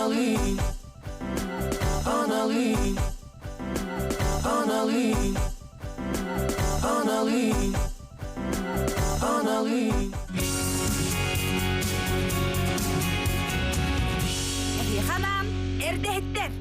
Аналы, аналы, аналы, аналы, аналы. Эһиэхэ эрдэһиттэр!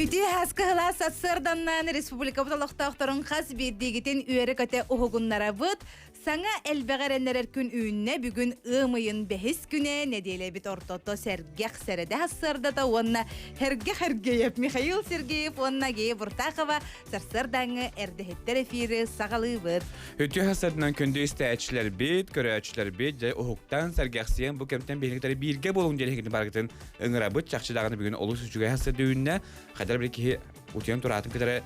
Үтүө хаскыһыла сарсыарданнан республикабыт олохтоохторун хас биирдиигитин үөрэ-көтө уһугуннарабыт. Саҥа элбэҕи эрэннэрэр күн үүннэ. Бүгүн ыам ыйын бэһис күнэ, нэдиэлэбит ортото сэргэх сэрэдэ сарсыардата уонна Херге Хергеев, Михаил Сергеев уонна Гея Буртахова сарсыардааҥҥы эрдэһиттэр эфири саҕалыыбыт. Үтүө сарсыарданан күндү истээччилэрбит, көрөөччүлэрбит, дьэ уһуктан, сэргэхсийэн бу кэмтэн биһиги бииргэ буолуҥ диэн эһигини барыгытын ыҥырабыт. Чахчы даҕаны бүгүн олус үчүгэй сарсыарда үүннэ. Хайдах били киһи утуйан тураатын кытары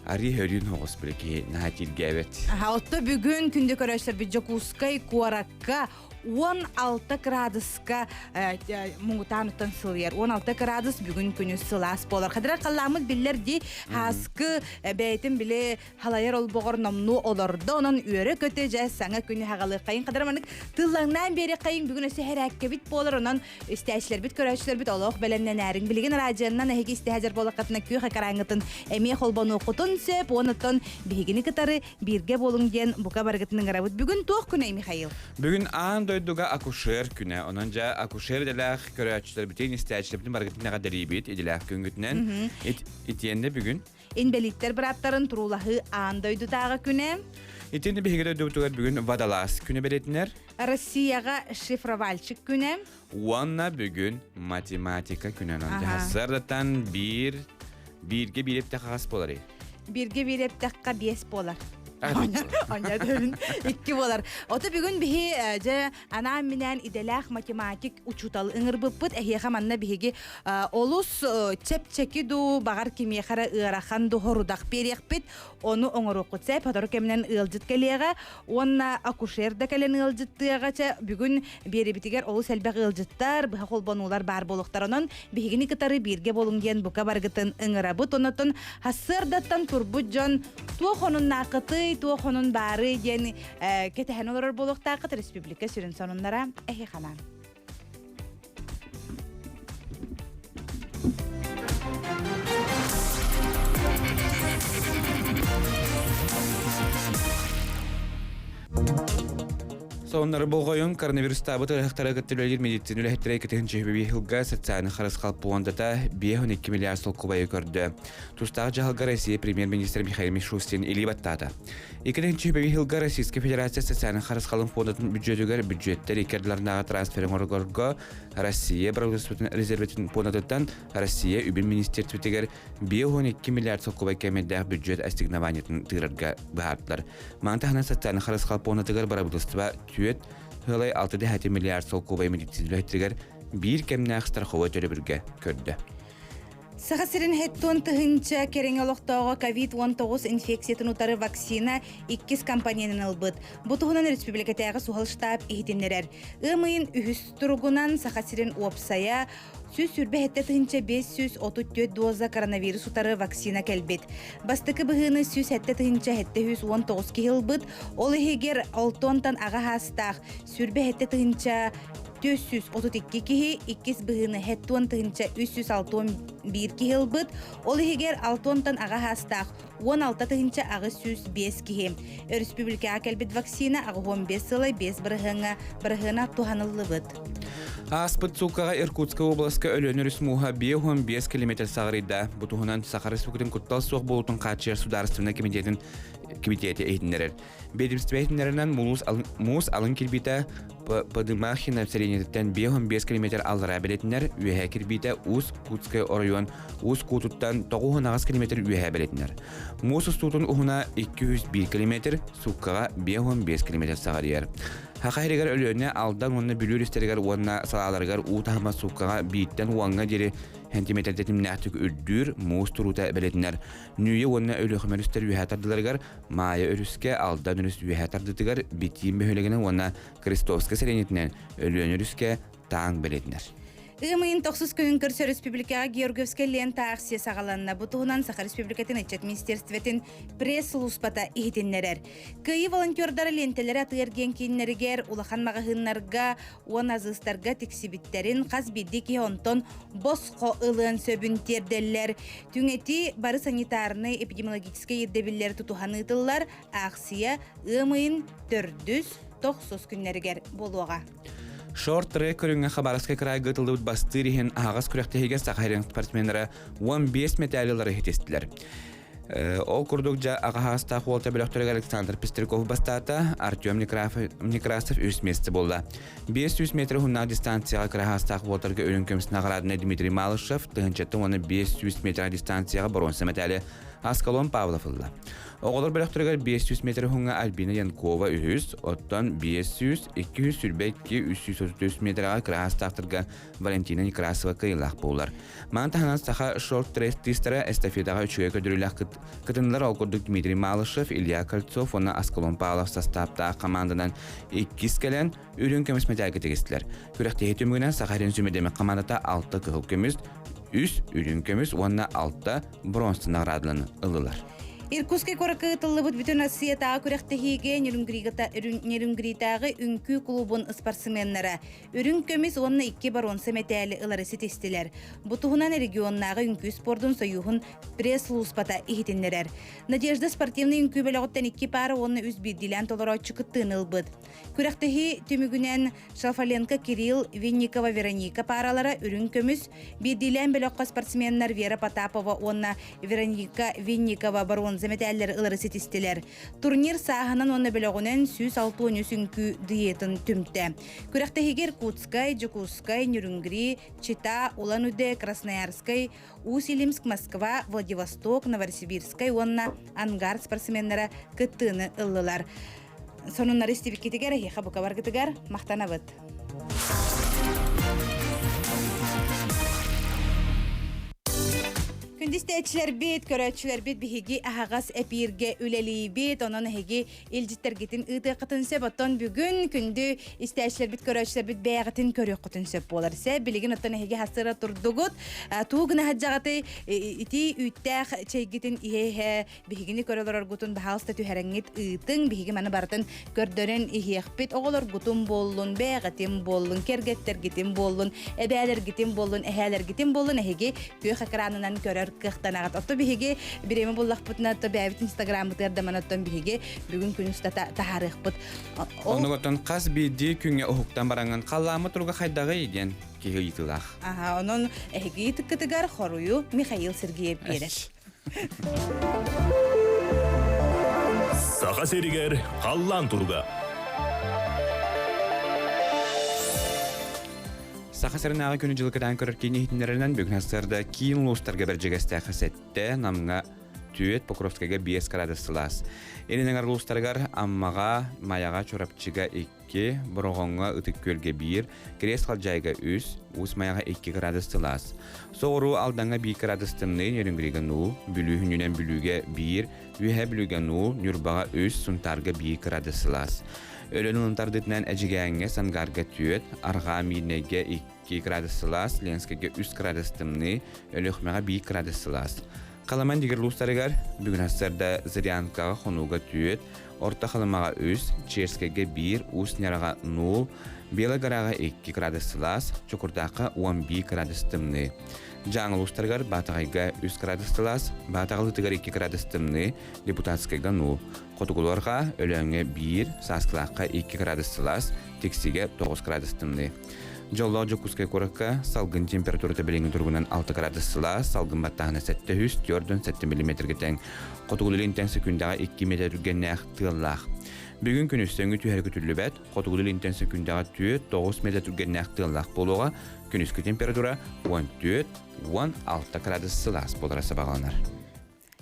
Арыы хөрүүн оҕус били киһи наһаа тииргээбэт. Аха, отто бүгүн күндү көрөөччүлэрбит Дьокуускай куоракка 16 градуска муҥутаан сылыйар. 16 градус бүгүн күнүс сылаас буолар. Хадырар халлааммыт биллэр дии хааскы бэйэтин били халайар олбоҕор номнуо олордо. Онон үөрэ-көтө дьэ саҥа күнү хагалыаххайын. Хадырар маннык тыллаҥнаан биэриэххэйин бүгүн өссө хэрээккэбит буолар. Онон истээччилэрбит, көрөөччүлэрбит олох бэлэмнэнээриҥ. Билигин радионан эһиги истэһэ буоллаххытына күөх экраҥҥытын эмиэ холбонуоххутун сөп. Уонуттан биһигини кытары бииргэ буолуҥ диэн бука барыгытын ыҥырабыт. Бүгүн туох күнэй, Михаил? Бүгүн аан дойдуга акушер күнэ. Онон дьэ акушер идэлээх көрөөччүлэрбитин, истээччилэрбитин барыгытын эҕэрдэлиибит идэлээх күҥҥүтүнэн. Итиэннэ бүгүн Инбэлииттэр бырааптарын туруулаһыы аан дойдутааҕы күнэ. Итиэннэ биһиги дойдубутугар бүгүн водолаз күнэ бэлиэтинэр. Россияҕа шифровальщик күнэ. Уонна бүгүн математика күнэ. Сарсыардаттан биир бииргэ биир эптэххэ хас буоларый? Бииргэ биир эптэххэ биэс буолар. Оня дөбүн икки буолар. Ото бүгүн биһи дьэ анаан-минээн идэлээх математик учуутал ыҥырбыппыт. Эһиэхэ манна биһиги олус чэпчэки дуу, баҕар кимиэхэ эрэ ыарахан дуу хорудах биэриэхпит. Ону оҥоруоххут сөп. Сотору кэминэн ыалдьыт кэлиэҕэ уонна акушер да кэлэн ыалдьыттыаҕа. Чэ, бүгүн биэрибитигэр олус элбэх ыалдьыттар, быһа холбонуулар баар буолуохтар. Онон биһигини кытары бииргэ буолуҥ диэн бука барыгытын ыҥырабыт. Онотон сарсыардаттан турбут дьон туох онуннааххытый, туох онун баарый диэн кэтэһэн олорор буолуохтааххыт республика сүрүн сонуннара эһиэхэ Соннары болҕойун коронавирустаабыт ыарыһахтары кытта үлэлиир медицина үлэһиттэрэ 2 сылга социальнай харысхал пуондата 5,2 миллиард солкуобайы көрдө. Тустаах дьаһалга Россия премьер-министр Михаил Мишустин илии баттаата. 2 сылга Российскай Федерация социальнай харысхалын фондатын бюджетигэр бюджеттэр икки ардыларынааҕы трансфер оҥорорго Россия правительствотын резервэтин пуондатыттан Россия үбүн министерствотыгар 5,2 миллиард солкуобай кээмэйдээх бюджет ассигнованиетын тыырарга быһаардылар. Маны таһынан социальнай харысхал пуондатыгар бырабыыталыстыба 4,6 миллиард солкуобай медицина үлэһиттэригэр биир кэмнээх страховой төлөбүргэ көрдө. Саха сирин хэттуон тыһыынча кэриҥэ олохтооҕо ковид-19 инфекциятын утары вакцина иккис компоненын ылбыт. Бу туһунан республикатааҕы суһал штаб иһитиннэрэр. Ыам ыйын үһүс туругунан Саха сирин уопсайа 127 тыһыынча 534 доза коронавирус утары вакцина кэлбит. Бастакы быһыыны 107 тыһыынча 719 киһи ылбыт, ол иһигэр алтонтан аҕа саастаах 27 тыһыынча 432 киһи, иккис быһыыны 70 тыһыынча 361 киһи ылбыт, ол иһигэр 6 аҕа саастаах 16 тыһыынча 805 киһи. Өрөспүүбүлүкэҕэ кэлбит вакцина 85 сылай 5 бырыһыаҥҥа бырыһыана туһаныллыбыт. Ааспыт сууккаҕа Иркутскай уобаласка Өлөөн өрүс мууһа 55 километр саҕарыйда. Бу туһунан Саха Республикатын куттал суох буолуутун хааччыйар судаарыстыбаннай комитетин комитете иһитиннэрэр. Биэдэмистибэ иһитиннэринэн муус алын кирбиитэ Подымахина сэлиэнньэтиттэн 55 километр аллараа бэлиэтинэр, үөһээ кирбиитэ Уус Кутскай оройуон Уус Кутуттан 98 километр үөһээ бэлиэтинэр. Муус устуутун уһуна 201 километр, сууккаҕа 55 километр саҕарыйар. Саха сиригэр Өлүөнэ, Алдан уонна Бүлүү өрүстэригэр уонна салааларыгар уу таһыма сууккаҕа бииртэн уоҥҥа диэри сантиметр тэтимнээхтик үрдүүр, муус туруута бэлиэтинэр. Нүүйэ уонна Өлүөхүмэ өрүстэр үөһээ тардыларыгар Маайа өрүскэ, Алдан өрүс үөһээ тардытыгар Битиим бөһүөлэгинэн уонна Крестовскай сэлиэнньэтинэн Өлүөн өрүскэ Тааҥ бэлиэтинэр. Ыам ыйын тохсус күнүн көрсө республикаҕа Георгиевскай лента акция саҕаланна. Бу туһунан Саха Республикатын ыччат министерствотын пресс-сулууспата иһитиннэрэр. Кыайыы волонтердара лиэнтэлэри атыы-эргиэн кииннэригэр, улахан маҕаһыыннарга уонна азыыстарга тиксибиттэрин хас биирдии киһи онтон босхо ылыан сөбүн тиэрдэллэр. Түҥэтии бары санитарнай эпидемиологическай ирдэбиллэри тутуһан ыытыллар. Аахсыйа ыам ыйын төрдүс, тохсус күннэригэр буолуоҕа. Шорт-трек көрүҥҥэ Хабаровскай кыраайга ыытыллыбыт бастыыр иһин аһаҕас күрэхтэһиигэ Саха сирин спортсменнара 15 мэтээли ылары иһитистилэр. Ол курдук дьа аҕаһаастаах уолта бөлөхтөрүгэр Александр Пестряков бастаата, Артем Некрасов үс миэстэ буолла. 500 метр уһуннаах дистанцияҕа кыраһаастаах уолтарга үрүҥ көмүс наҕарааданы Дмитрий Малышев, тыһыынчаттан уонна 500 метр дистанцияҕа боруонса мэтээли Аскалон Павлов ылла. Оҕолор бөлөхтөрүгэр 500 метр уһуҥҥа Альбина Янкова үһүс, оттон 500, 222, 333 метраҕа кыраһаастаахтарга Валентина Некрасова кыайыылаах буолар. Маны таһынан саха шорт-трестистара эстафетаҕа үчүгэй көрдөрүүлээх кытыннылар. Ол курдук Дмитрий Малышев, Илья Кольцов уонна Аскалон Павлов састааптаах хамаанданан иккис кэлэн үрүҥ көмүс мэтээлгэ тигистилэр. Күрэхтэһии түмүгүнэн Саха сирин сүмэдэмик хамаандата алта кыһыл көмүс, үс үрүҥ көмүс уонна алта бронза наҕараадаларын ыллылар. Иркутскай куоракка ыытыллыбыт Бүтүн Россиятааҕы күрэхтэһиигэ Нерюнгритааҕы үҥкүү клубун ыспарсменнара үрүҥ көмүс уонна икки боруонса мэтээли ылары ситистилэр. Бу туһунан регионнааҕы үҥкүү спордун сойууһун пресс-сулууспата иһитиннэрэр. Надежда спортивнай үҥкүү бөлөҕүттэн икки паара уонна үс биирдиилээн толорооччу кыттыыны ылбыт. Күрэхтэһии түмүгүнэн Шафаленко Кирилл, Винникова Вероника пааралара үрүҥ көмүс, биирдиилээн бөлөххө спортсменнар Вера Потапова уонна Вероника Винникова боруонза мэтээллэри ылары ситистилэр. Турнир сааһынан уонна бөлөҕүнэн 163 үҥкүү дуэтын түмтэ. Күрэхтэһиигэ Иркутскай, Дьокуускай, Нюрюнгри, Чита, Улан-Удэ, Красноярскай, Усть-Илимск, Москва, Владивосток, Новосибирскай уонна Ангар спортсменнара кыттыыны ыллылар. Сонуннары истибиккитигэр эһиэхэ бука баргытыгар махтанабыт. Күндү истээччилэрбит, көрөөччүлэрбит биһиги аһаҕас эпииргэ үлэлиибит, онон эһиги илдьиттэргитин ыытыаххытын сөп. Оттон бүгүн күндү истээччилэрбит, көрөөччүлэрбит бэйэҕитин көрүөххүтүн сөп буолар. Сөп, билигин оттон эһиги хасыра турдугут. Туу гына сылдьаҕытый итии үүттээх чэйгитин иһэ-иһэ биһигини көрө олороргутун баһаалыста түһэрэҥҥит ыытыҥ, биһиги маны барытын көрдөрөн иһиэхпит. Оҕолоргутун буоллун, бэйэҕитин буоллун, кэргэттэргитин буоллун, эбээлэргитин буоллун, эһээлэргитин буоллун эһиги күөх экранынан көрөр кыахтанаҕыт. Отто биһиги бириэмэ буллахпытына, то бэйэбит инстаграммытыгар да манаттан биһиги бүгүн күн устата таһаарыахпыт. Оннук оттон хас биирдии күҥҥэ уһуктан бараҥҥын халлааммыт туруга хайдаҕый диэн киһи ыйытыылаах. Аха, онон эһиги ыйытыккытыгар хоруйу Михаил Сергеев биэрэр. Саха сиригэр халлаан туруга. Саха сиринээҕи күнү-дьылы кэтээн көрөр киин иһитиннэрэринэн бүгүн сарсыарда киин улуустарга бэрдьигэстээх сэттэ, Намҥа түөрт, Покровскайга биэс градус сылаас. Илин эҥэр улуустарыгар Аммаҕа, Майаҕа, Чурапчыга икки, Бороҕоҥҥо, Ытык Күөлгэ биир, Кириэс Халдьаайыга үс, Уус Майаҕа икки градус сылаас. Соҕуруу Алдаҥҥа биир градус тымныы, Нерюнгрига нуул, Бүлүү хүнүнэн Бүлүүгэ биир, Үөһээ Бүлүүгэ нуул, Ньурбаҕа үс, Сунтаарга биир градус сылаас. Өлөөн ылын тардыытынан Эдьигээҥҥэ, Сангарга түөрт, Арҕаа Миирнэйгэ икки градус сылаас, Ленскэйгэ үс градус тымныы, Өлүөхүмэҕэ биир градус сылаас. Халаман дигэр улуустарыгар бүгүн сарсыарда Зырянкаҕа Хонууга түөрт, Орто Халымаҕа үс, Черскэйгэ биир, Уус Ньараҕа нуул, Белогораҕа икки градус сылаас, Чокурдаахха уон биир градус тымныы. Дьааҥы улуустарыгар Баатаҕайга үс градус сылаас, Баатаҕалыытыгар икки градус тымныы, Депутатскайга нуул. Хотугулуорга Өлөөҥҥө биир, Сааскылаахха икки градус сылаас, Тиксигэ тоҕус градус тымныы. Дьоллоох Дьокуускай куоракка салгын температурата билиҥҥи туругунан 6 градус сылаас, салгын баттааһына 747 миллиметргэ тэҥ. Хотугулуу-Илинтэн сөкүүндэҕэ 2 метр түргэннээх тыаллаах. Бүгүн күнүс сөҥү түһэрэ күтүллүбэт, хотугулуу-Илинтэн сөкүүндэҕэ 4-9 метр түргэннээх тыаллаах буолуоҕа, күнүскү температура 14-16 градус сылаас буолара сабаҕаланар.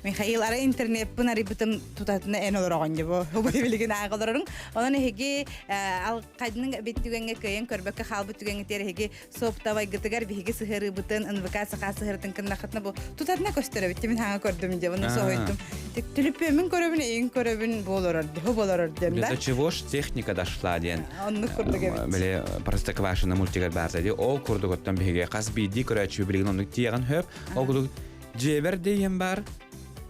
Михаил, ара интернеппин арыйбытым тутатына эн олороҕун дьэ бу билигин ааҕа олорорун. Онон эһиги алқайдының бит түгэҥҥэ кыайан көрбөккө хаалбыт түгэҥҥитигэр эһиги суоптабайгытыгар биһиги сыһыарыыбытын НВК саха сыһыарытын кыннахытына бу тутатына көстөрөбүт мин хаҥа көрдүм дьэ бұны соһуйдум. Түлүпүөмүн көрөбүн, эйин көрөбүн буолорор, бу болорор диэн да. До чего ж техника дошла диэн. Оннук курдук эбит. Били Простоквашино мультигар баар дии. Ол курдук оттон биһиги хас биирдии көрөөччү билигин оннук тиэҕин хөп. Ол курдук Дьиэбэр диэн баар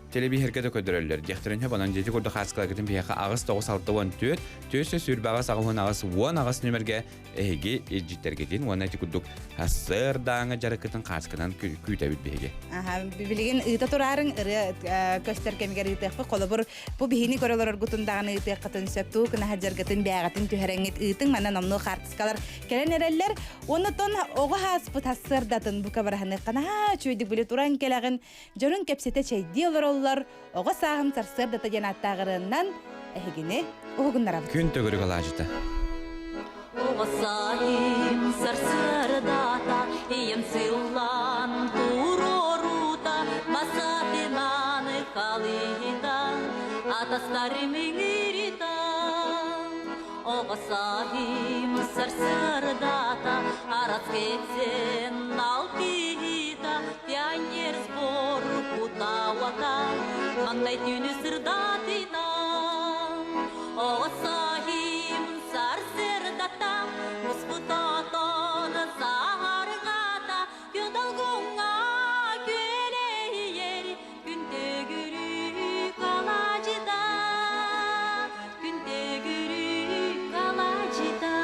телебиһэргэ да көрдөрөллөр. Диэхтэрин сөп, онон дьиэти курдук хааскаларгытын биһиэхэ 8 9 64 428 88 18 нүмергэ эһиги илдьиттэргитин уонна ити курдук сырдааҥы дьарыккытын хаасканан күүтэбит биһиги. Аха, билигин ыыта тураарыҥ ырыа көстөр кэмигэр ыытыахпыт. Холобур, бу биһини көрө олороргутун даҕаны ыытыаххытын сөп. Туу кынаһа дьаргытын бээҕитин түһэрэҥҥит ыытыҥ. Манна номнуо хаартыскалар кэлэн эрэллэр. Оннотон оҕо ааспыт сарсыардатын бука бараһыныахха наһаа үчүгэйдик били туран кэлэҕин, дьонун кэпсэтэ чэйдии олороллор, оҕо сааһым сарсыардата диэн ааттаах ырыаннан эһигини уһугуннарабыт. Күн төгүрүк алаадьыта. Оҕо сааһым сарсыардата, ийэм сыллаан туруорута, масатынан халыйта, атастарым ыҥырыта. Оҕо-сааһым сарсыардата, араскетсен алтыһыта, пионер сбор кутауата, маҥнай түүнү сырдатыта. Оҕо-сааһым сарсыардата, муспутатан саһарҕата, күн долгуҥҥа күөлэһийэр, Күн төгүрүк алаадьыта, күн төгүрүк алаадьыта.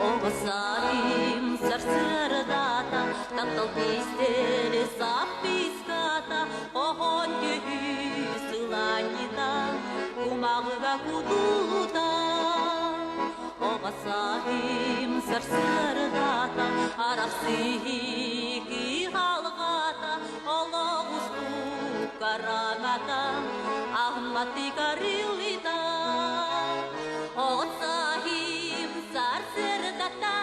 Оҕо сааһым сарсыардата, таптал кистэл саппыската, оһон түһүү сылаанньыта, кумаҕыга кутулута. Оҕо-сааһым сарсыардата, арахсыы кыһалҕата, олох устук хараҥата, аһымматык арыллыта. Оҕо-сааһым сарсыардата,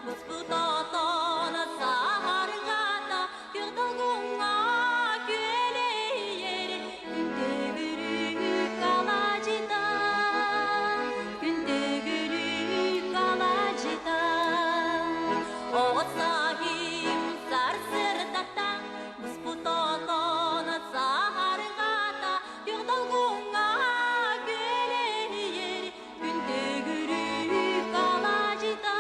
муспут отон саһарҕата, күөх долгуҥҥа күөлэйэр, күн төгүрүк алаадьыта, күн төгүрүк алаадьыта. Оҕо сааһым сарсыардата, буспут отон саһарҕата, күөх долгуҥҥа күөлэһийэр, Күн төгүрүк алаадьыта,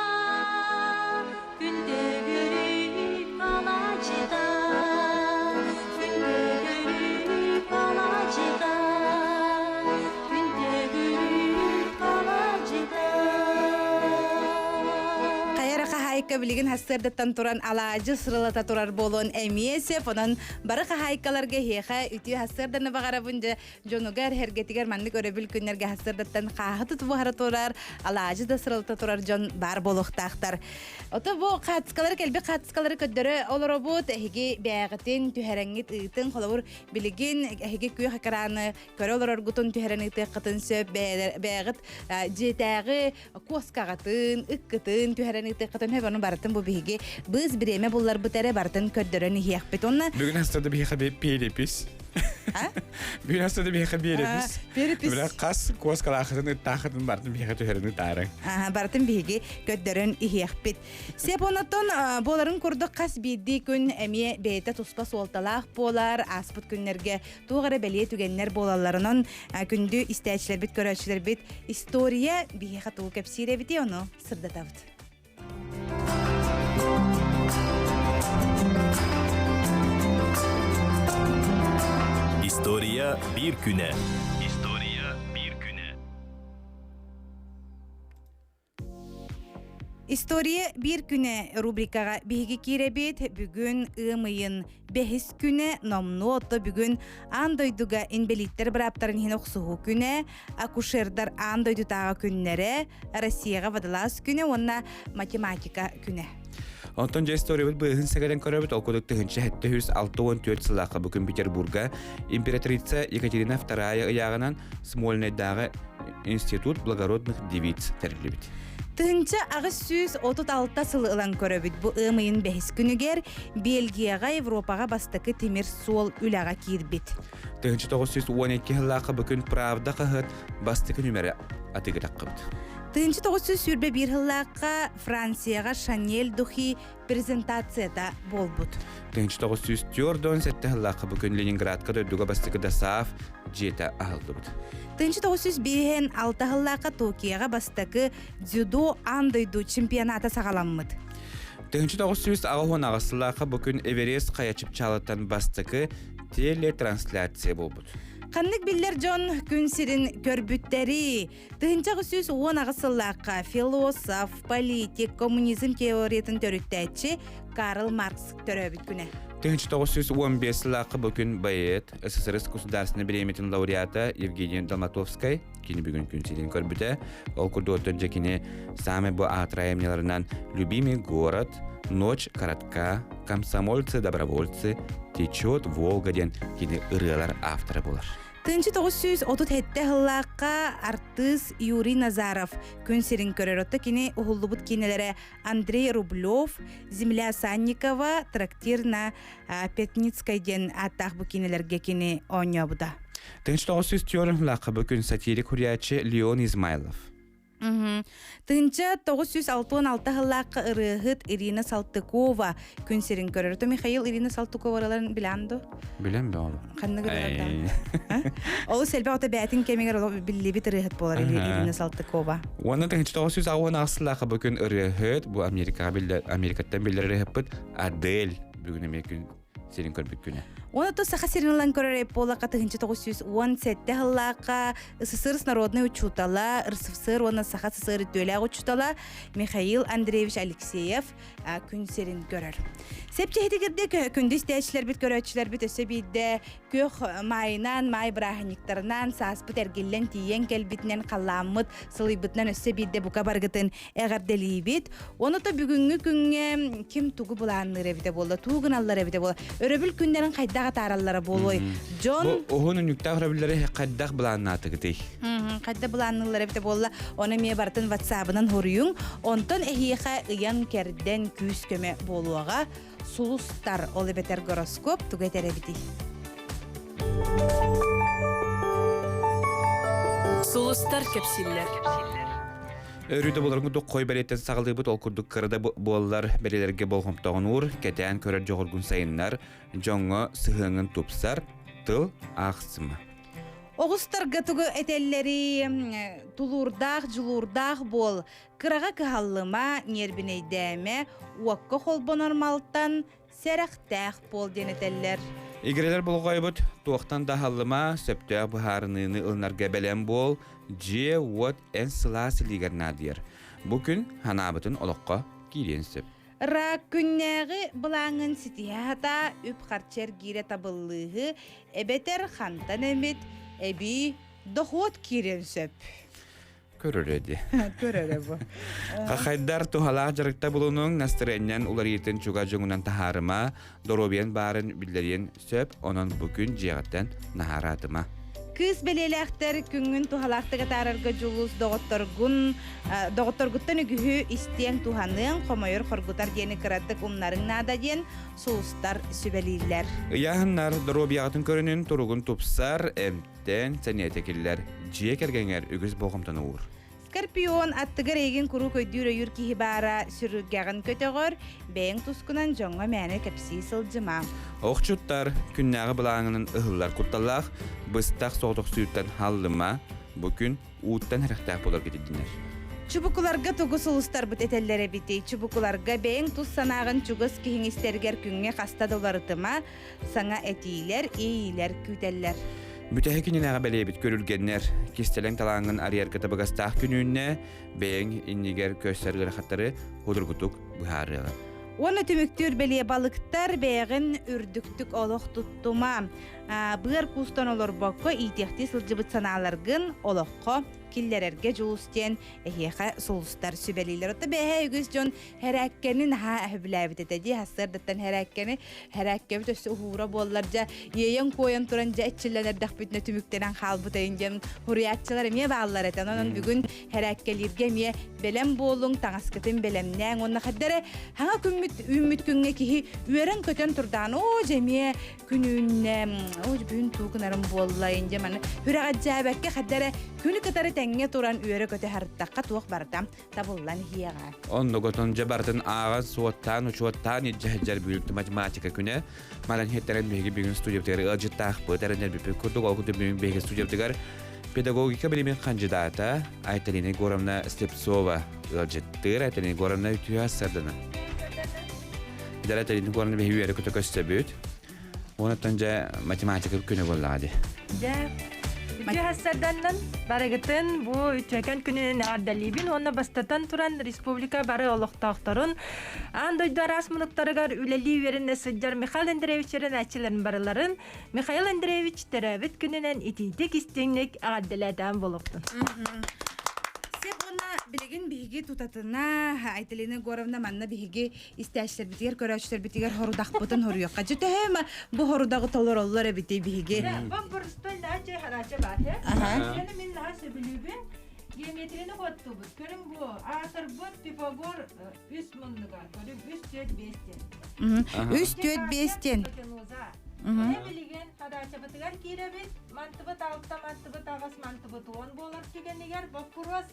күн төгүрүк алаадьыта, күн төгүрүк алаадьыта, күн төгүрүк алаадьыта. Хайа хаһаайка билигин сарсыардаттан туран алаадьы сырылата турар буолуон эмиэ сөп. Онон бары хаһаайкаларга эһиэхэ үтүө сарсыарданы баҕарабын дьэ дьонугар, эргэтигэр маннык өрөбүл күннэргэ сарсыардаттан хааһы тутуһара турар, алаадьы да сыралта турар дьон баар буолуохтаахтар. Ото бу хаацкалары кэлбит хаацкалары көрдөрө олоробут, эһиги бээҕитин түһэрэҥҥит ыытын, холобур, билигин эһиги күөх экраны көрө олороргутун түһэрэн ыытыаххытын сөп, бээҕит дьиэтээҕи куоскаҕытын, ыккытын түһэрэн ыытыаххытын сөп, ону барытын бу биһиги быыс бириэмэ булларбыт эрэ барытын көрдөрөн иһиэхпит. Онно Бүгүн астады биһиэхэ перепись. Бүгүн астады биһиэхэ перепись. Перепись. Бile хас куоскалаахытын ыттаахытын барытын биһиэхэ түһэрин ытаарыҥ. Барытын биһиги көрдөрөн иһиэхпит. Сеп онотон буоларын курдук хас биирдии күн эмиэ бэйэтэ туспа суолталаах буолар, ааспыт күннэргэ туох эрэ бэлиэ түгэннэр буолалларынан күндү истээччилэрбит, көрөөччүлэрбит история биһиэхэ тугу кэпсиир эбитий, ону сырдатабыт. История биир күнэ. История биир күнэ. История биир күнэ рубрикаҕа биһиги киирэбит. Бүгүн ыам ыйын бэһис күнэ номнуо отто бүгүн аан дойдуга инбэлииттэр бырааптарын иһин охсуһуу күнэ, акушердар аан дойдутааҕы күннэрэ, Россияҕа водолаз күнэ уонна математика күнэ. Онтон дьэ историябыт быыһын сэгэрэн көрөбүт, ол курдук 1764 сылаахха бүгүн Петербурга императрица Екатерина II ыйааҕынан Смольнайдааҕы институт благородных девиц тэриллибит. 1836 сылы ылан көрөбүт. Бу ыам ыйын бэһис күнүгэр Бельгияҕа Европаҕа бастакы тимир суол үлэҕэ киирбит. 1912 сыллаахха бүгүн Правда хаһыат бастакы нүмерэ атыыга таххыбыт. 1921 сыллаахха Францияҕа Шанель духи презентацията буолбут. 1947 сыллаахха бүгүн Ленинградка дойдуга бастакы ДОСААФ дьиэтэ аһыллыбыт. 1905 сыллаахха Токиоҕа бастакы дзюдо аан дойду чемпионата саҕаламмыт. 1988 сыллаахха бу күн Эверест хайа чыпчаалыттан бастакы телетрансляция буолбут. Ханнык биллэр дьон күн сирин көрбүттэри 1918 сыллаахха философ, политик, коммунизм теориятын төрүттээччи Карл Маркс төрөөбүт күнэ. 1915 сыллаахха бу күн поэт, СССР государственной бириэмэтин лауреата Евгений Долматовскай кини бүгүн күн сирин көрбүтэ. Ол курдук оттон дьэ кини самый бу аатырай айымньыларынан «Любимый город», «Ночь коротка», «Комсомольцы-добровольцы», «Течет Волга» диэн кини ырыалар автора буолар. 1937 сыллаахха артыыс Юрий Назаров күн сирин көрөр. Отто кини уһуллубут киинэлэрэ Андрей Рублев, Земля Санникова, Трактир на Пятницкой диэн ааттаах бу киинэлэргэ кини оонньообута. 1904 лаахха күн сатирик хуруйааччы Леон Измайлов. Тыынча 966 сыллаахха ырыаһыт Ирина Салтыкова күн сирин көрөр. То Михаил Ирина Салтыкова ыраларын билэн ду? Билэн бе ол. Ханнык ырыаларда? Олус элбэх ото бээтин кэмигэр олох биллибит ырыаһыт буолар Ирина Салтыкова. Уонна 1998 сыллаахха бу күн ырыаһыт, бу Америкаҕа биллэр, Америкаттан биллэр ырыаһыппыт Адель бүгүн эмиэ күн сирин көрбүт күнэ. Уонна то Саха сирин ылан көрөр эполака 1917 сыллаахха СССР народный учуутала, РСФСР уонна Саха СССР үтүөлээх учуутала Михаил Андреевич Алексеев күн сирин көрөр. Сепчэһитигирде күндү истээччилэрбит, көрөөччүлэрбит өссө биирдэ күөх маайынан, маай бырааһынньыктарынан сааспыт эргиллэн тиийэн кэлбитинэн халлааммыт сылыйбытынан өссө биирдэ бука баргытын эҕэрдэлиибит. Ону то бүгүҥҥү күҥҥэ ким тугу былаанныыр эбитэ буолла, тугу гыналлар эбитэ буолла, өрөбүл күннэрин хайдах атаараллара буолуой? Дьон Бу уһун үнүктээх өрөбүллэри хайдах былааннаатыгытый? Хайда былаанныыллар эбитэ буолла, ону эмиэ барытын ватсабынан хоруйуҥ. Онтон эһиэхэ ыйан-кэрдэн күүс-көмө буолуоҕа. Сулустар, ол эбэтэр гороскоп тугу этэр эбитий? Сулустар кэпсииллэр. Өрүү да буларын курдук хой бэриэттэн саҕалыыбыт, ол курдук кыра да буоллар бэлиэлэргэ болҕомтоҕун кэтээн көрөр дьоҕургун сайыннар, дьоҥҥо сыһыаҥын тупсар, тыл аахсыма. Оҕустарга тугу этэллэрий, тулуурдаах, дьулуурдаах буол, кыраҕа кыһаллыма, ньиэрбинэйдээмэ, уокка холбонор малтан сэрэхтээх буол диэн этэллэр. Игирэлэр болҕойбут туохтан да аһаллыма, сөптөөх быһаарыныыны ылынарга бэлэм буол, дьиэ-уот эн сылаас илиигэр наадыйар. Бу күн ханаабытын олоххо киириэн сөп. Рак күннээҕи былааҥҥын ситиһэ сатаа, үп-харчы эргиирэ табыллыыһы, эбэтэр хантан эмит эбии дохуот киириэн сөп. Көрөрө ди. Көрөрө бу. Хахайдар туһалаах дьарыкта булунуҥ, настырыанньан уларыйытын чуга дьоҥунан таһаарыма, доруобуйан баарын биллэриэн сөп, онон бу күн дьиэҕиттэн наһаараатыма. Кыыс бэлиэлээхтэр күҥҥүн туһалаахтык атаарарга дьулус доҕотторгун доҕотторгуттан үгүһү истиэҥ туһаныаҥ, хомойор хоргутар диэни кыратык умнарыҥ наада диэн сулустар сүбэлииллэр. Ыйааһыннар доруобуйаҕытын көрүнүн туругун тупсар, эмтэн сэниэтэ киллэр, дьиэ кэргэҥэр үгүс болҕомтону уур. Скорпион аттыгар эйигин куруук өйдүүр өйүүр киһи баара сүргэҕин көтөҕөр, бэйэҥ тускунан дьоҥҥо мээнэ кэпсии сылдьыма. Охчуттар күннээҕи былааҥынан ыһыллар кутталлаах, быстах соҕотохсуйуттан халлыма, бу күн ууттан эрэхтээх буоларга тирдинэр. Чубукуларга тугу сулустарбыт этэллэр эбитий? Чубукуларга бэйэҥ тус санааҕын чугас киһиҥ истэригэр күҥҥэ хаста да уларытыма, саҥа этиилэр, иэйиилэр күүтэллэр. Бүтэһик иннинээҕи бэлиэбит көрүлгэннэр, кистэлэҥ талааҥҥын арыйарга табыгастаах күнүүннэ, бэйэҥ иннигэр көрсөр ыарахаттары судургутук быһаарыаҕын. Уонна түмүктүүр бэлиэ балыктар бэйэҕин үрдүктүк олох туттума. Быар куустан олорбокко иитиэхтии сылдьыбыт санааларгын олоххо киллэрэргэ дьулус диэн эһиэхэ сулустар сүбэлииллэр. Отто бэһэ үгүс дьон хэрээккэни наһаа өһүбүлээбит этэ дии сарсыардаттан хэрээккэни хэрээккэбит өссө уһуура буоллар дьэ иэйэн-куойан туран дьэ эрчиллэн эрдэхпитинэ түмүктэнэн хаалбыт эйин диэн хуруйааччылар эмиэ бааллар этэ. Онон бүгүн хэрээккэлииргэ эмиэ бэлэм буолуҥ, таҥаскытын бэлэмнээҥ уонна хайда эрэ хаҥа күммүт үүммүт күҥҥэ киһи үөрэн-көтөн турдаан оо дьэ эмиэ күн үүннэ оо бүгүн туу гынарым буолла инде маны сүрэҕэлдьээбэккэ хайда эрэ күнү кытары тэҥҥэ туран үөрэ-көтө сырыттахха туох барыта табыллан иһиэҕэ. Оннугутун дьэ барытын ааҕан, суоттаан, учуоттаан илдьэ сылдьар бүгүн математика күнэ. Манан иһиттэрэн биһиги бүгүн студиябытыгар ыалдьыттаахпыт, эрэнэрбиппит курдук ол курдук бүгүн биһиги студиябытыгар педагогика билимин хандьыдаата Айталина Егоровна Слепцова ыалдьыттыыр. Айталина Егоровна үтүө сардана. Дара Айталина Егоровна биһиги үөрэ көтө көстөбүт. Онтон дьэ математика күнэ буоллаҕа дии. Дьэ, үтүө хассарданнан барыгытын бу үтүөкэн күнүнэн эҕэрдэлиибин уонна бастатан туран республика бары олохтоохторун аан дойду араас мунуктарыгар үлэлии үөрэнэ сылдьар Михаил Андреевич үөрэнээччилэрин барыларын Михаил Андреевич төрөөбүт күнүнэн итиитик истиҥник эҕэрдэлээтээн буолуохтун. Сеп уонна билигин биһиги тутатына Айталина Егоровна манна биһиги истээччилэрбитигэр, көрөөччүлэрбитигэр хорудахпытын хоруйуохха. Дьэ төһө бу хорудаҕы толороллор эбитий биһиги? Бу борустой наача хараача баар. Аны мин наһаа сөбүлүүбүн. Геометрияны хуоттубут. Көрүҥ бу аатырбыт Пифагор үс муннуга. Көрүҥ 3 4 5 диэн. 3 4 5 диэн. Дьэ билигин хадаачабытыгар киирэбит. Мантыбыт алта, мантыбыт аҕыс, мантыбыт уон буолар түгэнигэр боппуруос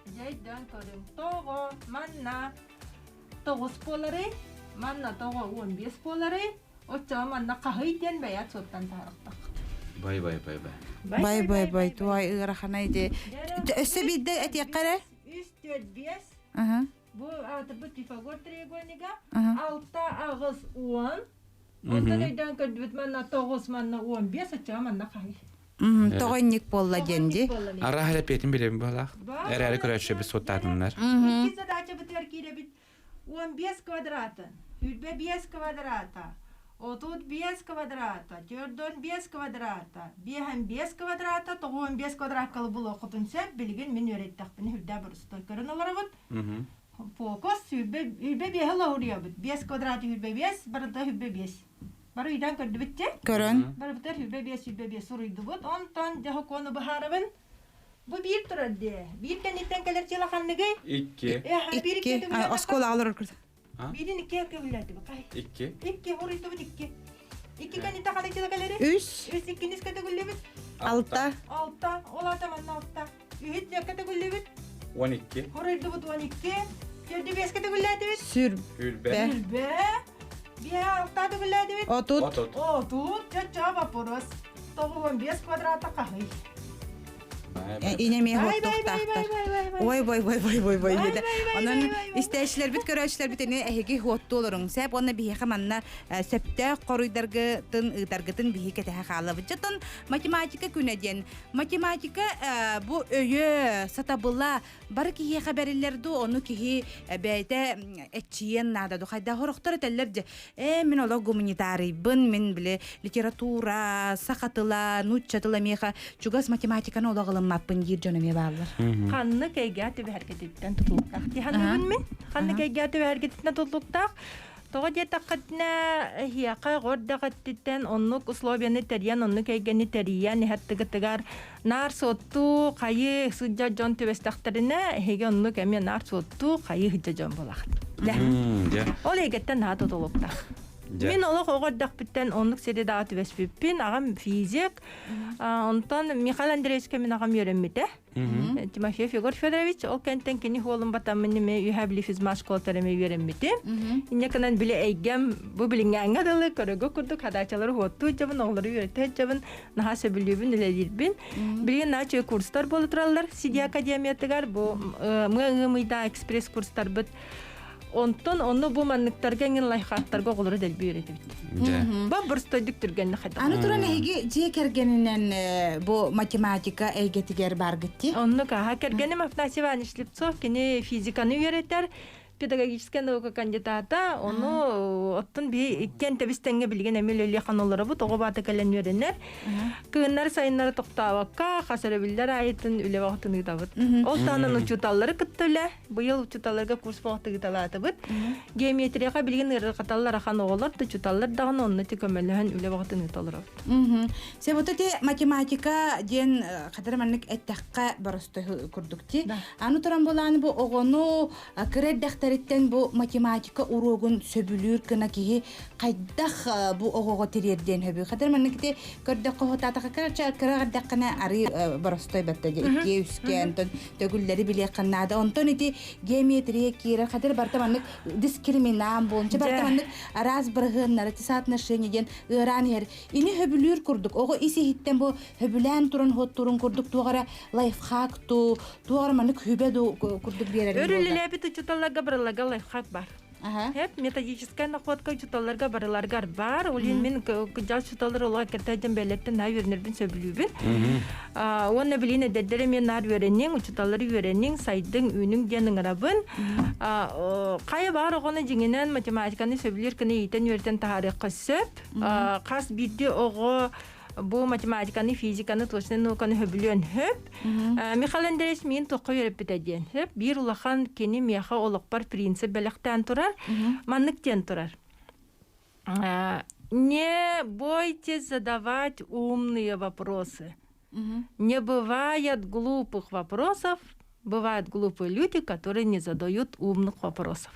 Дьэйдэн көрүҥ. Тоҕо манна тоҕус буоларый, манна тоҕо 15 буоларый, оччоҕо манна хаһый диэн бэйэт суоттан таһаарахтаххыт. Бай бай бай бай. Бай бай бай туай ыараханай дии. Өссө биирдэ этиэххэ эрэ. Үс, түөрт, биэс. Бу аатырбыт Пифагор треугольнига алта, аҕыс, уон. Онтон өйдөөн көрдүбүт манна тоҕус, манна 15, оччоҕо манна хаһый. Тоҕо инник буолла диэн дии. Арааһа эппиэтин билэбин быһалаах. Эрээри көрөөччү біз суоттаатыннар. Икки задачабытыгар киирэбит. 15 квадратын, 25 квадрата, 35 квадрата, 45 квадрата, 55 квадрата, 95 квадраккалы булуоххутун сөп, билигин мин үөрэттэхпинэ үрдэ борустой көрөн олоробут. Фокус сүүрбэ биэһи лоһуруйабыт. Биэс квадрат сүүрбэ биэс, барыта сүүрбэ биэс. Бары ыйдан көрдүбүт дьэ? Көрөн. Барыбытар 25 25 суруйдубут. Онтон дьэ сокуону быһаарабын. Бу биир турар дии. Биир кэнниттэн кэлэр дьыала ханныгый? Икки. Икки. Оскуола олорор Биирин икки көбүлээтибит. Хай. Икки. Икки суруйдубут икки. Икки кэнниттэн ханнык дьыала кэлэри? Үс. Үс иккинис көтөгүллүбүт. Алта. Алта. Ол аата манна алта. Үһүт дьэккэ төгүллүбүт. 12. Хоруйдубут 12. Төрдү биэскэ төгүллээтибит. Сүрбэ. Сүрбэ. Биэ алта төгүллээтибит. Отут. Отут. Отут. Чоччо вопрос. 95 квадрата хаһый? Инеме хуоттуохтаахтар. Ой бой бой бой бой бой диэтэ. Онон истээччилэрбит көрөөччүлэрбит эни эһиги хуотту олоруҥ. Сэп уонна биһиэхэ манна сөптөөх хоруйдаргытын ыытаргытын биһи кэтэһэ хаалабыт. Дьэтон математика күнэ диэн Математика бу өйө, сатабыла бары киһиэхэ бэриллэр дуу, ону киһи бэйэтэ эччийиэн наада дуу. Хайда хорохтор этэллэр дьэ, ээ мин олох гуманитарийбын, мин били литература, саха тыла, нуучча тыла миэхэ чугас математиканы олох ылыммаппын диир дьон эмиэ бааллар. Ханнык эйгэ түбэһэргититтэн тутулуктаах дии саныыбын мин. Ханнык эйгэ түбэһэргититтэн тутулуктаах. Тоҕо диэтэххитинэ, эһиэхэ оҕо эрдэҕиттэн оннук условияны тэрийэн, оннук эйгэни тэрийэн иһэр тыгытыгар наар суоттуу, хайыы сылдьар дьон түбэстэхтэринэ, эһиги оннук эмиэ наар суоттуу, хайыы сылдьар дьон буолаҕыт. Ол эйгэттэн наһаа тутулуктаах. Мин олох оҕо эрдэхпиттэн оннук сири даҕа түбэспиппин, аҕам физик, онтон Михаил Андреевичка мин аҕам үөрэммитэ. Тимофеев Егор Федорович ол кэнтэн кини хуолун батаммын эме үһэ били физмаш школатар эме үөрэммитим. Инне кынан били эйгэм бу билиҥҥээҥҥэ дылы көрөгө курдук хадаачалары хуоттуу дьабын, оҕолору үөрэтэ дьабын, наһаа сөбүлүүбүн, үлэлиирбин. Билигин наһаа курстар буола тураллар Сиди академиятыгар бу мы ыымыйда экспресс курстарбыт Онтон онно бу манныктарга эҥин лайхаттарга оҕолору дэлби үөрэтэбит. Ба борстойдук түргэнник хайдах. Аны туран эһиги дьиэ кэргэнинэн бу математика эйгэтигэр баргыт дии? Оннук аха кэргэним Афанасий Иванович Слепцов кини физиканы үөрэтэр. Педагогическая наука кандидата, ону оттон би иккен тэбис тэҥҥэ билигин эмиэ үлэлиэхэн олоробут, оҕо баата кэлэн үөрэнэр. Кыһыннары сайыннары тохтообокко, хас өрөбүллэр аайытын үлэ баҕатын ыытабыт. Ол таһынан учууталлары кытта үлэ, быйыл учууталларга курс баҕаты ыыталаатыбыт. Геометрияҕа билигин ыарырҕаталлар ахан оҕолор да учууталлар даҕаны онно ти көмөлөһөн үлэ баҕатын ыыта олоробут. Себото ти математика диэн хатыр маннык эттэххэ боростой курдук ти. Аны туран булааны бу оҕону кыра эрдэхтэриттэн бу математика уруогун сөбүлүүр гына киһи хайдах бу оҕоҕо тириэрдиэн сөбүй? Хатыр маннык ити көрдөххө хотаатаха кыра кыра эрдэххинэ арыы боростой батта дьэ иккиэ үскэ онтон төгүллэри билиэххин наада. Онтон ити геометрия киирэр хатыр барта маннык дискриминант буолунча барта маннык араас бырыһыаннары соотношение диэн ыараан иһэр. Ини хөбүлүүр курдук оҕо ис иһиттэн бу хөбүлээн туран хуоттурун курдук туох эрэ лайфхак туу туох эрэ маннык хүбэ дуу курдук биэрэр Өр үлэлээбит учууталларга барыларга лайфхак бар. Хеп методическая находка учууталларга барыларгар бар. Ол иһин мин кыдьаал учууталлар олоҕо кэртэйдэн бэлэттэн наа үөрэнэрбин сөбүлүүбүн. Уонна билин эдэрдэр эмиэ наар үөрэниҥ, учууталлары үөрэниҥ, сайдыҥ, үүнүҥ диэн ыҥырабын. Хайа баар оҕону дьиҥинэн математиканы сөбүлүүр гына иитэн үөрэтэн таһаарыахха сөп. Хас биирдии оҕо бу математиканы, физиканы, точнай науканы сөбүлүөн сөп. Михаил Андреевич миин туохха үөрэппитэ диэн сөп. Биир улахан кини миэхэ олохпор принцип бэлэхтээн турар. Маннык диэн турар. Не бойтесь задавать умные вопросы. Не бывает глупых вопросов, бывают глупые люди, которые не задают умных вопросов.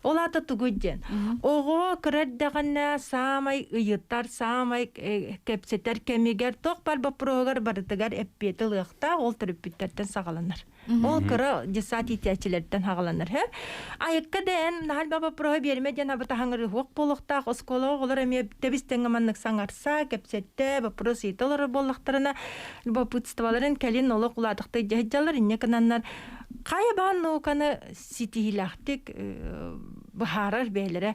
Ол аата тугуй диэн. Оҕо кыра эрдэҕинэ саамай ыйытар, саамай кэпсэтэр кэмигэр туох бар боппуруоһугар барытыгар эппиэти ылыахтаах, ол төрөппүттэртэн саҕаланар. Ол кыра детсад иитээччилэртэн саҕаланар. Айыкка да эн наһаа элбэх боппуруоһу биэримэ диэн абытаһаҥырыһуох буолуохтаах оскуола оҕолор эмиэ тэбис-тэҥҥэ маннык саҥарса, кэпсэттэ, боппуруос ыйыта олорор буоллахтарына любопытстволарын кэлин олох улаатахтай дьаһыдьаллар инньэ гынаннар хайа баан науканы ситиһиилээхтик быһаарар бэйэлэрэ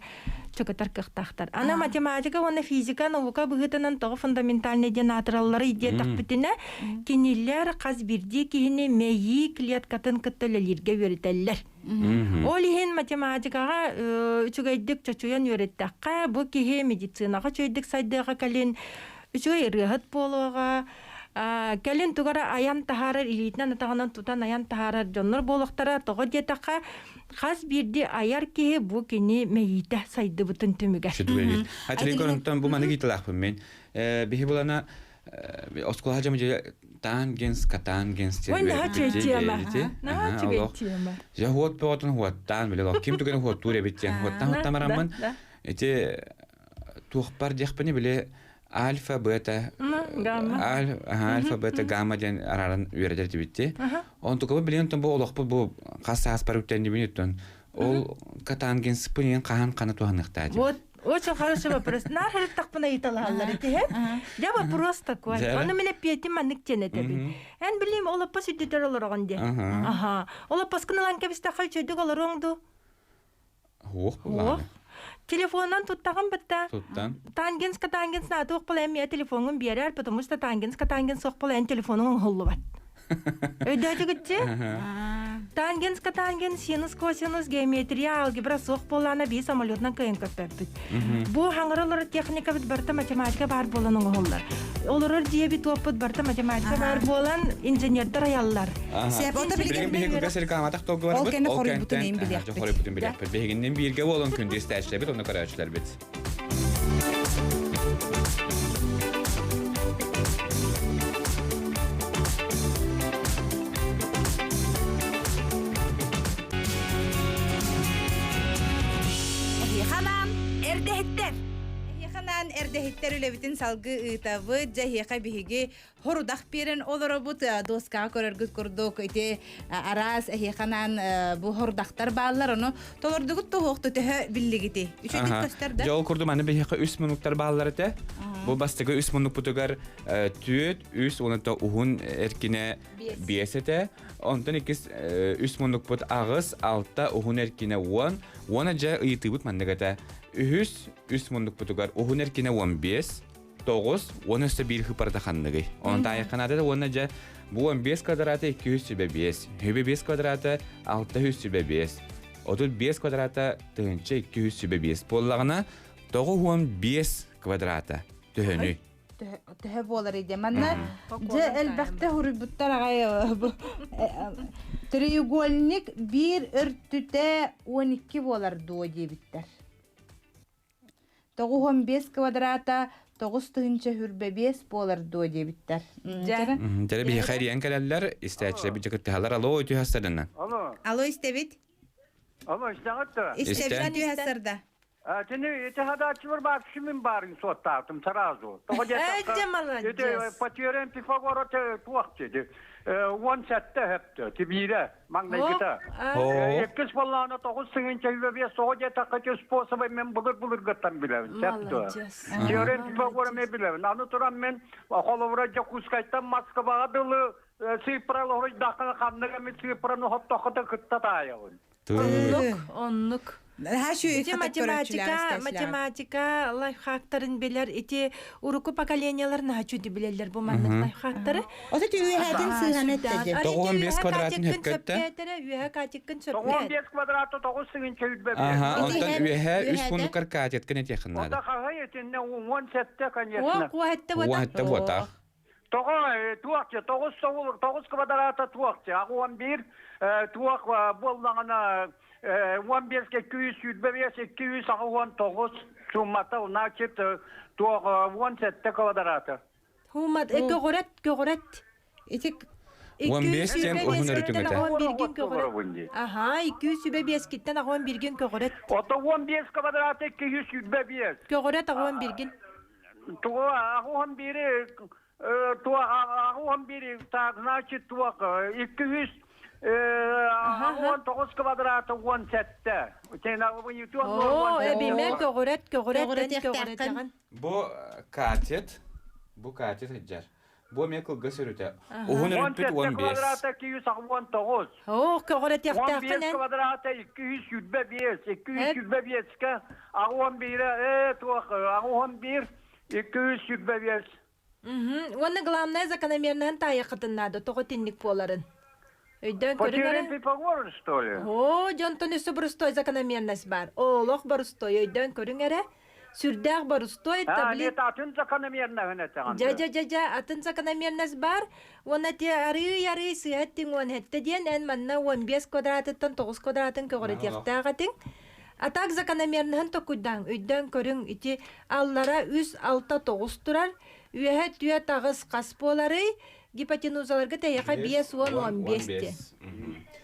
чөкөтөр кыахтаахтар. Аны математика уонна физика наука быһыытынан тоҕо фундаментальный диэн аатыралларый диэтэхпитинэ, кинилэр хас биирдии киһини мэйии клеткатын кытта үлэлииргэ үөрэтэллэр. Ол иһин математикаҕа үчүгэйдик чочуйан үөрэттэххэ, бу киһи медицинаҕа үчүгэйдик сайдыаҕа кэлин үчүгэй ырыаһыт буолуоҕа, кэлин тугу эрэ айан таһаарар, илиитинэн атаҕынан тутан айан таһаарар дьоннор буолуохтара. Тоҕо диэтэххэ, хас биирдии айар киһи бу кини мэйиитэ сайдыбытын түмүгэр. Сүдүгэр. Ателин көрөнтөн бу маны гиталаахпын мен. Биһи булана оскуола дьамы тангенс, катангенс Ой, наһаа үчүгэй тема. Наһаа үчүгэй тема. Дьэ хуот бөҕөтүн хуоттаан биле ким түгэн хуоттуур эбит диэн хуоттаан хуоттаан бараммын ити туохпар диэхпини биле альфа бета альфа бета гамма диэн арааран үөрэтэр дибитти онтукабы билигин бу олохпут бу хас сааспар үктэннибин үттэн ол катангенспын хаһан хана туһаныахтаа Вот очень хороший вопрос. Наар харыттахпына ыйыталаһаллар ити. Дьэ вопрос такой. Ону мен эппиэтим маннык диэн этэбин. Эн билим олоппос үрдүтэр олороҕун диэн. Аха. Олоппоскун ылан кэбистэххэ үчүгдүк олоруоҥ дуу? Хуох булааны. Телефонунан туттаҕын бытта. Туттан. Тангенс катангенс наатуох була эмиэ телефоҥун биэрэр, потому что тангенс катангенс суох була эн телефонуҥ оҥоһуллубат. Өйдөөтүгүтчи? Тангенс катангенс, синус косинус, геометрия, алгебра суох буоллаана бии самолетунан кыайан көппөппүт. Бу хаҥыра олорор техникабыт барыта математика баар буолан оҥоһуллар. Олорор дьиэбит уоппут барыта математика баар буолан инженердэр айаллар. Билигин биһиги кылгас рекламатах толгуарбыт. Ол кэннэ хоруйбутун эйин билиэхпит. Хоруйбутун билиэхпит. Биһигиннин бииргэ буолан күндү истээччилэрбит, онно көрөөччүлэрбит. Эһиэхэ эрдэһиттэр. Эһиэхэ эрдэһиттэр үлэбитин салгыы ыытабыт. Дьэ эһиэхэ биһиги хорудах биэрэн олоробут доскаҕа көрөргүт курдук ити араас эһиэхэ бу хорудахтар бааллар ону толордугут туһуохту төһө биллигити үчүгдүк көстөр да Дьол курдук маны биһиэхэ үс муннуктар бааллар этэ. Бу бастакы үс муннукпутугар түөт, үс уонна уһун эркинэ биэс этэ. Онтон иккис үс муннукпут аҕыс, алта, уһун эркинэ уон. Уона дьэ ыйытыыбыт маннык этэ. Үһүс үс муннукпутугар уһун эркинэ 15, тоҕус уон өссө биир хыпарда ханныгый онон таайахханаата да уонна дьэ бу 15 квадрата 205 5 квадрата 605. 35 квадрата 1225 буоллаҕына, 95 квадрата төһөнүй? Төһө буолар иде. Манна дьэ элбэхтэ хуруйбуттар аҕай треугольник биир өртүтэ 12 буолар дуо диэбиттэр. 95 квадрата 9 буолар дуо диэбиттэр. Дьэ. Дьэ биһиэхэ эрийэн кэлэллэр, истээччилэр бит кыттыһалар. Алло, үтүө сарсыарданан. Алло. Алло, истэбит. Алло, истэҕит да? Истэбит үтүө сарсыарда. Кини ити хадааччылар баар кимин баарын суоттаатым сразу. Тоҕо Эдьэ молодец. По теореме Пифагора туох диэди. 17 хэптэ, тибиирэ, маҥнайгыта. Иккис боллаана 9 тыһыынча 25 тоҕо диэтэххэ способы мен былыр-былыргыттан билэбин. Молодец. Теорем Пифагора мен билэбин. Аны туран мен холобура Дьокуускайтан Москваҕа дылы цифра лоруйдаххына ханнык эмит цифраны хоттоххото кытта таайабын. Оннук, оннук. Ити математика, математика лайфхактарын билэр, ити уруку поколениялар наһаа билэллэр бу маннык лайфхактары. Ото түйүһэтин сыыһан эттэди. 95 квадратын хөпкөттө. Үөһэ катеккын Тоҕуон сөпкө. 5 квадраты 9 тыһыынча Аха, 25. онтон үөһэ үс пунктар катеткын этиэхин Ота наада. хаһай этинне 17 О, конечно. куһэтте Уон буотах. Тоҕо туохча тоҕус тоҕус квадрата туохча 11 туох буоллаҕына 15 225 289 суммата значит туох 17 квадрата. Хумат көҕүрэт көҕүрэт. Ити 15 тен уһун өрүтүҥэтэ. Биргин көҕүрэт. Аха, 225 киттен аҕуан биргин көҕүрэт. Ото 15 квадрата 225. Көҕүрэт аҕуан биргин. Туго аҕуан бири туох аҕуан бири так значит туох 200 19 квадрата 17. О, эбиме көҕүрэт көҕүрэт Көҕүрэт көҕүрэт. Бу катет, бу катет хыджар. Бу эмиэ кылгас өрүтэ. Уһун өрүппүт 17 15. квадрата 289. О, көҕүрэт 15 яхтааххын квадрата 225. 225-ке аҕуан биирэ э туох аҕуан биир 225. Уонна главное закономерныһын таайаххытын наада тоҕо тинник буоларын. Өйдөөн По көрүҥ теореме эрэ. Пифагора, что ли? О, дьонтон өссө борустой закономерность бар. Олох борустой өйдөөн көрүҥ эрэ. Сүрдээх борустой А, табли нет, атын закономерныһын этэҕин. Дьа дьа дьа дьа атын закономерность бар. Уонна те арыы арыы сыһат тиҥ уон хэтте диэн эн манна 15 квадратыттан 9 квадратын көҕүрэтиэхтээх этиҥ. А так закономерныһын токуйдаң өйдөөн көрүҥ ити аллара 3 6 9 турар. Үөһэ түө таҕыс хас буоларый гипотенузаларга тэйэхэ 5 10 15 те.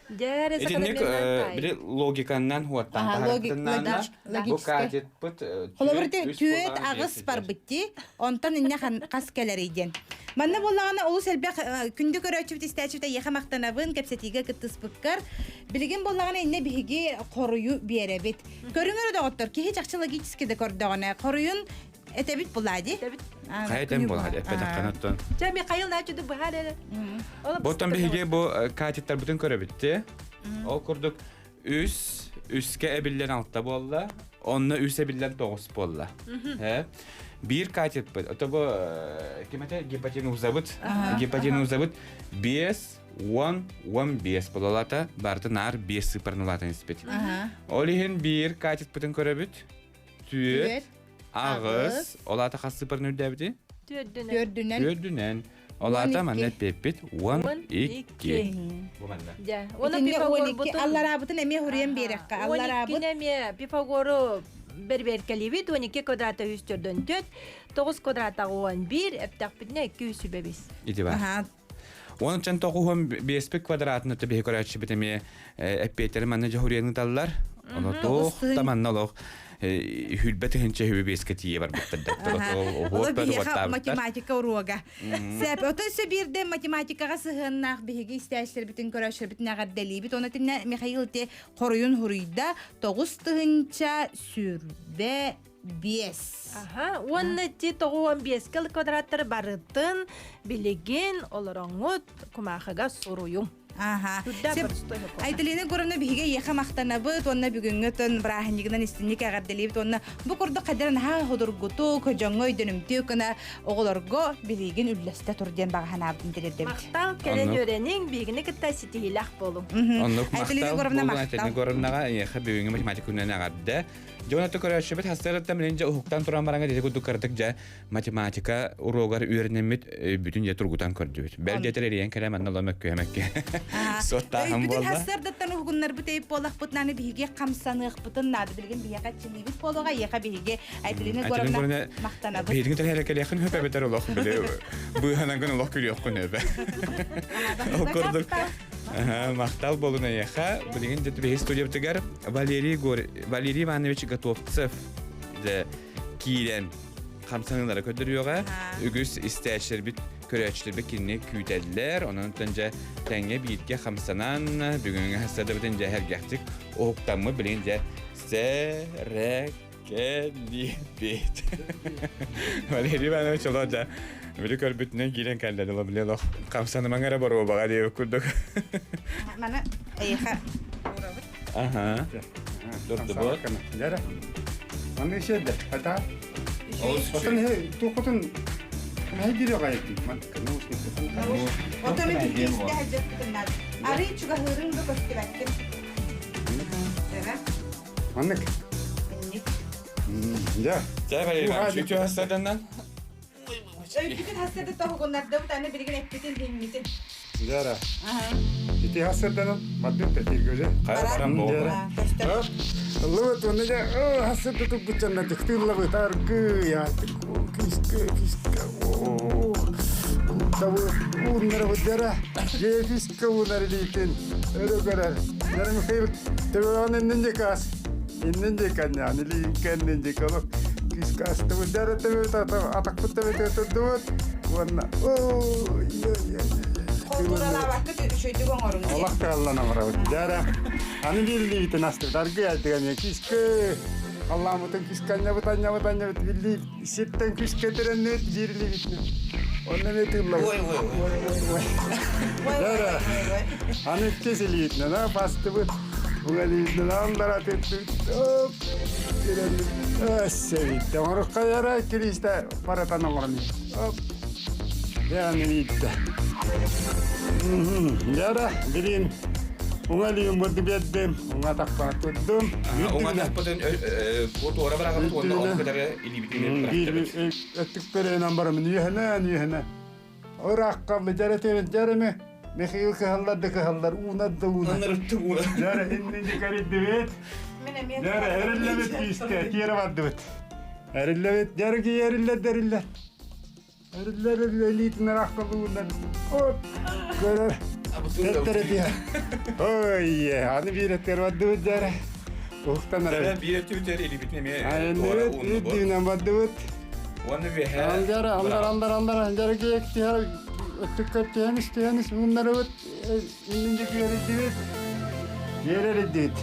Дьэ Итинник закономерныһын били логиканнан хуаттан Аха, логик- таһарытыннаанна бу логический. катетпыт Холобур түөт аҕыс барбытти, онтон инне хас кэлэрийден. Манна боллаҕына олус элбэх күндү көрөөччүбүт истээччүбүт эйиэхэ махтанабын кэпсэтиигэ кыттыспыккар. Билигин боллаҕына инне биһиги хоруйу биэрэбит. Көрүҥөр доҕоттор киһи чахчы логически да көрдөҕүнэ хоруйун этэбит булади. Этэбит. Хайытан буолар эппетахханаттан. Чэ Михаил начуду быһаар эрэ. Боттон биһиги бу катеттарбытын көрөбүтти. Ол курдук үс үскэ эбиллэн алта буолла, онно үс эбиллэн тоҕус буолла. Биир катетпыт, ото бу кимете гипотенузабыт, гипотенузабыт 5 10 15 буолалата, барыта наар 5 сыпарналаатын испит. Ол иһин биир катетпытын көрөбүт. Түөт, аҕыс, олата хас сыпарын үрдээбити? Түөрдүнэн. Төрдүнэн. Түөрдүнэн. Олата манна эппеппит 12. Бу манна. Дьэ, уонна Итинне Пифагор 12 бутун аллараабытын эмиэ хуруйан биэрэххэ. Аллараабыт 12 эмиэ Пифагору берберкелибит 12 квадрата 104 9 квадрата 11 эптахпитне 205. Ити бар. Аха. Он чан тоҕуһун биэспит квадратны төбөһө көрөөччүбүт эмиэ эппиэтери манна дьоһуруйан ыталлар. Оно туох таманна олох хүлбэ тыһынча хүбү биэскэ тиийэ барбыттар Оло биһиэхэ математика уруога. Сәп, ото өссө биирдэ математикаҕа сыһыаннаах биһиги истээччилэрбитин көрөөччүлэрбитин эҕэрдэлиибит. Оны тиннэ Михаил те хоруйун хуруйда 9 тыһынча 25. Аха, уонна ти тоҕуон биэскэл квадраттар барытын билигин олороҥут кумаахыга суруйуҥ. Аха. Үрдэ Сеп боростуой сокуона. Айталина Егоровна биһиги эйиэхэ махтанабыт уонна бүгүҥҥү тон бырааһынньыгынан истинник эҕэрдэлиибит уонна бу курдук хадыр наһаа судургутук, дьоҥҥо өйдөнүмтүө гына оҕолорго билиигин үллэстэ тур диэн баҕа санаабытын тириэрдэбит. Махтал, кэлэн Оннук. үөрэниҥ, биһигини кытта ситиһиилээх буолуҥ. Оннук Айталина махтал Егоровна буолун Айталина махтал. Егоровнаҕа эйиэхэ бүгүҥҥү математика күнүнэн эҕэрдэ. Дьон аты көрөөччүбүт хастарыттан билин дьэ уһуктан туран бараҥа дити курдук кыратык дьэ математика уруогар үөрэнэммит бүтүн дьэ тургутан көрдүбүт. Бэл диэтэр эрийэн кэлэ манна ло мөккүһэ мөккү. Суоттааһын Өйбүтүн буолла. хассардаттан уһугуннарбыт өй буолахпытынан биһиги хамсаныахпытын наада билигин биһиэхэ чиниибит буолуоҕа эйиэхэ биһиги Айталина Егоровна махтанабыт. Биһигин тэлэһэрэ кэлиэххин хөп эбэтэр олох били быыһанан олох күлүөххүн өбө. Ол курдук махтал буолун эйиэхэ. Билигин дьэ биһиги студиябытыгар Валерий Гор Валерий Иванович Готовцев дьэ киирэн хамсаныылары көрдөрүөҕэ. Үгүс истээччилэрбит, көрөөччүлэрбит кинини күүтэллэр. Онон дьэ тэҥҥэ бииргэ хамсанан бүгүҥҥү хастардабытын дьэ сэргэхтик уһуктаммыт билигин дьэ сэрэкэлиибит. Валерий Иванович олоо дьэ били көрбүтүнэн киирэн кэллэ дылы били олох хамсанымаҥ эрэ боруобаҕа диэбит курдук. Маны эйиэхэ Аха. Дурдубут. Дьара. Маннык сиэрдэ. Хата. Отон туохутун мэһэйдиир аҕайык мантыка наушник. Отон истэ сылдьыппытын наада. Арый чугаһыырыҥ да көстүбэккин. Маннык. Инник. Дьэ. Чэ, Валерий Иванович, үтүө хастарданнан. Өйбүтүн хассады тоһугуннардыбыт, аны билигин эппитин иҥмитин. Дьара. Ити хассырданан бардык да тиргөже. Хайа баран буолла. Ыллыбыт уонна дьэ хассырда турбутчанна тыктыыллабыт аргы кискэ кискэ табы ууннарабыт дьара дьэ кискэ уунар илиитин өрө көрөр. Дьара Михаил төбөҕүн иннин дикас иннин диканьян илиин кэннин дикалык кискэ астыбыт дьара төбөбүт атахпыт төбөтүгэр турдубут уонна ой Холтуралаабакка үчүгэйдик оҥоруҥ диэн. Олох кыаллан оҥоробут. Дьара аны биир астыбыт аргы айдыган кискэ халлааммытын кискэ анньабыт анньабыт анньабыт биллии сиртэн күскэ тирэннибит биир илиибитинэн. Онно эмиэ тыыллабыт. Ой ой ой ой ой. Дьара аны иккис илиитинэн а бастыбыт. Бу илиитинэн аллара түттүбүт. Оп тирэннибит. Өссө биирдэ оҥорукка яра кириистэ баратан оҥорон. Оп Яны биирдэ. Яра, билин уҥа илиим бурду биэрдим, уҥа атахпар турдум. Уҥа атахпытын бу туора быраҕабыт уонна ол кытары илиибитин бырахтыбыт. Өттүктэринэн барамын үөһэнэн үөһэнэ. Ырааххаллы дьэрэтебин дьэрэми Михаил кыһаллар да кыһаллар, уунар да уунар. Аннарыттык ууна. Дьэрэ иннинди кэриддибит. Дьэрэ эриллэбит күүскэ, тиэрэ бардыбыт. Эриллэбит, дьэрэ кии эриллэр да эриллэр. Эриллэр илиитин ыраахталыынан оп көрөр тэттэрэ Ой, аны биир өттүгэр бардыбыт дьэрэ. Уһуктан эрэ. Биир өттүбүтэр илиибитин эмиэ туора ууннубут. Үрдүнэн бардыбыт. Уонна үөһэ. Андара, андара, андара, андара, андара киэк түһэр, өттүккэ түһэн ис, түһэн ис, ууннарыбыт, иннин диэки эрийдибит. Биэр эрийдибит.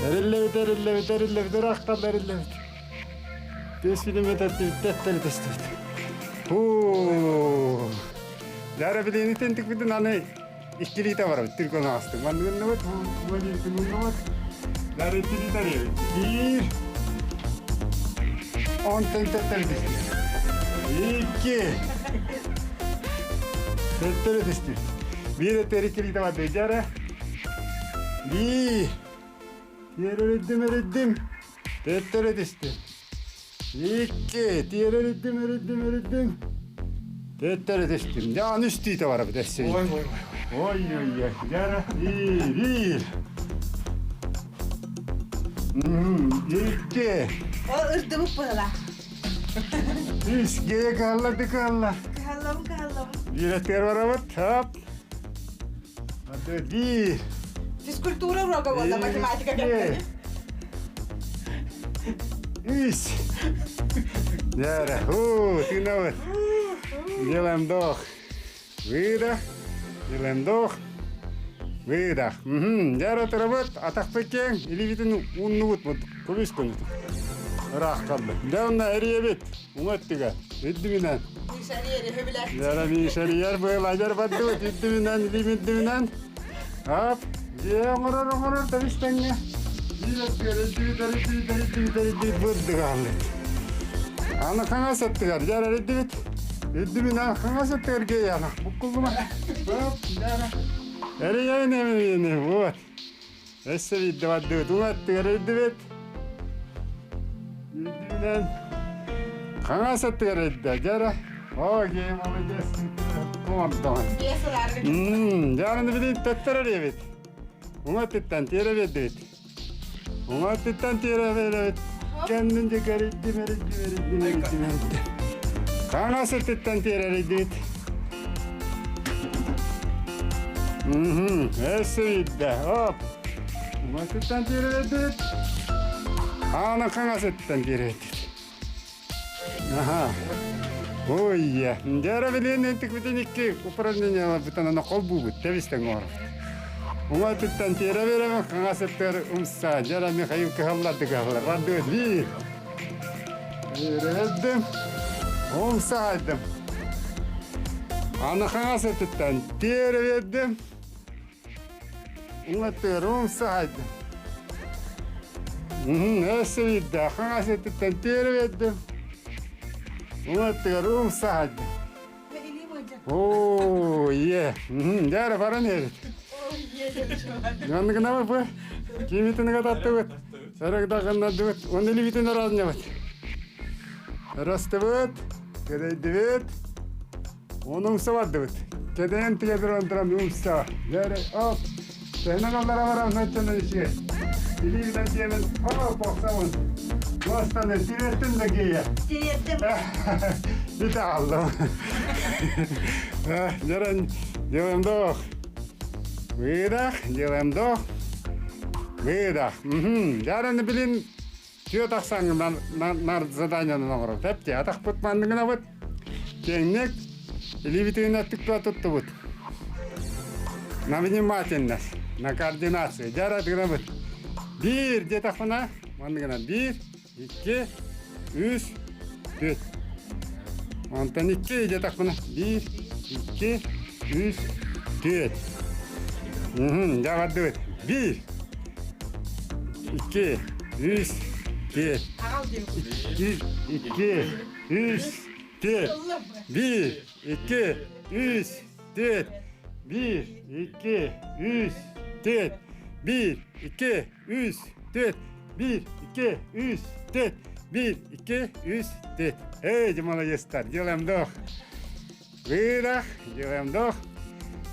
Эриллэбит, эриллэбит, эриллэбит, ыраахтан эриллэбит. Түспүтүм тэттэртэр тэстибит. Хуу. Дара билиини тентикпитин аны иккилиитэ барабыт түргөн аастык. Манныгынныбыт, манныгынныбыт. Дара иккилиитэ диэбит. Биир. Онтон тэттэр түстүбүт. Икки. Тэттэр түстүбүт. Биир эттэр иккилиитэ барды. Дара. Биир. Тиэрэриддим, эриддим. Төттөрү түстүм. Икки, тиэрэ эриддим, эриддим, эриддим. Төттөрү түстүм. Дьэ, аны үстүүтэ барабыт өссө. Ой, ой, ой. Ой, ой, ой. Дьэ, биир, биир. Икки. Ол ырдыбыт быһыла. Үс, гея кыһаллар да кыһаллар. Кыһаллабын, кыһаллабын. Биир өттүгэр барабыт. Хоп. Аты биир. Физкультура уруога буолла, математика кэпсэни. Үс. Дьэ, ху, тыынабыт. Делаем вдох. Выдох. Делаем вдох. Выдох. Дьэ, турабыт, атахпыт киэҥ, илиибитин ууннубут, көмүс көнүтүк. Ыраах қалды. Дьэ, онно эрийэбит, уҥа өттүгэр, үрдүбүнэн. Дьэ, мишарияр быылажар бардыбыт, үрдүбүнэн, илиим үрдүбүнэн. Ап, дьиэ оҥорор оҥорор тэбис-тэҥҥэ. Биир өттүгэр эрдибит, эрдибит, эрдибит, эрдибит, бырдык аһыллыбыт. Аны хаҥас өттүгэр дьэ эрдибит. Үрдүбүнэн хаҥас өттүгэр киэйэҕэ буккуллума. Оп, дьэ эрийэбин эмиэни, вот. Өссө биирдэ бардыбыт, уҥа өттүгэр эрдибит. Үрдүбүнэн хаҥас өттүгэр эрдэ, дьэ эрэ. Оо, киһи молодец, оҥордоҕун. Дьэ, аны билигин төттөрү эриэбит. Уҥа өттүттэн тиэрэ биэрдибит. Уҥа өттүттэн тиэрэ биэрэбит. Кэннин диэки эрийдим, эрийдим, эрийдим, эрийдим, эрийдим. Хаҥас өттүттэн тиэрэ эрийдибит. Өссө биирдэ. Оп. Уҥа өттүттэн тиэрэ биэрдибит. Аана хаҥас өттүттэн тиэрэ биэрдибит. Аха. Ой, дьэ эрэ билиэн ентикпитин икки упражненияларбытын аны холбуубут, тэбистэн оҥоробут. Уҥа өттүттэн тиэрэ биэрэбин, хаҥас өттүгэр умса, дьэ эрэ Михаил кыһалларды кыһаллар. Бардыбыт биир. Биэрэбэддим, умсаайдым. Аны хаҥас өттүттэн тиэрэ биэрдим, уҥа өттүгэр умсаайдым. Өссө биирдэ хаҥас өттүттэн тиэрэ биэрдим, уҥа өттүгэр умсаайдым. Оо, ийэ, дьэ эрэ баран иһэбит. Манныгынабы бу кимитин таттыбыт, сарыгдагыннардыбыт, уонна илибитин ыраанньабыт. Ырастыбыт, кэдэйдибит, Оны умса бардыбыт. Кэдэйэн тигэдир онтуран умса. Дьэ оп, Тэһинэн аллара баран саччанан ичигэ. Илиибинэн тиэмэн, оп, охсабын. Муостаны тириэртим да киэйэ. Тириэртим. Ите аллым. Дьэрэн, делаем вдох. Выдох, делаем вдох. Выдох. Дьэрэн билин Түө тахсаҥҥын нар заданиянан оҥорор. Тэпти атахпыт манныгынабыт. Киэҥник илиибитигин өттүктүү туттубут. На внимательность, на координацию. Дьара гынабыт. Биир диэтэхпинэ, манныгынан биир, икки, үс, түөрт. Онтон икки диэтэхпинэ, биир, икки, үс, түөрт. Дьэ бардыбыт. Биир, икки, үс, түөрт. Икки, үс, түөрт. Биир, икки, үс, түөрт. Биир, икки, үс, түөрт. Биир, икки, үс, түөрт. Биир, икки, үс, түөрт. Биир, икки, үс, түөрт. Эй, молодецтар, делаем вдох. Выдох, делаем вдох.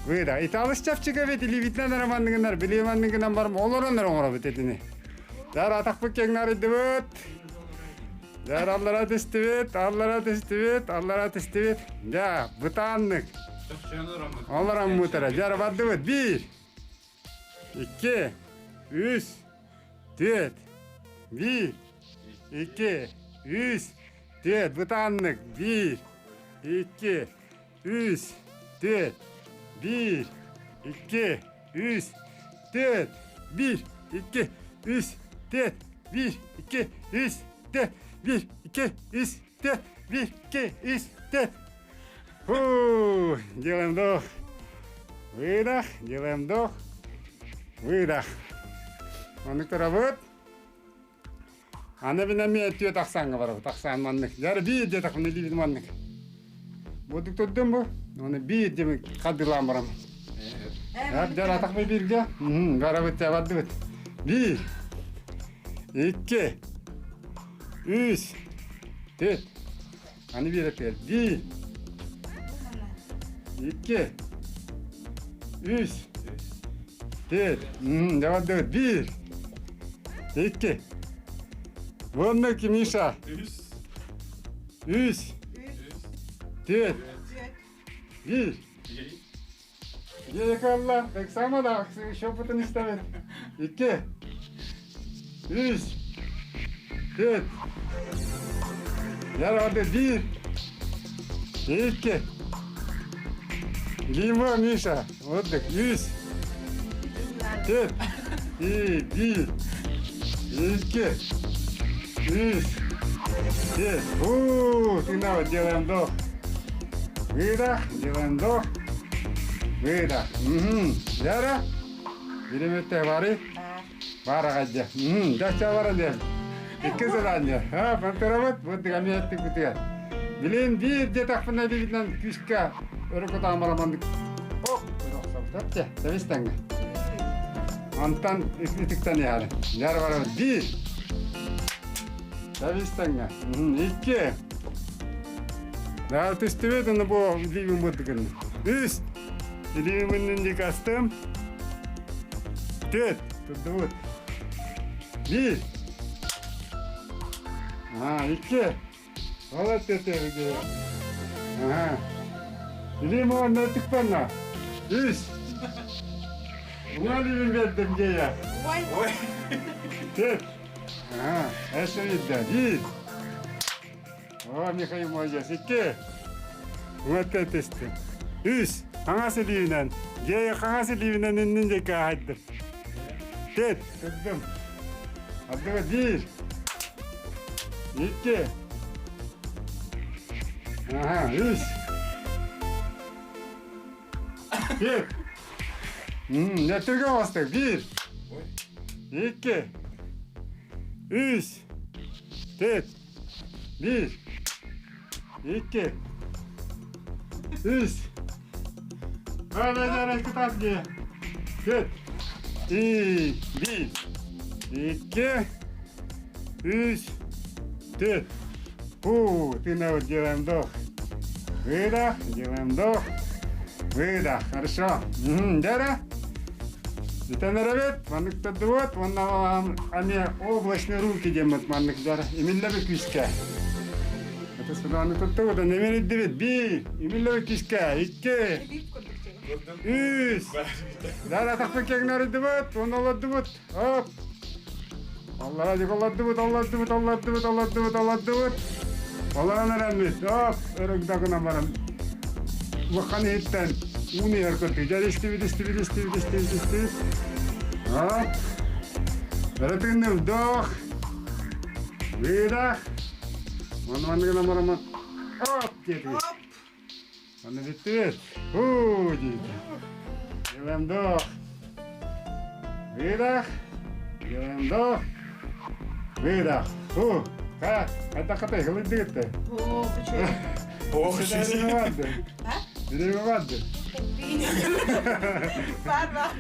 Выдох. Италыс чапчыга бит илиибитинэн романныгынар, билиэманныгынан барым олороннор оҥоробут этини. Дар атахпыт кэҥнарыйдыбыт. Дар аллара түстүбүт, аллара түстүбүт, аллара түстүбүт. Дьа, бытааннык. Олороммутара. Дьара бардыбыт. Биир, икки, үс, түөрт, биир, икки, үс, түөрт, бытааннык, биир, икки, үс, түөрт, биир, икки, үс, түөрт, биир, икки, үс, түөрт, биир, икки, үс, түөрт, биир, икки, үс, түөрт, биир, икки, үс, түөрт. Фу, делаем вдох. Выдох, делаем вдох. Выдох. Ону көрөбүт. Аны мин эмиэ түө тахсааҥҥа барабыт. Тахсаан маннык. Дьэ биир диэтэхпинэ илиибин маннык. Будук турдум бу. Оны биир диэми хардыылаан барам. Дьэ атахпы бииргэ. Барабыт дьэ бардыбыт. Биир. Икки. Үс. Түөрт. Аны биэрэтигэр биир. Икки. Үс. Түөрт. Дьэ бардыбыт. Биир. Икки. Уонна Миша. Үс. Үс. Түөрт. Биир. Дьиэкалла, эксама да шепотун истэбин. Икки. Үс. Түөрт. Ярады биир. Икки. Дима, Миша. Отдых. Үс. Түөрт. И, биир. Икки. Үс. Түөрт. Фу, тына делаем вдох. Выдох, делаем вдох. Выдох. Угу. Яра. Биремете бары? Бар аҕайдьа. Дача бар диэн. Икки сылаанньа. Ха, пантерабыт, бу дыгамиаттык бутугар. Билин биир диэтэхпинэ илиибинэн күүскэ өрө кутаан бараманнык оп охсобут. Тэбис тэҥҥэ. Онтон итиктэн иһэр. Дьар барабыт. Биир. Тэбис тэҥҥэ. Икки. Да, түстүбүт, оны бу илиибин бырдыгын. Үс. Илиибин дикастым. Түт. Турдубут. Биир. А, икки. Молодец, Сергей. Ага. Илиим уонна түкпэнна. Үс. Уҥа илиибин бердим дьиэ. Ой. Түт. Ага, эсэ видда. Биир. О, Михаил молодец. Икки. Уҥа түстүм. Үс. Хаҥас илиибинэн. Дьиэ хаҥас илиибинэн иннин диэки аһайдым. Түт. Турдум. Ардыга биир. Икки. Ага, үс. Бір. Нөтүргэ бастык. Биир. Икки. Үс. Төрт. Биир. Икки. Үс. Ара, кытаат дии. Төрт. И, биир. Икки. Үс. Төрт. Фу, ты делаем вдох. Выдох, делаем вдох. Выдох. Хорошо. Дара. Итэнэрэбит, маннык тардыбыт, уонна ами облачные руки диэммит маннык дара. Имиллэби күүскэ. Это сюда туттубут, немер иддибит. Биир, имиллэби күүскэ. Икки. Үс. Дара тахпын кеңнер иддибит, уонна олордубут. Оп. Аллара дик олордубут, олордубут, олордубут, олордубут, олордубут. Олорон эрэммит. Оп, өрөгдөгүнэн баран. Улахан иһиттэн ууну иһэр курдук. Дьэ, истибит, истибит, истибит, истибит, истибит. Оп. Өрө тыынным. Вдох. Выдох. Онно манныгынан баран оп диэтибит. Аны бүттүбүт. Фу диэтэ. Делаем вдох. Выдох. Делаем вдох. Выдох. Фу. Ха, это хата, хылыдыгытты. О, почему? Ох, Билеме А? Билеме барды. Бар, бар.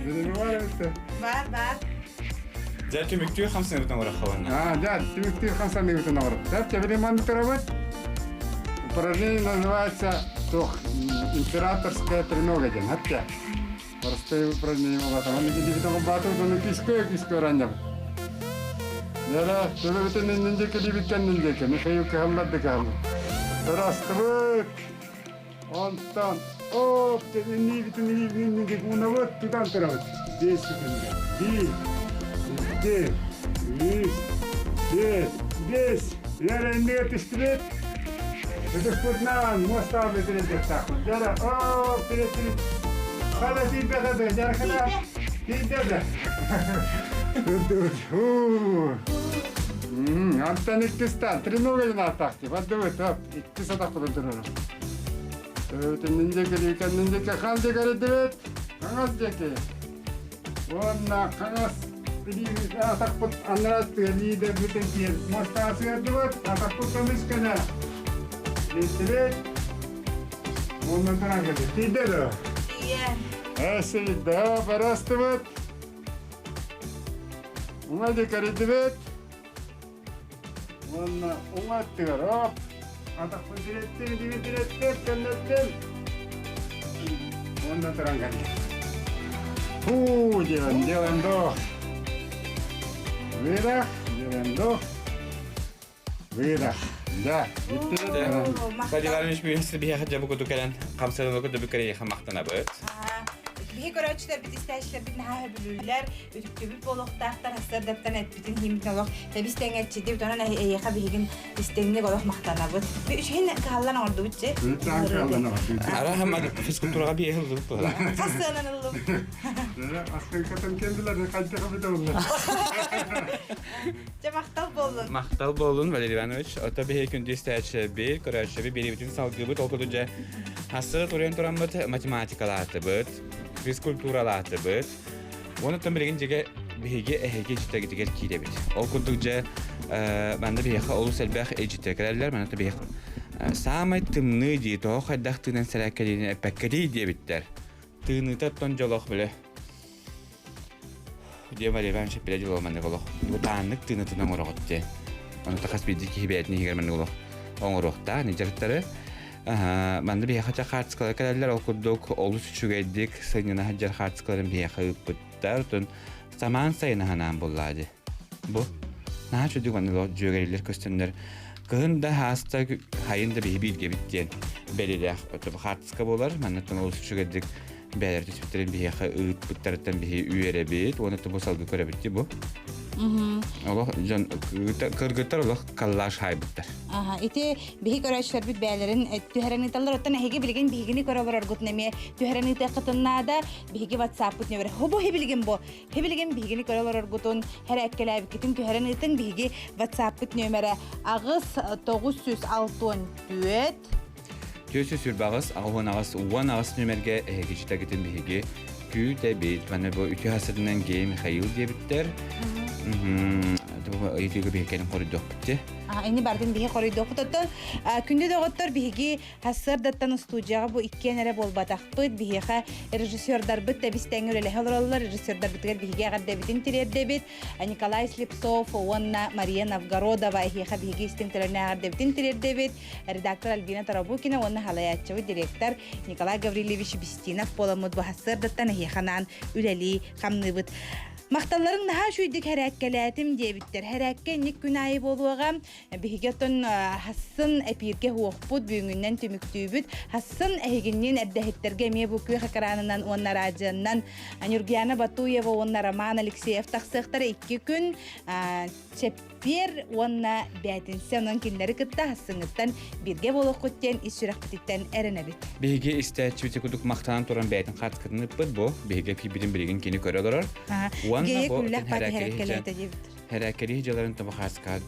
Билеме бар это. Бар, бар. Дьэ түмүктүү хамсаныбытын оҥороххобунна. А, да, түмүктүү хамсаныбытын оҥорох. Да, билеме турабыт. Упражнение называется туох, императорская тренога диэн. Хатта. Простое упражнение болата. Оны килибитен баату, оны кискө кискө ранням. Яра, төбөтен нинде килибиттен нинде Михаил кыһалларды кыһаллар. Ырастыбыт. Онтон, оп, иннибитин иннинге кунабыт, тутан турабыт. Бес секунда. Биир, икки, үс, төрт, бес. Яра, инниге түстүбүт. Ытыспытынан муостаҕа бүтүрүдүөхтаахпыт. Дьара, оп, тирет-тирет. Хана тиийбэхэ дьара хана тиийдэ да. Үрдүбүт. Антон иккистан, тренога жынааттаахти. Бардыбыт, оп, икки сатахпытын турарым. Төбөтүн кэннин хан декеридибит. Хаҥас диэки. Уонна хаҥас атахпыт аннарааттыга лиидэрбитин тиэр муостаҕа сыһардыбыт, атахпыт көмүс көнө. Тиийдибит. Уонна туран кэлбит. Тиийдэ дуо? Тиийэн. Эсийдэ, барастыбыт. Уҥа декеридибит. Уонна уҥа өттүгэр, оп, атахпын тирэттим, илиибин тирэттим, көннөттүм. Уонна туран кэллим. Фу, делаем, делаем вдох. Выдох, делаем вдох. Выдох. Да, Владимир Иванович биһиэхэ дьэ бу курдук кэлэн хамсанан курдук кэриэхэ махтанабыт. Биһи көрөөччүлэрбит, истээччилэрбит наһаа сөбүлүүллэр, үтүктүбүт буолуохтаахтар, сарсыардаптан эппитин химитин олох тэбис тэҥэччитибит, онон эйиэхэ биһигин истиҥник олох махтанабыт. Үчүгүн кыһаллан оҥордубут чи. Араһа физкультураҕа биэһи ыллыбыт буолар. Хас сыанан ыллым. Аскынкатын кендилер хайдах эбитэ буолла. Дьэ махтал буоллун. Махтал буоллун, Валерий Иванович. Ото биһи күндү истээччилэрбит, көрөөччүлэрбит биэриибитин салгыыбыт. Ол курдук дьэ хассы туруйан тураммыт математикалаатыбыт. Физкультуралаатыбыт. Онтон билигин дьигэ биһиги эһиги эдьиттэргитигэр киирэбит. Ол курдук дьэ манна биһиэхэ олус элбэх эдьиттэр кэлэллэр. Манна биһиэхэ саамай тымныы дии, тоҕо хайдах тыынан сэрээккэлиини эппэккэтий диэбиттэр. Тыыныыта оттон дьолох билэ. Диэн Валерий Иванович билэ дьоло маннык олох. Бутааннык тыынытын оҥороҕут диэн. Ону хас биирдии киһи бэйэтин иһигэр маннык олох оҥоруохтаах, дьарыктары. Манна биһиэхэ ча хаартыскалар кэлэллэр, ол курдук олус үчүгэйдик сынньана сылдьар хаартыскаларын биһиэхэ ыыппыттар. Оттон самаан сайын аһанаан буоллаа дии. Бу наһаа үчүгэй маннык дьүөгэлиилэр көстөннөр кыһын да хааста хайын да биһи бииргэбит диэн бэлиэлээх хаартыска буолар. Манныттан олус үчүгэйдик бэйэлэр түспүттэрин биһиэхэ ыыппыттарыттан биһи үөрэбит уонна бу салгы көрөбүт дии бу. Олох дьон кыргыттар олох коллаж хаайбыттар. Аха, ити биһи көрөөччүлэрбит бэйэлэрин түһэрэн ыыталлар. Оттон эһиги билигин биһигини көрө олороргутун эмиэ түһэрэн ыытыаххытын наада. Биһиги WhatsApp-пыт нөмерэ. Хобу хибилигин бу. Хибилигин биһигини көрө олороргутун, хэрээккэлээбиккитин түһэрэн ыытыҥ. Биһиги WhatsApp-пыт нөмерэ 8 964 428 88 нөмерге эһиги читагитин биһиги күүтэбит. Маны бу үтүө хасытынан Гей Михаил диэбиттэр. Ыйытыыга биһи кэлин хоруйдуохпут Ини бардын биһи хоруйдуохпут. Оттон күндү доҕоттор биһиги хассыардаттан студияҕа бу иккиэн эрэ буолбатахпыт. Биһиэхэ режиссердарбыт тэбистэҥ үлэлэһэ олороллор. Режиссердарбытыгар биһиги эҕэрдэбитин тириэрдэбит. Николай Слепцов уонна Мария Новгородова эһиэхэ биһиги истиҥ төлөннөөх эҕэрдэбитин тириэрдэбит. Редактор Альбина Тарабукина уонна халайааччыбыт директор Николай Гаврильевич Бестинов буоламмыт бу хассыардаттан эһиэхэ үлэлии хамныыбыт. Махталларың наһаа үчүйдүк хэрээккэлээтим диэбиттэр. Хэрээккэ инник күн аайы буолуоҕа. Биһиги оттон хассын эпииргэ хуохпут, бүгүҥҥүнэн түмүктүүбүт. Хассын эһигинниин эрдэһиттэргэ эмиэ бу күөх экранынан уонна радионан Нюргияна Батуева уонна Роман Алексеев тахсыахтара икки күн чэппиэр уонна бээтинсэ онон кинилэри кытта хассыҥҥыттан бииргэ буолуоххут диэн ис сүрэхпититтэн эрэнэбит. Биһиги истээччибит курдук махтанан туран бэйэтин хаартыскатын ыппыт бу. Биһиги эпиирбитин билигин кини көрө олорор. Уонна бу хэрээккэлии дьаларын тоба хаартыска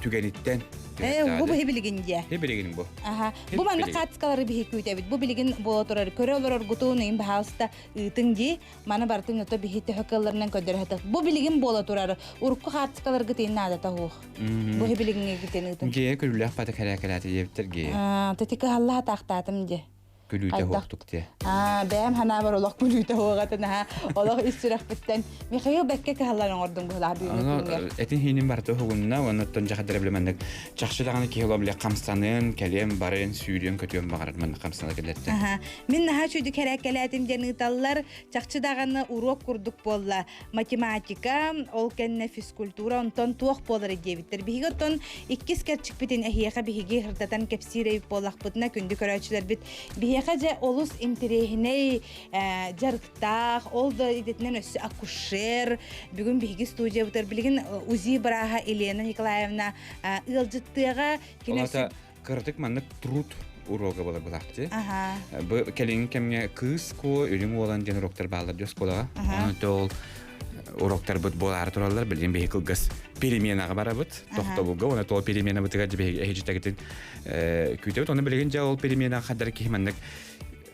түгэниттэн Э, бу биһи билигин дьэ. Хи билигин бу. Аха. Бу манна хаартыскалары биһи күүтэбит. Бу билигин буола турар. Көрө олорор гутуун ыйын баһаалыста ыытыҥ дии. Маны барытын ото биһи төһө кылларынан көрдөрө Бу билигин буола турар. Урукку хаартыскаларгыт ыйын наадата хуох. Бу хи билигиҥҥитин ыытыҥ. Гея күлүүлээх пата кэрээкэлээтэ диэбиттэр гея. Тати кыһалла хатаахтаатым дьэ. Күлүүтэ хуохтук дии. Бэйэм ханаабар олох күлүүтэ хуоҕатын аха олох ис сүрэхпиттэн Михаил бэккэ кыһаллан оҥордуҥ быһылаах бүгүҥҥү күҥҥэ. Этин хиинин барыта уһугунна уонна оттон дьахадара билэмэнник чахчы даҕаны киһи олом билэ хамсаныан, кэлиэн, барыан, сүүрүөн, көтүөн баҕарар маннык хамсана кэлэртэн. Мин наһаа үчүгүйдүк хэрээккэлээтим диэн ыыталлар. Чахчы даҕаны уруок курдук буолла. Математика, ол кэннэ физкультура, онтон туох буолар диэбиттэр. Биһиги оттон иккис кэрчикпитин эһиэхэ биһиги ырдатан кэпсиир эбит буоллахпытына күндү көрөөччүлэрбит биһиэхэ дьэ олус интэриэһинэй дьарыктаах, ол да идэтинэн өссө акушер. Бүгүн биһиги студиябытыгар билигин УЗИ бырааһа Елена Николаевна ыалдьыттыаҕа. Кини кыратык маннык труд уруога буолар былаахчы. Бу кэлиҥҥи кэмҥэ кыыс куо үрүҥ уолан диэн уроктар бааллар дии оскуолаҕа. Онон ол уроктарбыт буолаары тураллар. Билигин биһиги кылгас переменаҕа барабыт. Тохтобулга уонна ол переменабытыгар биһиги эһиджитэгитин күүтэбит. Онно билигин дьэ ол переменаҕа хаддар киһи маннык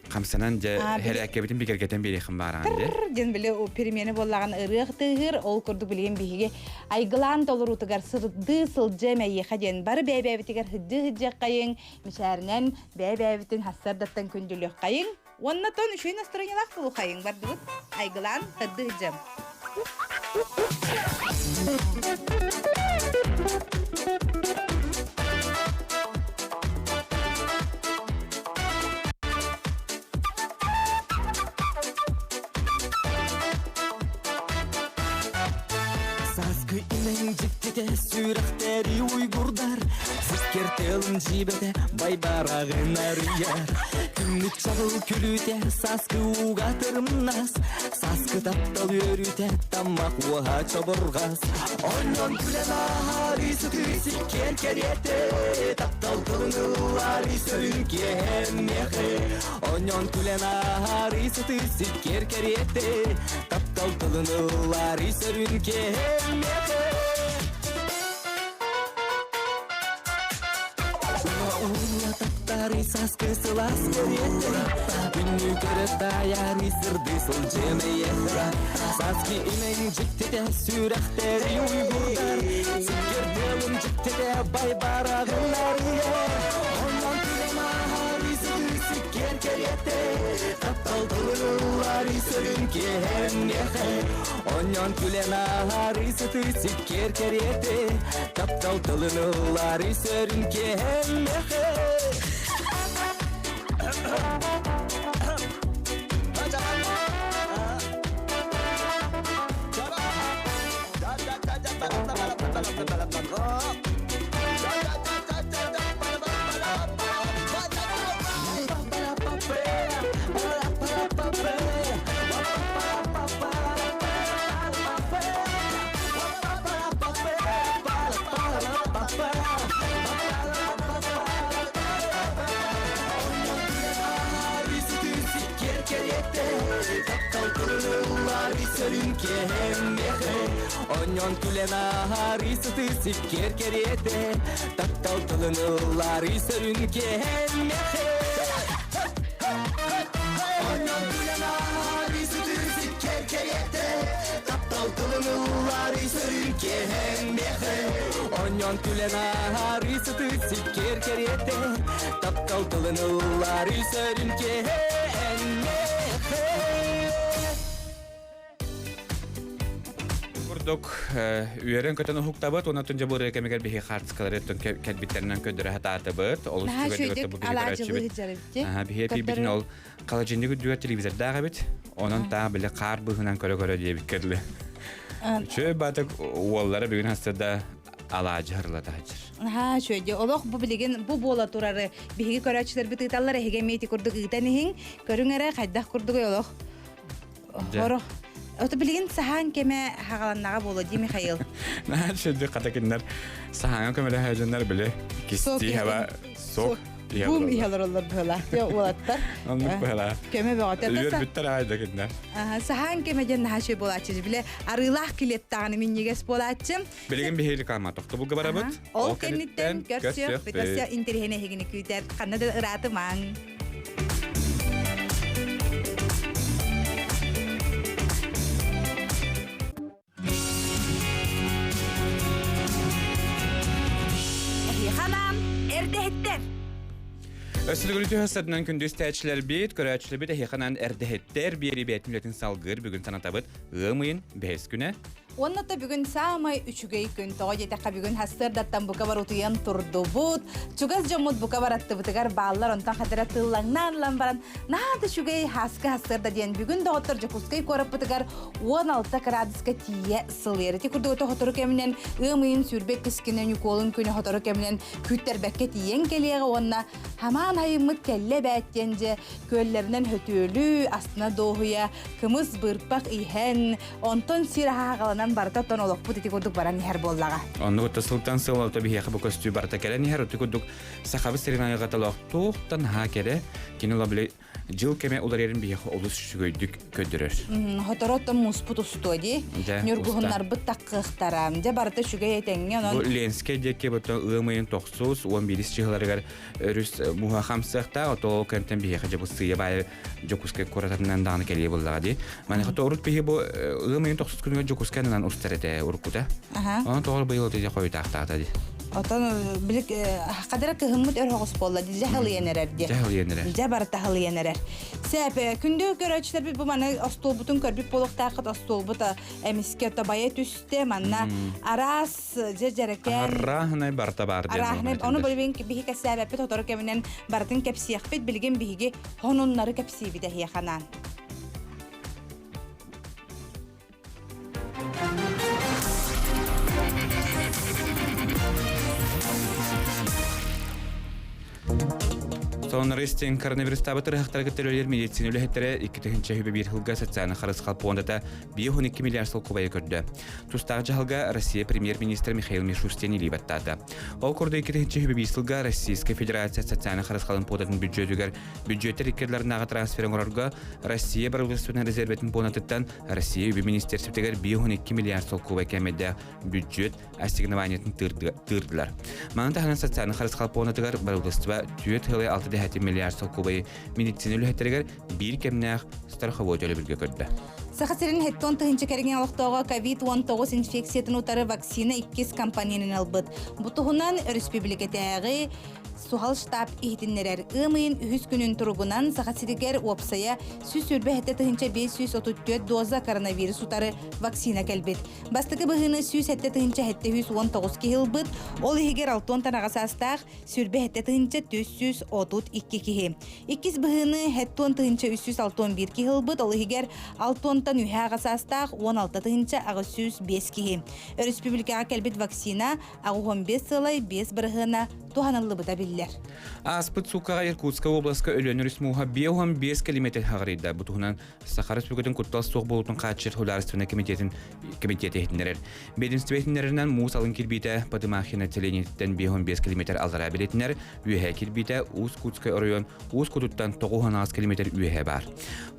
хамсанан дьэ хэрээккэбитин бигэргэтэн биэриэххин баараҕын дьэ. Диэн били перемена буоллаҕын ырыах тыыһыр, ол курдук билигин биһиги айгылаан толоруутугар сырдыы сылдьа мэйиэхэ диэн бары бэйэ-бэйэбитигэр сыдьыы сыдьыаххайыҥ, мичээринэн бэйэ-бэйэбитин хассардаттан күндүлүөххайыҥ, уонна тон үчүгэй настроениелаах булухайыҥ бардыбыт айгылаан сырдыы сыдьам. Сааскы имэҥ дьиктитэ сүрэхтэри уйгурдар Сиккэр тыалын дьиибэтэ байбараҕын арыйар Күммүт чаҕыл күлүүтэ сааскы ууга тырымнас Сааскы таптал үөрүүтэ таммах уоһа чобурҕас Онньон күлэн ааһарыы сытыы сиккиэр кэриэтэ Таптал тылын ылларыы сөрүн киэһэмиэхэ Онньон күлэн ааһарыы сытыы сиккиэр кэриэтэ Таптал тылын ылларыы сөрүн киэһэмиэхэ Ула-ула таптаа. Ыллары саскы сылаас кэриэтэ Күннүү көрө таайары сырды сылдьыам эйиэхэ Сааскы имэҥ дьиктитэ сүрэхтэри уйгурдар Сиккир тыалым дьиктитэ байбараҕын арыйа Онон күлэн ааһары сытыы сиккиэр кэриэтэ Таптал тылын ыллары сөрүн киэһэҥҥэхэ Онньон күлэн ааһары сытыы сиккиэр кэриэтэ Таптал тылын ыллары сөрүн киэһэҥҥэхэ Онньон күлэн ааһары сыты сиккиэр кэриэтэ Таптал тылын ыллары сөрүн киэһэммэхэ Онньон күлэн ааһары сыты сиккиэр кэриэтэ Таптал тылын ыллары сөрүн киэһэммэхэ Онньон күлэн ааһары сыты сиккиэр кэриэтэ Таптал тылын ыллары сөрүн киэһэммэхэ Курдук үөрэн-көтөн уһуктабыт, уонна тун дьабыры кэмигэр биһи хаартыскалары тун кэлбиттэринэн көдөрө хатаатыбыт. Олус Наһаа үчүгэй үчүгэйдик бу биһи алаадьылыы көрөөччүбүт. сылдьар эбит. Аха, биһи эпиибитин ол халадьынньык үрдүгэр телевизордаах эбит. Онон таа били хаар быһынан көрө-көрө диэбиккэ дылы. Үчүгэй баатык уоллара бүгүн хастарда алаадьы харылата сылдьар. Наһаа үчүгэй. Олох бу билигин бу буола турары биһиги көрөөччүлэрбит ыыталлар эһиги эмиэ ити курдук ыытан иһиҥ. Көрүҥ эрэ хайдах курдугуй олох. Хоро. Ото билигин саһаан кэмэ хагаланнаҕа буолуо дии Михаил. Наһаа үчүгэйдик хата кинилэр саһааҥҥа көмөлөһө дьоннор били кистии хаба сок Бум иһэ олороллор быһыылаах дии уолаттар. Оннук быһыылаах. Көмө бөҕөтө. Үөрбүттэр аҕай да кинилэр. Саһаан кэмэ диэн наһаа үчүгэй буолааччы. Бile арыылаах килиэптааҕыны минньигэс буолааччы. Билигин биһиги реклама тохтобулга барабыт. Ол кэнниттэн көрсүөх бүтөсө интэриэһинэй эһигини күүтэр. Ханна да ыраатымаҥ. Эһиэхэ эрдэһиттэр. Өссө түһэсэринэн күндү истээччилэрбит, көрөөччүлэрбит эһиэхэнэн эрдэһиттэр биэри бэйэтин үлэтин салгыыр бүгүн санатабыт ыам ыйын бэһис күнэ. Уонна та бүгүн саамай үчүгэй күн. Тоҕо диэтэххэ бүгүн сарсыардаттан бука бар утуйан турдубут. Чугас дьоммут бука бар аттыбытыгар бааллар, онтон хатыра тыллаҥнаан ылан баран наһаа да үчүгэй хааска сарсыарда диэн бүгүн доҕоттор Дьокуускай куораппытыгар 16 кыраадыска тиийэ сылыйар. Ити курдук өтө сотору кэминэн ыам ыйын сүүрбэт кискинэ Ньукуолун күнэ сотору кэминэн күүттэрбэккэ тиийэн кэлиэҕэ уонна хамаан айыммыт кэллэ эбээт диэн дьэ күөллэринэн хөтүөлүү, астына дуоһуйа, кымыс бырпах иһэн, онтон сир аһаҕаланан барыта оттон олохпут ити курдук баран иһэр буоллаҕа. Оннук отто сылтан сыл олото биһиэхэ бу көстүү барыта кэлэн иһэр. Ити курдук сахабыт сирин айылҕата олохтуохтан наһаа кэрэ. Кини лабили дьыл кэмэ уларыйарын биһиэхэ олус үчүгэйдик көрдөрөр. Хоторо оттон муспут устуо дии. Ньургуһуннарбыт таккыахтара. Дьэ барыта үчүгэй этэҥҥэ онон. Бу Ленскэй диэки бутта ыам ыйын тохсус 11 чыһыларыгар өрүс муһа хамсыахтаах, ото ол кэмтэн биһиэхэ дьэ бу сыыйа баайы Дьокуускай куоратынан даҕаны кэлиэ буоллаҕа дии. Маныаха урут биһи бу ыам ыйын тохсус күнүгэр Дьокуускай анынан устар этэ уруккута. Онон тоҕо быйыл ото хойутаахтаата дии. Отон билик хадара кыһыммыт өр хоҕус буолла дии дьэ халыйан эрэр дии. Дьэ халыйан эрэр. Дьэ барыта халыйан эрэр. Сээп күндү көрөөччүлэрбит бу маны остуолбутун көрбүт буолуохтааххыт остуолбут эмискэ тобайа түстэ манна араас дьэ дьэрэкээн Арааһынай барыта баар диэн Арааһынай ону билигин биһи кэпсээбэппит сотору кэминэн барытын кэпсиэхпит билигин биһиги хонуннары кэпсиибит эһиэхэ анаан. Соннары истин коронавирустаабыт ыарыһахтарга төлөйөр медицина үлэһиттэрэ 2021 сылга социальнай харысхал пуондата 5,2 миллиард солкуобайы көрдө. Тустаах дьаһалга Россия премьер-министр Михаил Мишустин илии баттаата. Ол курдук 2021 сылга Российская Федерация социальнай харысхалын пуондатын бюджетигэр бюджеттер иккилэрнааҕы трансфер оҥорорго Россия бырабыыталыстыбатын резервэтин пуонатыттан Россия үбү министерствотыгар 5,2 миллиард солкуобай кээмэйдээх бюджет ассигнованиетын тыырдылар. Маны таһынан социальнай харысхал пуонатыгар бырабыыталыстыба 4,6 миллиард солкуобайы медицина үлэһиттэригэр биир кэмнээх страховой төлөбүргэ көрдө. Саха сирин 70 тыһыынча кэриҥэ олохтооҕо COVID-19 инфекциятын утары вакцина иккис компоненын ылбыт. Бу туһунан өрөспүүбүлүкэтээҕи суһал штаб иһитиннэрэр. Ыам ыйын үһүс күнүн туругунан Саха сиригэр уопсайа 127 534 доза коронавирус утары вакцина кэлбит. Бастакы быһыыны 107 719 киһи ылбыт, ол иһигэр 60 аҕа саастаах 27 432 киһи. Иккис быһыыны 7 361 киһи ылбыт, ол иһигэр 60-тан үһэ аҕа саастаах 16 805 киһи. Өрөспүүбүлүкэҕэ кэлбит вакцина 85 сылай 5 бырыһыана туһаныллыбыта биллэр. Ааспыт сууккаҕа Иркутскай областка Өлүөнэ өрүс мууһа 55 километр хаҕарыйда. Бу туһунан Саха Республикатын куттал суох буолуутун хааччыйар судаарыстыбаннай комитетин комитет иһитиннэрэр. Ведомство иһитиннэрэринэн муус алын кирбиитэ Подымахина населениетиттэн 55 километр аллараа билэтинэр, үөһээ кирбиитэ Уус-Кутскай оройуон Уус Кутуттан 9 километр үөһээ баар.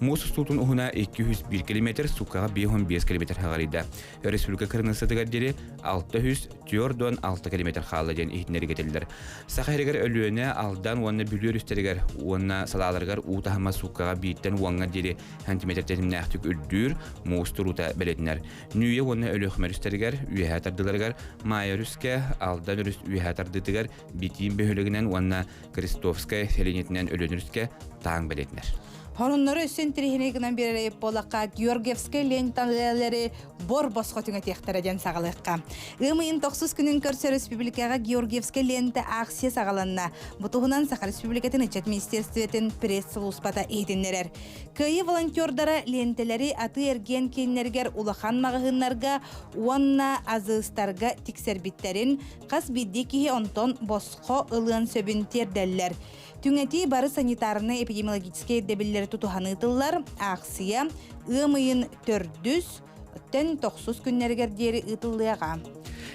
Муус устуутун уһуна 201 километр, сууккаҕа 55 километр хаҕарыйда. Республика кырыныссатыгар диэри 646 километр хаалла диэн иһитиннэригэ этиллэр. Саха сиригэр Өлүөнэ, Алдан уонна Бүлүү өрүстэригэр уонна салааларыгар уу таһыма сууккаҕа бииртэн уоҥҥа диэри сантиметр тэтимнээхтик үрдүүр, муус туруута бэлиэтэнэр. Нүүйэ уонна Өлүөхүмэ өрүстэригэр, үөһээ тардыыларыгар, Маайа өрүскэ, Алдан өрүс үөһээ тардыытыгар Битиим бөһүөлэгинэн уонна Крестовскай сэлиэнньэтинэн Өлүөн өрүскэ тааҥ бэлиэтэнэр. Хоруннары өссө интириэһинэй гынан биэрэр буоллахха, Георгиевскай ленталары бор босхо түҥэтиэхтэрэ диэн саҕалыахха. Ыам ыйын тохсус күнүн көрсө республикаҕа Георгиевскай лента акция саҕаланна. Бу туһунан Саха Республикатын ыччат министерствотын пресс-сулууспата иһитиннэрэр. Кыайыы волонтердара лиэнтэлэри атыы-эргиэн кииннэригэр улахан маҕаһыыннарга уонна азыыстарга тиксэрбиттэрин, хас биирдии киһи онтон босхо ылыан сөбүн тиэрдэллэр. Түҥэтии бары санитарнай эпидемиологическай ирдэбиллэри тутуһан ыытыллар. Аахсыйа ыам ыйын төрдүс, тэн тохсус күннэригэр диэри ыытыллыаҕа.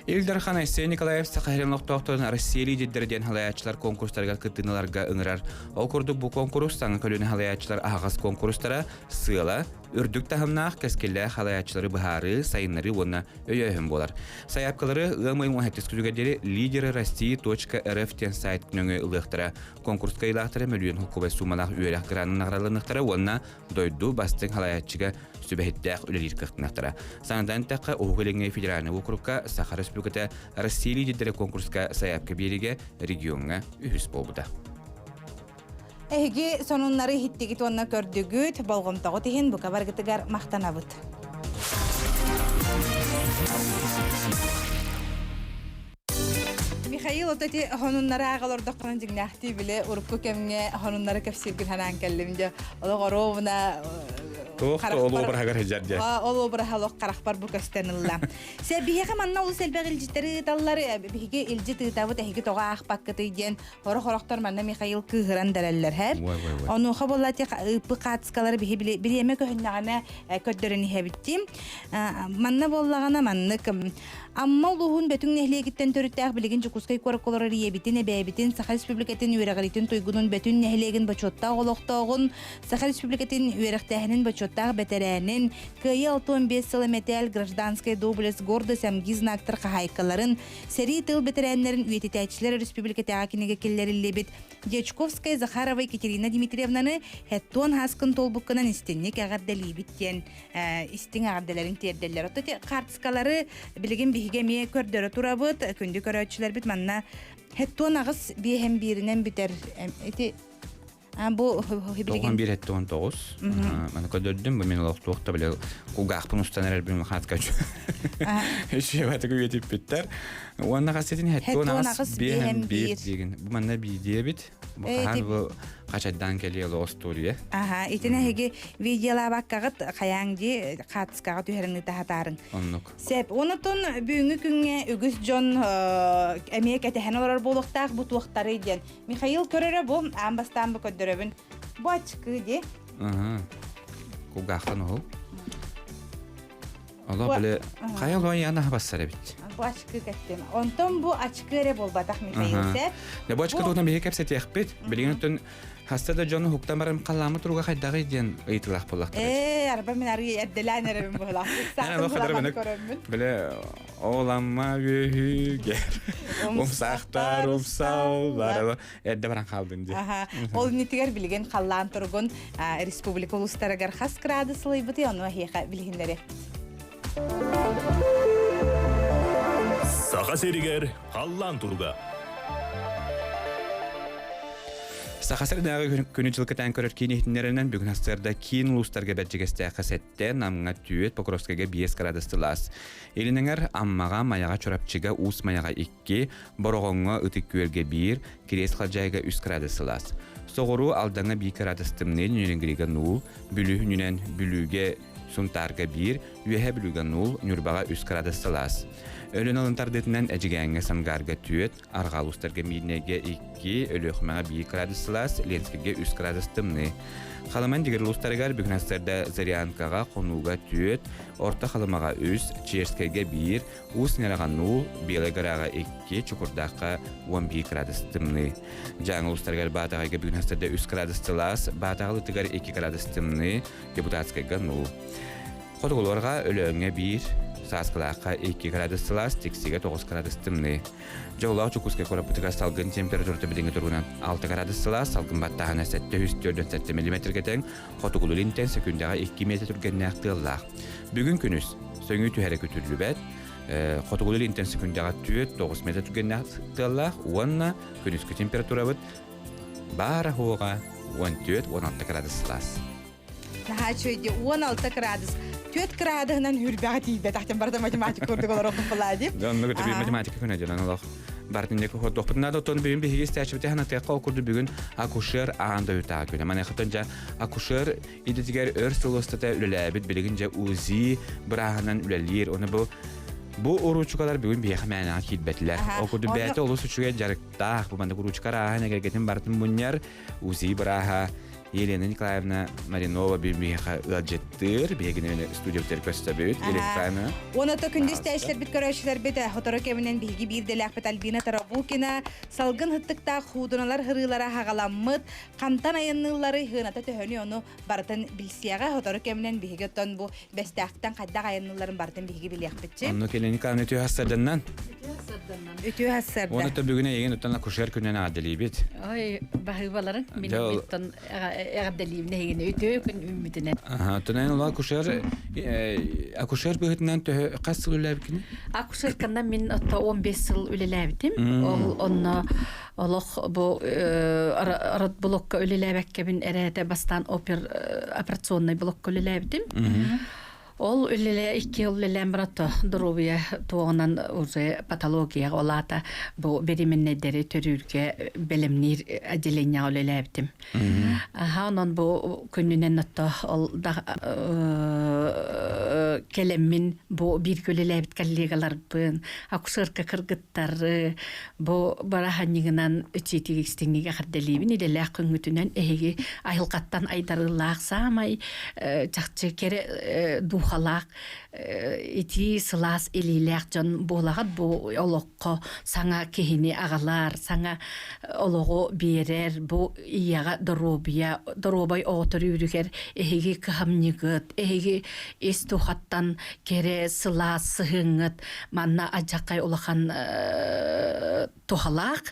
Ил Дархан Айсен Николаев Саха сирин олохтоохторун Россия лидердэрэ диэн халайааччылар конкурстарыгар кыттыыналарга ыҥырар. Ол курдук бу конкурс саҥа көлүөнэ халайааччылар аһаҕас конкурстара сыала, үрдүк таһымнаах кэскиллээх халайааччылары быһаарыы, сайыннарыы уонна өйөөһүн буолар. Сайаапкалары ыам ыйын 17 күнүгэр диэри лидеры России.рф диэн сайт нөҥүө ылыахтара. Конкурска ыйылаахтара мөлүйүөн холкуобай суумалаах үөрэх гранын наҕараланыахтара уонна дойду бастыҥ халайааччыга сүбэһиттээх үлэлиир кыахтаныахтара. Санатан эттэххэ, Уһук Илиҥҥи федеральнай уокурукка Саха Республиката Россия лидердэрэ конкурска сайаапка биэриигэ региоҥҥа үһүс буолбута. Эһиги сонуннары иһиттигит уонна көрдүгүт, болҕомтоҕут иһин бука баргытыгар махтанабыт. Михаил, вот эти хонуннары ааҕалордоххуна дьиҥнээхтии биле урукку кэмҥэ хонуннары кэпсииргин санаан кэллим дьэ олох оруобуна Туох да ол обраһыгар сылдьар дьэ. Ол обраһа олох харахпар бу көстөн ылла. Сэ биһиэхэ манна олус элбэх илдьиттэри ыыталлар биһиги илдьит ыытабыт эһиги тоҕо аахпаккытый диэн Хорох-хорохтор манна Михаил кыыһыран дэрэллэр һэр. Онуоха буолла ти ыыппы хаацкалары биһи бириэмэ көһүннэҕинэ көрдөрөн иһэбиттим. Манна буоллаҕына маннык Амма улууһун Бөтүҥ нэһилиэгиттэн төрүттээх билигин Дьокуускай куоракка олорор ийэбитин, эбээбитин, Саха Республикатын үөрэҕириитин туйгунун Бөтүн нэһилиэгин бочуоттаах олохтооҕун, Саха Республикатын үөрэхтээһинин бочуоттаах бэтэрээнин, Кыайыы 65 сыла мэтээл гражданская доблесть гордость АМГИ знактар хаһаайкаларын, Сэрии тыл бэтэрээннэрин үйэтитээччилэр өрөспүүбүлүкэтээҕи кинигэ киллэриллибит Дьячковская Захарова Екатерина Дмитриевнаны Хэттуон Хаскын туолбуккунан истинник эҕэрдэлиибит диэн истиҥ эҕэрдэлэрин тиэрдэллэр. Оттон ити хаартыскалары билигин биһиги эмиэ көрдөрө турабыт. Күндү көрөөччүлэрбит манна Хэттуон аҕыс биэһэн бииринэн бүтэр. Ити бу билигин 91 79 маны көрдөрдүм бу мен олохтуох да биле кулгаахпын устан эрэрбин хаатка үчүгэбатык үйэтиппиттэр уонна хасетин хеттуон аҕыс биэһэн биир диигин бу манна биидиэбит бу хаһан бу хачайдаан кэлиэ олох остуоруйа. Аха, итини эһиги видеолаабаккаҕыт хайааҥ дии хаатыскаҕа түһэрин ыытаһатаарыҥ. Оннук. Сеп, онутун бүгүҥҥү күҥҥэ үгүс дьон эмиэ кэтэһэн олорор буолуохтаах бу туохтарый диэн. Михаил көрөрө бу, аан бастаан бу көрдөрөбүн. Бу ачыкы дии. Аха. Кулгаахтан оһол. Оло биле хайа олоон яна бассар эбит. Бу ачкы кэттим. Онтон бу ачкы эрэ буолбатах Михаил сеп. Да бу ачкы туһунан биһиги кэпсэтиэхпит. Билигин оттон хаста да дьону хуктан баран халлаамы туруга хайдаҕый диэн ыйытылаах буоллахтара. Ээ, арба мин арыы эрдэлээн эрэбин быһылаах. Саатын көрөммүн. Биле оламма үөһүгэр умсахтар умсаллар эрдэ баран хаалдын дии. Аха. Ол иннитигэр билигин халлаан туругун республика улуустарыгар хас градус сылайбытый ону эһиэхэ билиһиннэри. Саха сиригэр халлаан туруга. Саха сиринээҕи күнү-дьыл кэтээн көрөр киин иһитиннэринэн бүгүн сарсыарда киин улуустарга Бэрдьигэстээххэ сэттэ, Намҥа түөрт, Покровскайга биэс градус сылаас. Илин эҥэр Аммаҕа, Майаҕа, Чурапчыга, Уус Майаҕа 2, Бороҕоҥҥо, Ытык Күөлгэ биир, Кириэс Халдьаайыга үс градус сылаас. Соҕуруу Алдаҥҥа биир градус тымныы, Ньүрүҥгүрүгэ нуул, Бүлүү күнүнэн Бүлүүгэ, Сунтаарга биир, Үөһээ Бүлүүгэ нуул, Ньурбаҕа үс градус сылаас. Өлүөн алын тардыытынан Эдьигээҥҥэ, Сангаарга түөрт, Арҕаа улуустарга Миирнэйгэ икки, Өлүөхүмэҕэ биир градус сылаас, Ленскэйгэ үс градус тымныы. Халыман Дьигир улуустарыгар бүгүн сарсыарда Зырянкаҕа, Хонууга түөрт, Орто Халымаҕа үс, Черскэйгэ биир, Уус Ньараҕа нуул, Белай Гораҕа икки, Чокурдаахха 11 градус тымныы. Дьааҥы улуустарыгар Баатаҕайга бүгүн сарсыарда үс градус сылаас, Баатаҕалытыгар 2 градус тымныы, Депутатскайга нуул. Хотугулуорга Өлөөҥҥө биир, Сааскылаахха 2 градус сылаас, Тиксигэ 9 градус тымныы. Дьоллоох Дьокуускай куораппытыгар салгын температурата билиҥҥи туругунан 6 градус сылаас, салгын баттааһына 747 миллиметргэ тэҥ, хотугулуу илинтэн сөкүүндэҕэ 2 миэтэ түргэннээх тыаллаах. Бүгүн күнүс сөҥүү түһэрэ күтүллүбэт, хотугулуу илинтэн сөкүүндэҕэ 4-9 миэтэ түргэннээх тыаллаах уонна күнүскү температурабыт баара суоҕа 14-16 градус сылаас. Наһаа үчүгэй 16 градус. 4 градуһунан хүрбэҕэ тиийбэтэх барыта математика курдук олорохпун дип. Оннук математика күнэ дьонон олох бартын диэки хордуохпут наада оттон бүгүн биһиги истээччибит ханатыахха ол курдук бүгүн акушер аан дойдутааҕы күнэ маныхатан дьэ акушер идэтигэр өр сыл устата үлэлээбит билигин дьэ УЗИ бырааһынан үлэлиир ону бу бу уруучукалар бүгүн биһиэхэ мээнэҕэ киирбэтилэр ол курдук бэйэтэ олус үчүгэй дьарыктаах бу маннык уруучука арааһын эгэлгэтин барытын мунньар УЗИ бырааһа Елена Николаевна Маринова биһиэхэ ыалдьыттыыр. Биһигини студиябытыгар көстөбүт. Елена Николаевна. Уонна күндү истээччилэрбит көрөөччүлэрбит сотору кэминэн биһиги биир дэлээхпит Альбина Тарабукина салгын һыттыктаах хуудуналар һырыылара хаҕаламмыт, хантан айанныыллары һыаната төһөнү ону барытын билсиэҕэ. Сотору кэминэн биһиги оттон бу бэстээхтэн хайдах айанныылларын барытын биһиги билиэхпитчи. Онно Елена Николаевна үтүө хассарданнан. Үтүө хассарда. Уонна бүгүн эйигин оттон акушер күнүнэн аадалиибит. Ой, баһыыбаларын мин оттон эҕэрдэлиибин эһигини үтүө күн үүммүтүнэн. Аха, оттон эн акушер акушер быһыытынан төһө хас сыл үлэлээбиккиний? Акушерканан мин отто 15 сыл үлэлээбитим. Ол онно олох бу родблокка үлэлээбэккэбин эрээтэ бастаан опер операционный блокка үлэлээбитим. Ол үлэлээ икки ол үлэлээн барато доруобуйа туоҕунан уже патологияҕа ол аата бу беременнэйдэри төрүүргэ бэлэмниир отделениеҕа үлэлээбитим. Аха онон бу күнүнэн отто ол да кэлэммин бу бииргэ үлэлээбит коллегаларбын, акушерка кыргыттары бу бараһанньыгынан ичиитигистиҥҥигэ эҕэрдэлиибин идэлээх күҥҥүтүнэн эһиги айылҕаттан айдарыылаах саамай чахчы кэрэ духалаах итии сылаас илиилээх дьон буолаҕыт бу олоххо саҥа киһини аҕалар саҥа олоҕу биэрэр бу ийэҕэ доруобуйа доруобай оҕо төрүүрүгэр эһиги кыһамньыгыт эһиги ис духаттан кэрэ сылаас сыһыаҥҥыт манна адьаккай улахан туһалаах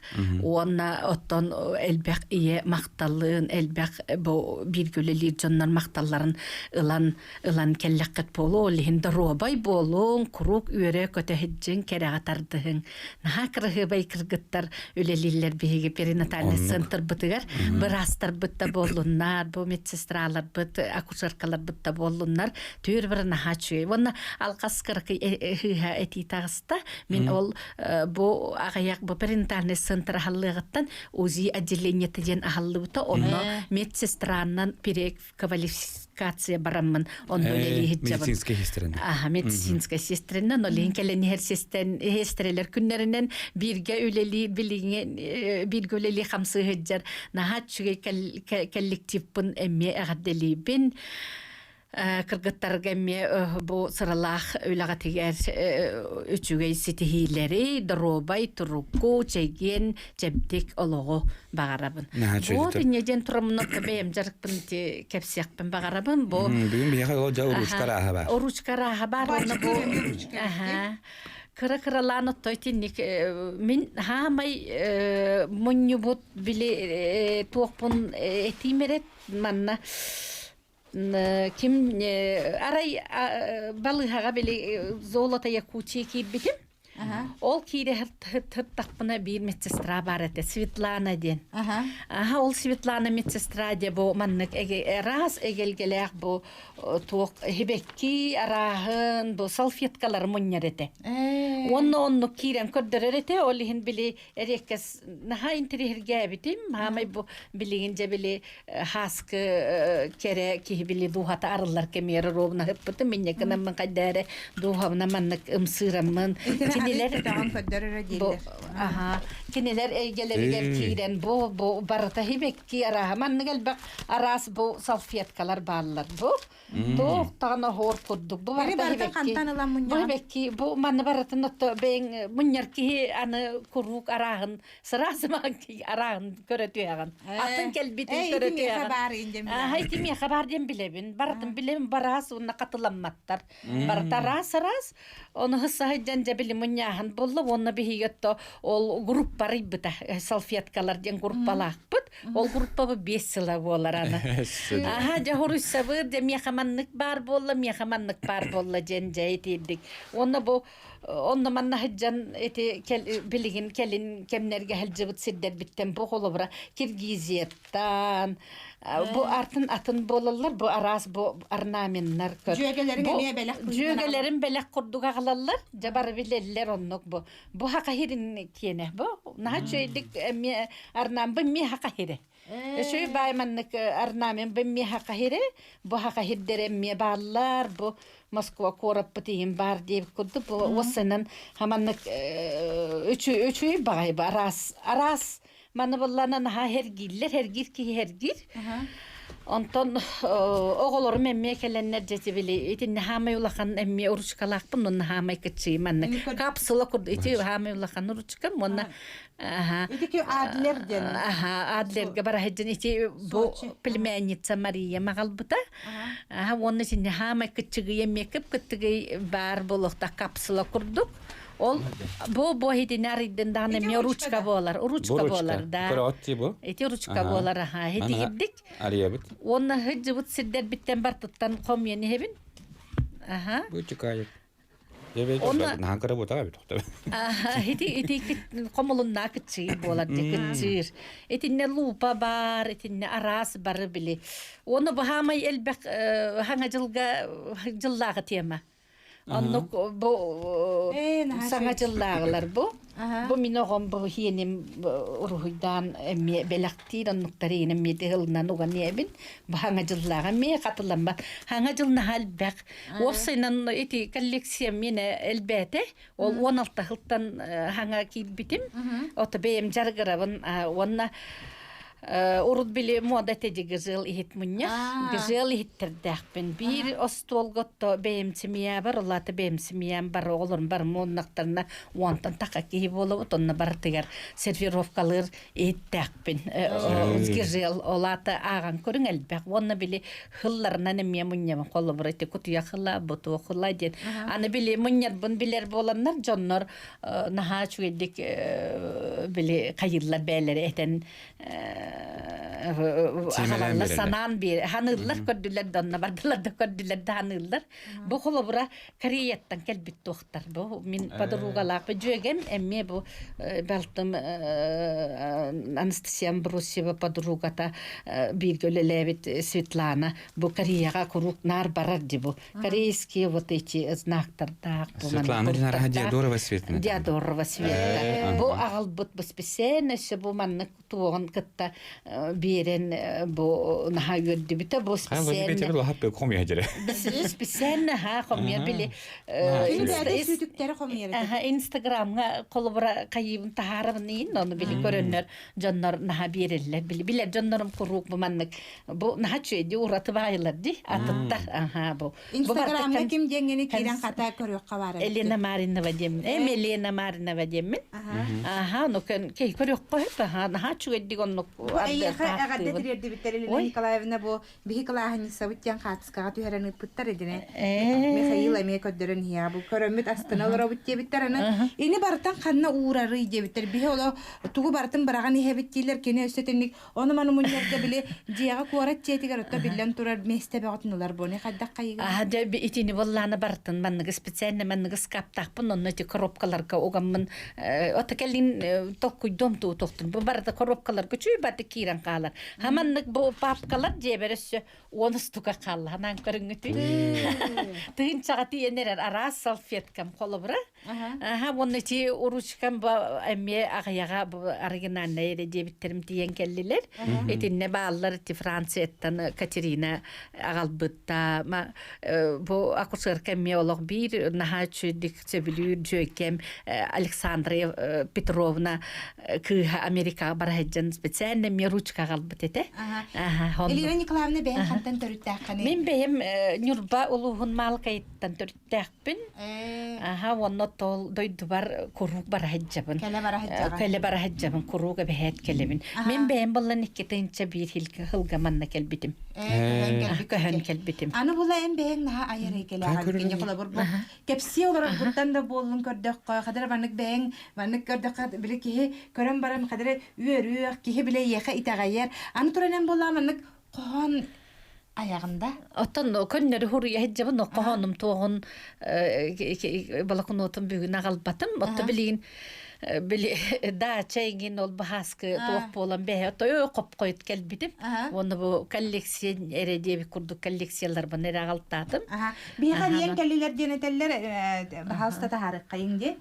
уонна оттон элбэх ийэ махталлыын элбэх бу бииргэ үлэлиир дьоннор махталларын ылан ылан кэллэххит. кэлбэт буолуо, ол иһин доруобай буолуҥ, куруук үөрэ-көтө сылдьыҥ, кэрэҕэ тардыһыҥ. Наһаа кыраһыабай кыргыттар үлэлииллэр биһиги перинатальный центрбытыгар. Быраастарбыт да буоллуннар, бу медсестраларбыт, акушеркаларбыт да буоллуннар, түөр бары наһаа үчүгэй. Уонна алҕас кыракый ыһыыһа этии таҕыста. Мин ол бу аҕыйах бу перинатальный центр аһаллыаҕыттан УЗИ отделениета диэн аһаллыбыта. Онно медсестранан переквалификация бараммын онно үлэлии сылдьабын. Медицинскэй сестрэнэн. Аха, медицинскэй сестрэнэн, ол иһин кэлэн иһэр сестен сестрэлэр күннэринэн бииргэ үлэлии билиҥҥи бииргэ үлэлии хамсыы сылдьар наһаа үчүгэй коллективпын эмиэ эҕэрдэлиибин. Кыргыттарга эмиэ бу сыралаах үлэҕитигэр үчүгэй ситиһиилэри, доруобай турукку, чэгиэн, чэбдик олоҕу баҕарабын. Бу инньэ диэн тураммын бэйэм дьарыкпын ити кэпсиэхпин баҕарабын. Бу Бүгүн биһиэхэ ол дьэ уручка арааһа баар. Уручка арааһа баар уонна бу кыра-кыралаан оттой итинник мин хаамай мунньубут били туохпун этиим эрэ манна ким арай балыыһаҕа били золото Якутии киирбитим. Ол киирэ сыттахпына биир медсестра баар этэ, Светлана диэн. Аха, ол Светлана медсестра диэ бу маннык араас эгэлгэлээх бу туох хибекки арааһын бу салфеткалары мунньар этэ. Уонна оннук киирэн көрдөрөр этэ, ол иһин били эриэккэс наһаа интириэһиргээбитим. Маамай бу билигин дьэ били хааскы кэрэ киһи били дууһата арыллар кэмигэр ровно ыппытым. Инньэ гынаммын хайда эрэ дууһабына маннык ымсыыраммын. Кинилэр бу аха кинилэр эйгэлэригэр киирэн бу бу барыта хибекки арааһа маннык элбэх араас бу салфеткалар бааллар бу Туох даҕаны оһуор курдук. Бу Бары барыта барыта хибэкки. хантан ылан Бу мунньаҕын? хибэкки, бу манны барытын отто бэйэҥ мунньар киһи аны куруук арааһын, сыраас арааһын көрө түһэҕин. Атын Э, кэлбитин э, көрө ити миэхэ түһэҕин. баар индем Аха, билэҕин. ити миэхэ баар диэн билэбин. Барытын билэбин, бараас уонна хатыламматтар. Барыта араас-араас. Ону саһыдьан дьэ били мунньааһын буолла уонна биһиги отто ол группа арыйбыта салфеткалар диэн группалаахпыт. Ол группабы 5 сыла буолар аны. Аха дьэ хоруйсабыт дьэ миэхэ маннык баар буолла, миэхэ маннык баар буолла диэн дьэ итиирдик. Уонна бу онно манна сылдьан ити билигин кэлин кэмнэргэ сылдьыбыт сирдэрбиттэн бу холобура Киргизияттан бу артын атын буолаллар бу араас бу орнаменнар көр Дьүөгэлэриҥ бу эмиэ бэлэх быһыытынан дьүөгэлэрим бэлэх курдук аҕалаллар дьэ бары билэллэр оннук бу бу хакахирин киэнэ бу наһаа үчүгэйдик эмиэ арнаамбын миэ хакахире Үчүгэй баай маннык орнамент бу эмиэ хакахире бу хакахирдэр эмиэ бааллар бу Москва куораппыт иһин баар диэбит курдук бу уоссанан хаманнык үчүгэй баҕайы бу араас араас Маны быллана наһаа эргииллэр, эргиир киһи эргиир. Онтон оҕолорум эмиэ кэлэннэр дьэ били итиннэ хаамай улахан эмиэ ручкалаахпын уонна хаамай кыччыы маннык капсула курдук ити хаамай улахан ручкам уонна Ити Адлер диэн. Аха, Адлерга бара сылдьан ити бу племянница Мария маҕалбыта. Аха, уонна итиннэ хаамай кыччыгый эмиэ кып-кыттыгый баар буолуохтаах капсула курдук. Ол бу бу иһитини арыйдын даҕаны эмиэ ручка буолар. Ручка буолар да. Көрөҕүт бу? Ити ручка буолар аха. Итигирдик. Арыйабыт. Уонна сылдьыбыт сирдэрбиттэн бартыттан хомуйан иһэбин. Аха. Бу чыкаайык. Онно наһаа кыра буотаҕа эбит Аха, ити ити хомулуннаа кытчыыр буолар дии кытчыыр. Итиннэ лупа бар, итиннэ араас бары били. Уонна баһаамай элбэх хаҥа дьылга дьыллааҕы тема. Оннук бу саҥа дьыллааҕылар бу. Бу мин оҕом бу хиэним уруһуйдаан эмиэ бэлэхтиир оннуктар иин эмиэ тыһылынан уган иэбин. Бу хаҥа дьыллааҕа эмиэ хатыламмат. Хаҥа дьыл наһаа элбэх. Уопсайынан ити коллекция минэ элбээтэ. Ол 16 сылтан хаҥа киирбитим. Ото бэйэм дьарыгырабын уонна Урут били муода этэ гызыл иһит мунньах. Гызыл иһиттэрдээхпин. Биир остуолга отто бэйэм семьябар, улаата бэйэм семьям бар, оҕолорум бар муоннахтарына уонтан таха киһи буолабыт, онно барытыгар сервировкалыыр иһиттээхпин. Гызыл олаата ааҕан көрүҥ элбэх. Уонна били хылларынан эмиэ мунньабын. Холобура ити кутуйа хыла, ботуо хыла диэн. Аны били мунньарбын билэр буоланнар дьоннор наһаа үчүгэйдик били хайыыллар бээлэри этэн. Аҕалаллар санаан биэр ханыыллар көрдүлэр да онно бардылар да көрдүлэр да ханыыллар. Бу холобура Кореяттан кэлбит туохтар. Бу мин подругалаах дьүөгэм эмиэ бу балтым Анастасия Амбросьева подругата бииргэ үлэлээбит Светлана бу Кореяҕа куруук наар барар ди бу. Корейские вот эти знактардаах бу Светлана Динараха Диадорова Светлана. Диадорова Света. Бу аҕалбыт бу специально өссө бу маннык туоҕун кытта биэрэн бу наһаа үөрдүбүтэ бу специально ха хомуйар били инстаграмҥа холобура хайыыбын таһаарабын иин ону били көрөннөр дьоннор наһаа биэрэллэр били билэр дьоннорум куруук бу маннык бу наһаа үчүгэйди ураты баайылар ди атыттар аха бу Инстаграмҥа ким диэҥҥини киирэн хата көрүөххэ баар эбит. Елена Маринова диэммин. Эм Елена Маринова диэммин. Аха, ну көн кей көрүөххэ сөп аха, наһаа үчүгэйдик оннук Бу эйиэхэ эҕэрдэ тириэрдибиттэр Елена Николаевна бу биһи кылааһынньыссабыт диэн хаартыскаҕа түһэрэн ыыппыттар идине. Михаил эмиэ көрдөрөн иһиэҕэ бу көрөммүт астына олоробут диэбиттэр аны ини барытын ханна уурарый диэбиттэр биһи оло тугу барытын быраҕан иһэбит дииллэр кини өссө итинник Ону-маны мунньарга били дьиэҕэ куорат дьиэтигэр отто биллэн турар миэстэ бөҕөтүн ылар буони хайдах хайыгын? Аа дьэ итини буоллаана барытын манныгы специально манныгы скаптаахпын онно ити коробкаларга угаммын ото кэлин толкуйдуом туутуохтун бу барыта коробкаларга чүй баты киирэн хаалар. Ха маннык бу папкалар дьиэбэр өссө уон устука хаалла ханаан көрүҥҥүтүй. Тыһыынчаҕа тиийэн эрэр араас салфеткам холобура Аха, уонна ити ручкам бу эмиэ аҕыйаҕа бу оригинальнай эрэ диэбиттэрим тиийэн кэллилэр. Итиннэ бааллар ити Францияттан Катерина аҕалбытта. Ма бу акушерка эмиэ олох биир наһаа үчүгдүк сөбүлүүр дьүөкэм Александра Петровна кыыһа Америкаҕа бара сылдьан специально эмиэ ручка аҕалбыт этэ. Аха. Елена Николаевна бэйэҥ хантан төрүттээххиний? Мин бэйэм Ньурба улууһун Маалыкайыттан Тэхпин. Аха уонна тол дойдубар куруук бара сылдьабын. Кэлэ бара сылдьаҕын. Кэлэ бара сылдьабын, куруук эбэһээт кэлэбин. Мин бэйэм буллан 2 тыһыынча 1 сылга манна кэлбитим. Көһөн Көһөн кэлбитим. Аны була эн бэйэҥ наһаа айар эйгэлээҕин кини холобур бу кэпсии олороргуттан да буоллун көрдөххө хадара маннык бэйэҥ маннык көрдөххө били киһи көрөн баран хадара үөрүөх киһи билэ иэхэ итэҕэйэр аны туран эн буоллаа маннык хоһоон Айаҕында? Оттон көннөрү хуруйа сылдьабын, хоһоонум туоҕун балакунуотун бүгүн аҕалбатым. Отто билигин били даача эҥин ол баһааскы туох буолан бэһэ той хопхойут кэлбитим. Уонна бу коллекция эрэ диэбит курдук коллекцияларбын эрэ аҕалтаатым. Биһиэхэ диэн кэллилэр диэн этэллэр, баһаалыста таһаарыаххайыҥ дии.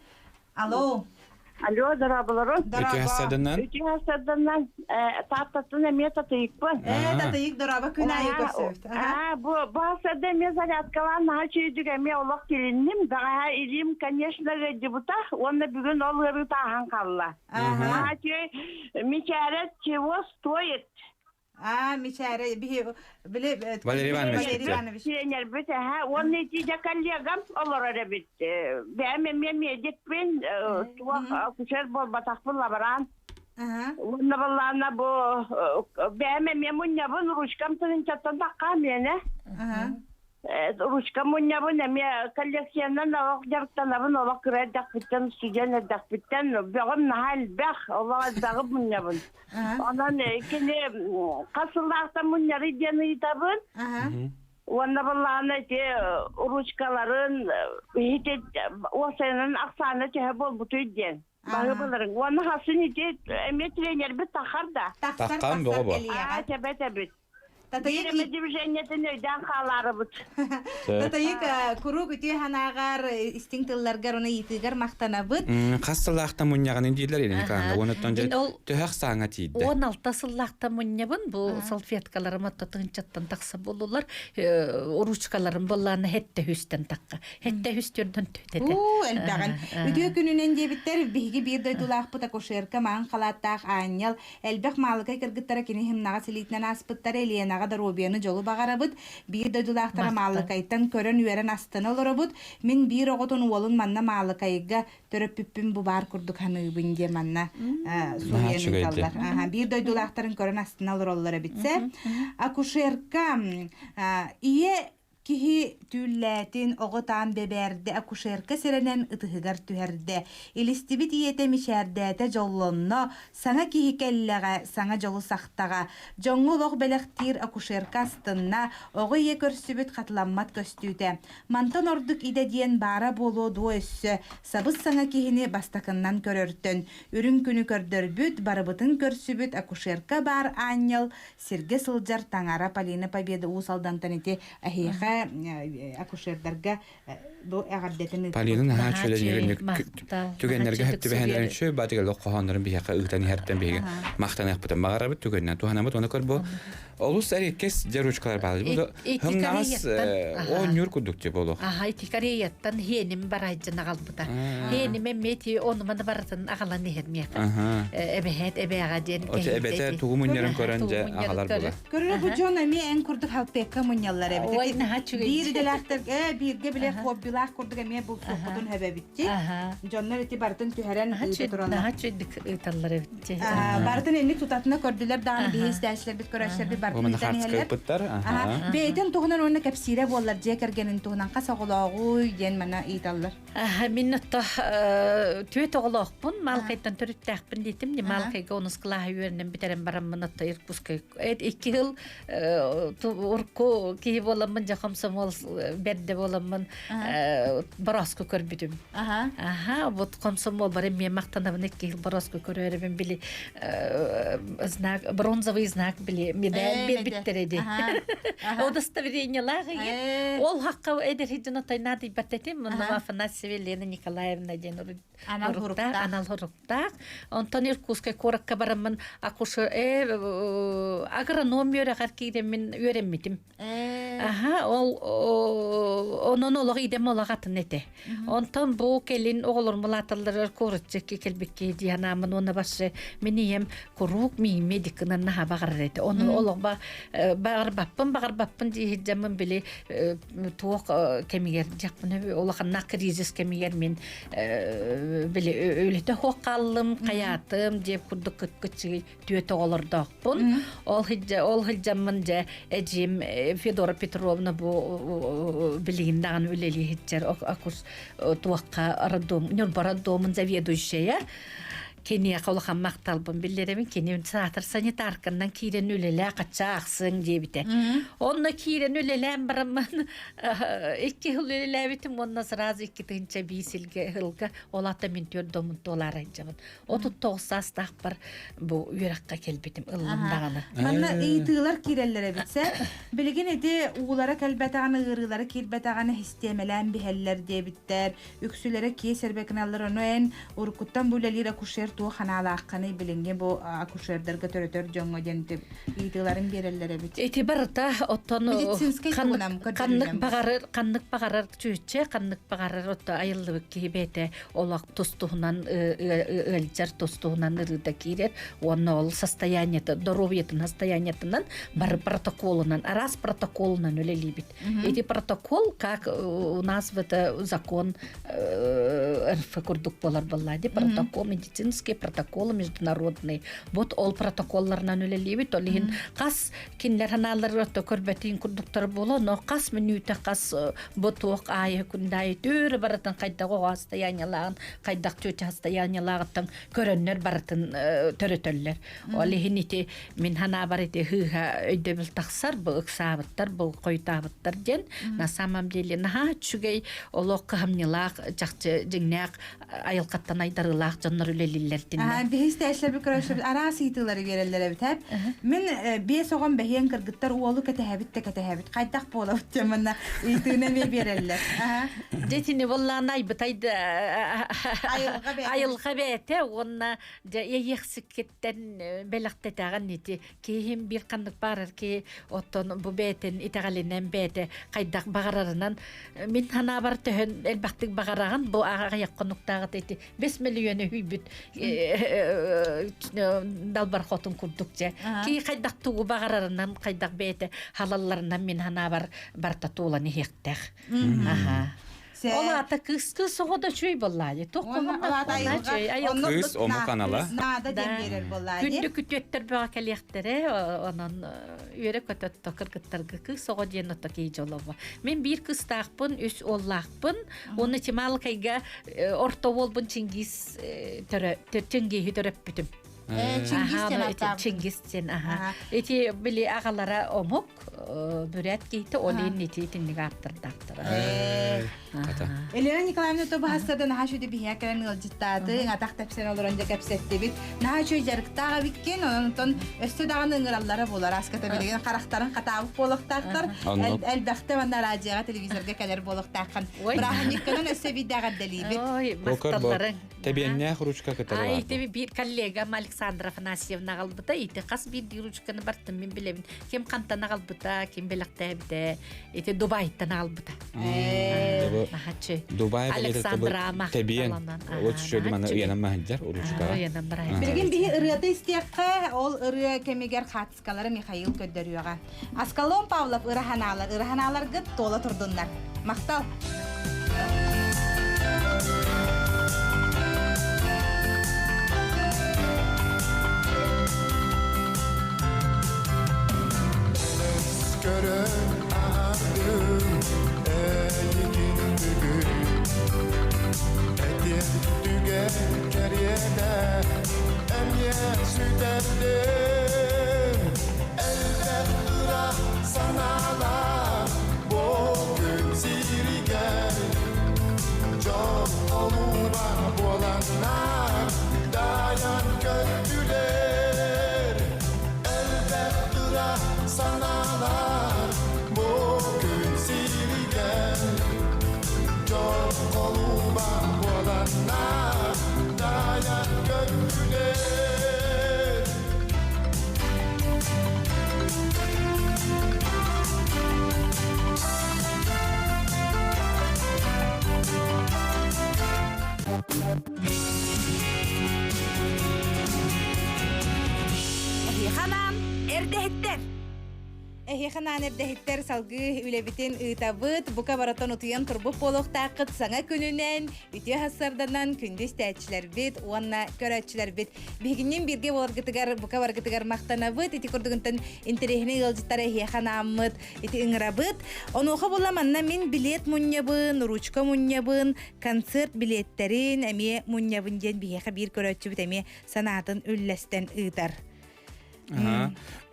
Алло. Алло, дорооболорун. Үтүө саданан. Үтүө саданан тааттаттан эмиэ татыйыкпын. Ээ, татыйык дорообо күн аайы көрсөбүт. Аа, бу бу эмиэ зарядкалаан наһаа үчүгүйдүк эмиэ олох тилинним. Бэҕэһээ илиим, конечно, ыалдьыбыта уонна бүгүн ол ыарыы тааһан хаалла. Наһаа үчүгэй мичээрэ чего стоит? Аа, мичээрэ биһи били Валерий Иванович. Валерий Иванович. Тренербит эһэ уонна итиде коллегам олорор эбит. Бэйэм эмиэ медикпин, туох акушер буолбатахпын лаборант. Уонна баллаана бу бэйэм эмиэ мунньабын ручкам тыһыынчаттан тахха миэнэ. Ручка мунньабын эмиэ коллекциянан олох дьарыктанабын олох кыра эрдэхпиттэн студент эрдэхпиттэн бөҕөм наһаа элбэх олох элбэҕи мунньабын. Онон кини хас сыллаахтан мунньарый диэн ыйытабын. Уонна баллаана ити ручкаларын иһити уопсайынан ахсаана төһө буолбутуй диэн. Баһыыбаларын. Уонна хасын ити эмиэ тренербит тахар да. Тахсар Таххан тахсар бөҕө бу. кэлиэҕэ. Аа, тэбэт эбит. Татайык Биир эмэ движениетин өйдөөн хаалаарыбыт. Татайык куруук үтүө санааҕар, истиҥ тылларгар уонна ыйытыыгар махтанабыт. Хас сыллаахта мунньаҕын дииллэр Елена Николаевна. Уонуттан Мин ол төһөх сааҥа тиийдэ. 16 сыллаахта мунньабын бу салфеткаларым отто тыһынчаттан тахса буоллулар. Ручкаларым буоллаана хетте хүстен тахха. Хетте хүстөрдөн төтете. Уу, элбэҕин. Үтүө күнүнэн диэбиттэр биһиги биир дойдулаахпыт акушерка маҥан халааттаах аанньал Элбэх маалыкай кыргыттара кини химнаҕа силиитинэн ааспыттара Еленаҕа доруобуйаны дьолу баҕарабыт. Биир дойдулаахтара Маалыкайтан көрөн үөрэн астына олоробут. Мин биир оҕотун уолун манна Маалыкайга төрөппүппүн бу баар курдук саныыбын диэн манна суруйан ыыталлар. Биир дойдулаахтарын көрөн астына олороллор эбитсэ. Акушерка ийэ Киһи түүллээтин, оҕо таан бэбээрдэ, акушерка сэрэнэн ытыһыгар түһэрдэ. Илистибит ийэтэ мичээрдээтэ дьоллонно, саҥа киһи кэллэҕэ, саҥа дьолу сахтаҕа. Дьоҥҥо олох бэлэхтиир акушерка астынна, оҕо ийэ көрсүбүт хатыламмат көстүүтэ. Мантан ордук идэ диэн баара буолуо дуо өссө, сабыс-саҥа киһини бастакыннан көрөртөн. Үрүҥ күнү көрдөрбүт, барыбытын көрсүбүт акушерка баар аанньал, сиргэ сылдьар таҥара Полина Победа Уус Алдантан ити эһиэхэ акушердарга бу эҕэрдэтин Полина наһаа үчүгэй түгэннэргэ хөп түбэһэннэрин үчүгэй баатыгар хоһооннорун биһиэхэ ыытан иһэртэн биһиги махтаныахпытын баҕарабыт түгэннэн туһанабыт оны көр бу олус эриккес дьэ ручкалар баалар бу хымнаҕас оонньуур курдук тип олох Аха ити Кореяттан хиэним барайдьан аҕалбыта. Хиэним эмиэ ити ону-маны барытын аҕалан иһэр миэхэ. Эбэһээт эбээҕэ диэн Оте эбэтэ тугу мунньарын көрөн дьэ аҕалар була. Көрөрө бу дьон эмиэ эн курдук халпекка мунньаллар эбит. Ой, наһаа үчүгэй. Биир идэлээхтэр э бииргэ билэ хоббилаах курдук эмиэ булсуохпутун хөбөбүтти. Дьоннор ити барытын түһэрэн ыыта тураллар. Наһаа үчүгэйдик ыыталлар эбит. Барытын инник тутатына көрдүлэр даҕаны биһи истээччилэрбит көрөөччүлэрбит барытын ыытан иһэллэр. Бэйэтин туһунан уонна кэпсиирэ буоллар дьиэ кэргэнин туһунан хас оҕолооҕуй диэн мана ыйыталлар. Мин отто түөт оҕолоохпун, Маалкайтан төрүттээхпин диэтим. Маалкайга онус кылааһы үөрэнэн бүтэрэн бараммын отто Иркутскай икки сыл урку киһи буоламмын, дьэ комсомол бэрдэ буоламмын борооску көрбүтүм. Аха, вот комсомол бары мен мактанабын икки сыл борооску көрөрүмүн били знак бронзовый знак били медаль бербиттер эди. Удостоверениелаах Ол хакка эдэр хиддин отойнаат ибаттетим, мунна Афанасьева Елена Николаевна диэн уруктаах, анал хуруктаах. Онтон Иркутскай куоракка бараммын акушер агроном үөрэҕэр киирэммин үөрэммитим. Аха, ол онон олох идем олох атын этэ. Онтон бу кэлин оҕолорум улааталларыгар куораччы кэлбикки дии санааммын уонна башы мин ийэм куруук миин медикынан наһаа баҕарар этэ. Ону олох баҕарбаппын баҕарбаппын дии сылдьаммын били туох кэмигэр дьахпын улаханнаах кризис кэмигэр мин били үлэтэ суох хааллым хайаатым диэп курдук кыччыгый түөт оҕолордоохпун ол ол сылдьаммын дьэ эдьиим Федора Петровна бу билигин даҕаны үлэлии сылдьар акус туохха роддом Ньурба роддомун заведующая Киниэхэ улахан махталбын биллэрэбин. Кини саатар санитарканнан киирэн үлэлээ хачча аахсыаҥ диэбитэ. Онно киирэн үлэлээн бараммын икки сыл үлэлээбитим уонна сразу 2005 сылга сылга ол ата мин түөрт домун туолаарайдьабын. 39 саастаахпар бу үөрэххэ кэлбитим ыллым даҕаны. Манна ыйытыылар киирэллэр эбит сэ. Билигин ити уулара кэлбэтэҕин, ыарыылара киирбэтэҕин систиэмэлээн биһэллэр диэбиттэр. Үксүлэрэ киэс эрбэкиналлар ону эн уруккуттан бу үлэлиир акушер туох ханаалааххыный билиҥҥи бу акушердарга төрөтөр дьоҥҥо диэн ыйытыыларын биэрэллэр эбит. Ити барыта оттон Медицинскэй туһунан ханнык баҕарар ханнык баҕарар чүччэ ханнык баҕарар отто айыллыбыт киһи бэйэтэ олох тус-туһунан ыалдьар тус-туһунан ырыыта киирэр уонна ол состояниета доруобуйатын состояниетынан бары протоколунан араас протоколунан үлэлиибит Эти протокол, как у нас в это закон РФ курдук болар баллади, протокол, медицинский протокол международный. Вот ол протоколларынан үлэлиибит, ол иһин хас кинилэр ханаалар отто көрбөтүн курдуктар боло, но хас мүнүүтэ хас бу туох аайы күндаайы түөрэ барытын хайдах оҕо состояниялааҕын, хайдах чүөчэ состояниялааҕыттан көрөннөр барытын төрөтөллөр. Ол иһин ити мин санаабар ити хыыһа өйдөбүл тахсар бу ыксаабыттар бу хойутаабыттар диэн на самом деле наһаа үчүгэй олох кыһамньылаах чахчы дьиҥнээх айылҕаттан айдарыылаах дьоннор үлэлииллэр диннэ. Биһис тээшлэрби көрөшөбүт араас ыйытыылары биэрэллэр эбит эп. Мин биэс оҕом бэһиэн кыргыттар уолу кэтэһэбит да кэтэһэбит. Хайдах буолабыт диэн манна ыйытыыны эмиэ биэрэллэр. Дьэтини боллаан айбыт айылҕа бэйэтэ уонна дьэ иэйиэхсиккиттэн бэлэхтэтээҕин ити киһим биир ханнык баарар киһи оттон бу бэйэтин итэҕэлинэн бэйэтэ хайдах баҕарарынан мин санаабар төһөн элбэхтик баҕараҕын бу аҕыйах хонуктааҕыта ити бес миллиону үүйбүт далбар хотун курдук дьэ киһи хайдах тугу баҕарарынан хайдах бэйэтэ халалларынан мин санаабар барта туолан иһиэхтээх аха. өссө. Ол аата кыыс кыыс оҕо да үчүгэй буоллаайы. Туох кыһыллаах Кыыс омук анала. Наада диэн биэрэр буоллаайы. Күндү күтүөттэр бөҕө кэлиэхтэрэ, онон үөрэ көтөттө кыргыттарга кыыс оҕо диэн ото киһи дьолобо. Мин биир кыыстаахпын, үс уоллаахпын. Уонна Чималыкайга орто уолбун Чингиз Чингиһи төрөппүтүм. Чингиз диэн ааттаах. Чингиз диэн, аха. Ити били аҕалара омук, бүрээт киһитэ ол иһин ити итинник ааттардаахтара. Елена Николаевна то баһассарда наһаа үчүгэй биһиэхэ кэлэн ыалдьыттаатыҥ, атах тэпсэн олорон дьэ кэпсэттибит. Наһаа үчүгэй дьарыктаах эбиккин, онон өссө даҕаны ыҥыраллара буолар. Аската билигин харахтарын хатаабыт буолуохтаахтар. Элбэхтэ манна радиоҕа, телевизорга кэлэр буолуохтааххын. Бырааһынньыккынан өссө биирдэ эҕэрдэлиибит. Ой, махталларыҥ. Тэбиэннээх ручка кытары Ай, ити биир коллегам Александра Афанасьевна аҕалбыта. Ити хас биирдии ручканы бартым мин билэбин. Ким хантан аҕалбыта, ким бэлэхтээбитэ. Ити Дубайтан аҕалбыта. Нахачы. Дубай Александра Тэбиэн. Вот шөді мана ыянан маһыддар ручкаға. Ыянан барай. Билигин биһи ырыата истиэххэ, ол ырыа кэмигэр хаатыскалары Михаил көрдөрүөҕэ. Аскалон Павлов ыраханаалар, ыраханааларгыт туола турдуннар. Махтал! Көрөн аһардым эйигин бүгүн Этиэн түгэн кэриэтэ эмиэ сүтэрдим Элбэх ыра санаалаах бу күн сиригэр Дьон олууба буоланнар дайан көттүлэр Элбэх ыра санаалар бу күн сиригэр Дьон олууба буоланнар дайан көттүлэр Эһиэхэ эрдэһиттэр! Эһиэхэ анаан эрдэһиттэр салгыы үлэбитин ыытабыт. Бука барытын утуйан турбут буолуохтааххыт саҥа күнүнэн, үтүө хассарданан күндү истээччилэрбит уонна көрөөччүлэрбит. Биһигиннин бииргэ буоларгытыгар бука баргытыгар махтанабыт. Ити курдугунтан интэриэһинэй ыалдьыттар эһиэхэ анааммыт ити ыҥырабыт. Онуоха була манна мин билет мунньабын, ручка мунньабын, концерт билиэттэрин эмиэ мунньабын диэн биһиэхэ биир көрөөччүбүт эмиэ санаатын үллэстэн ыытар.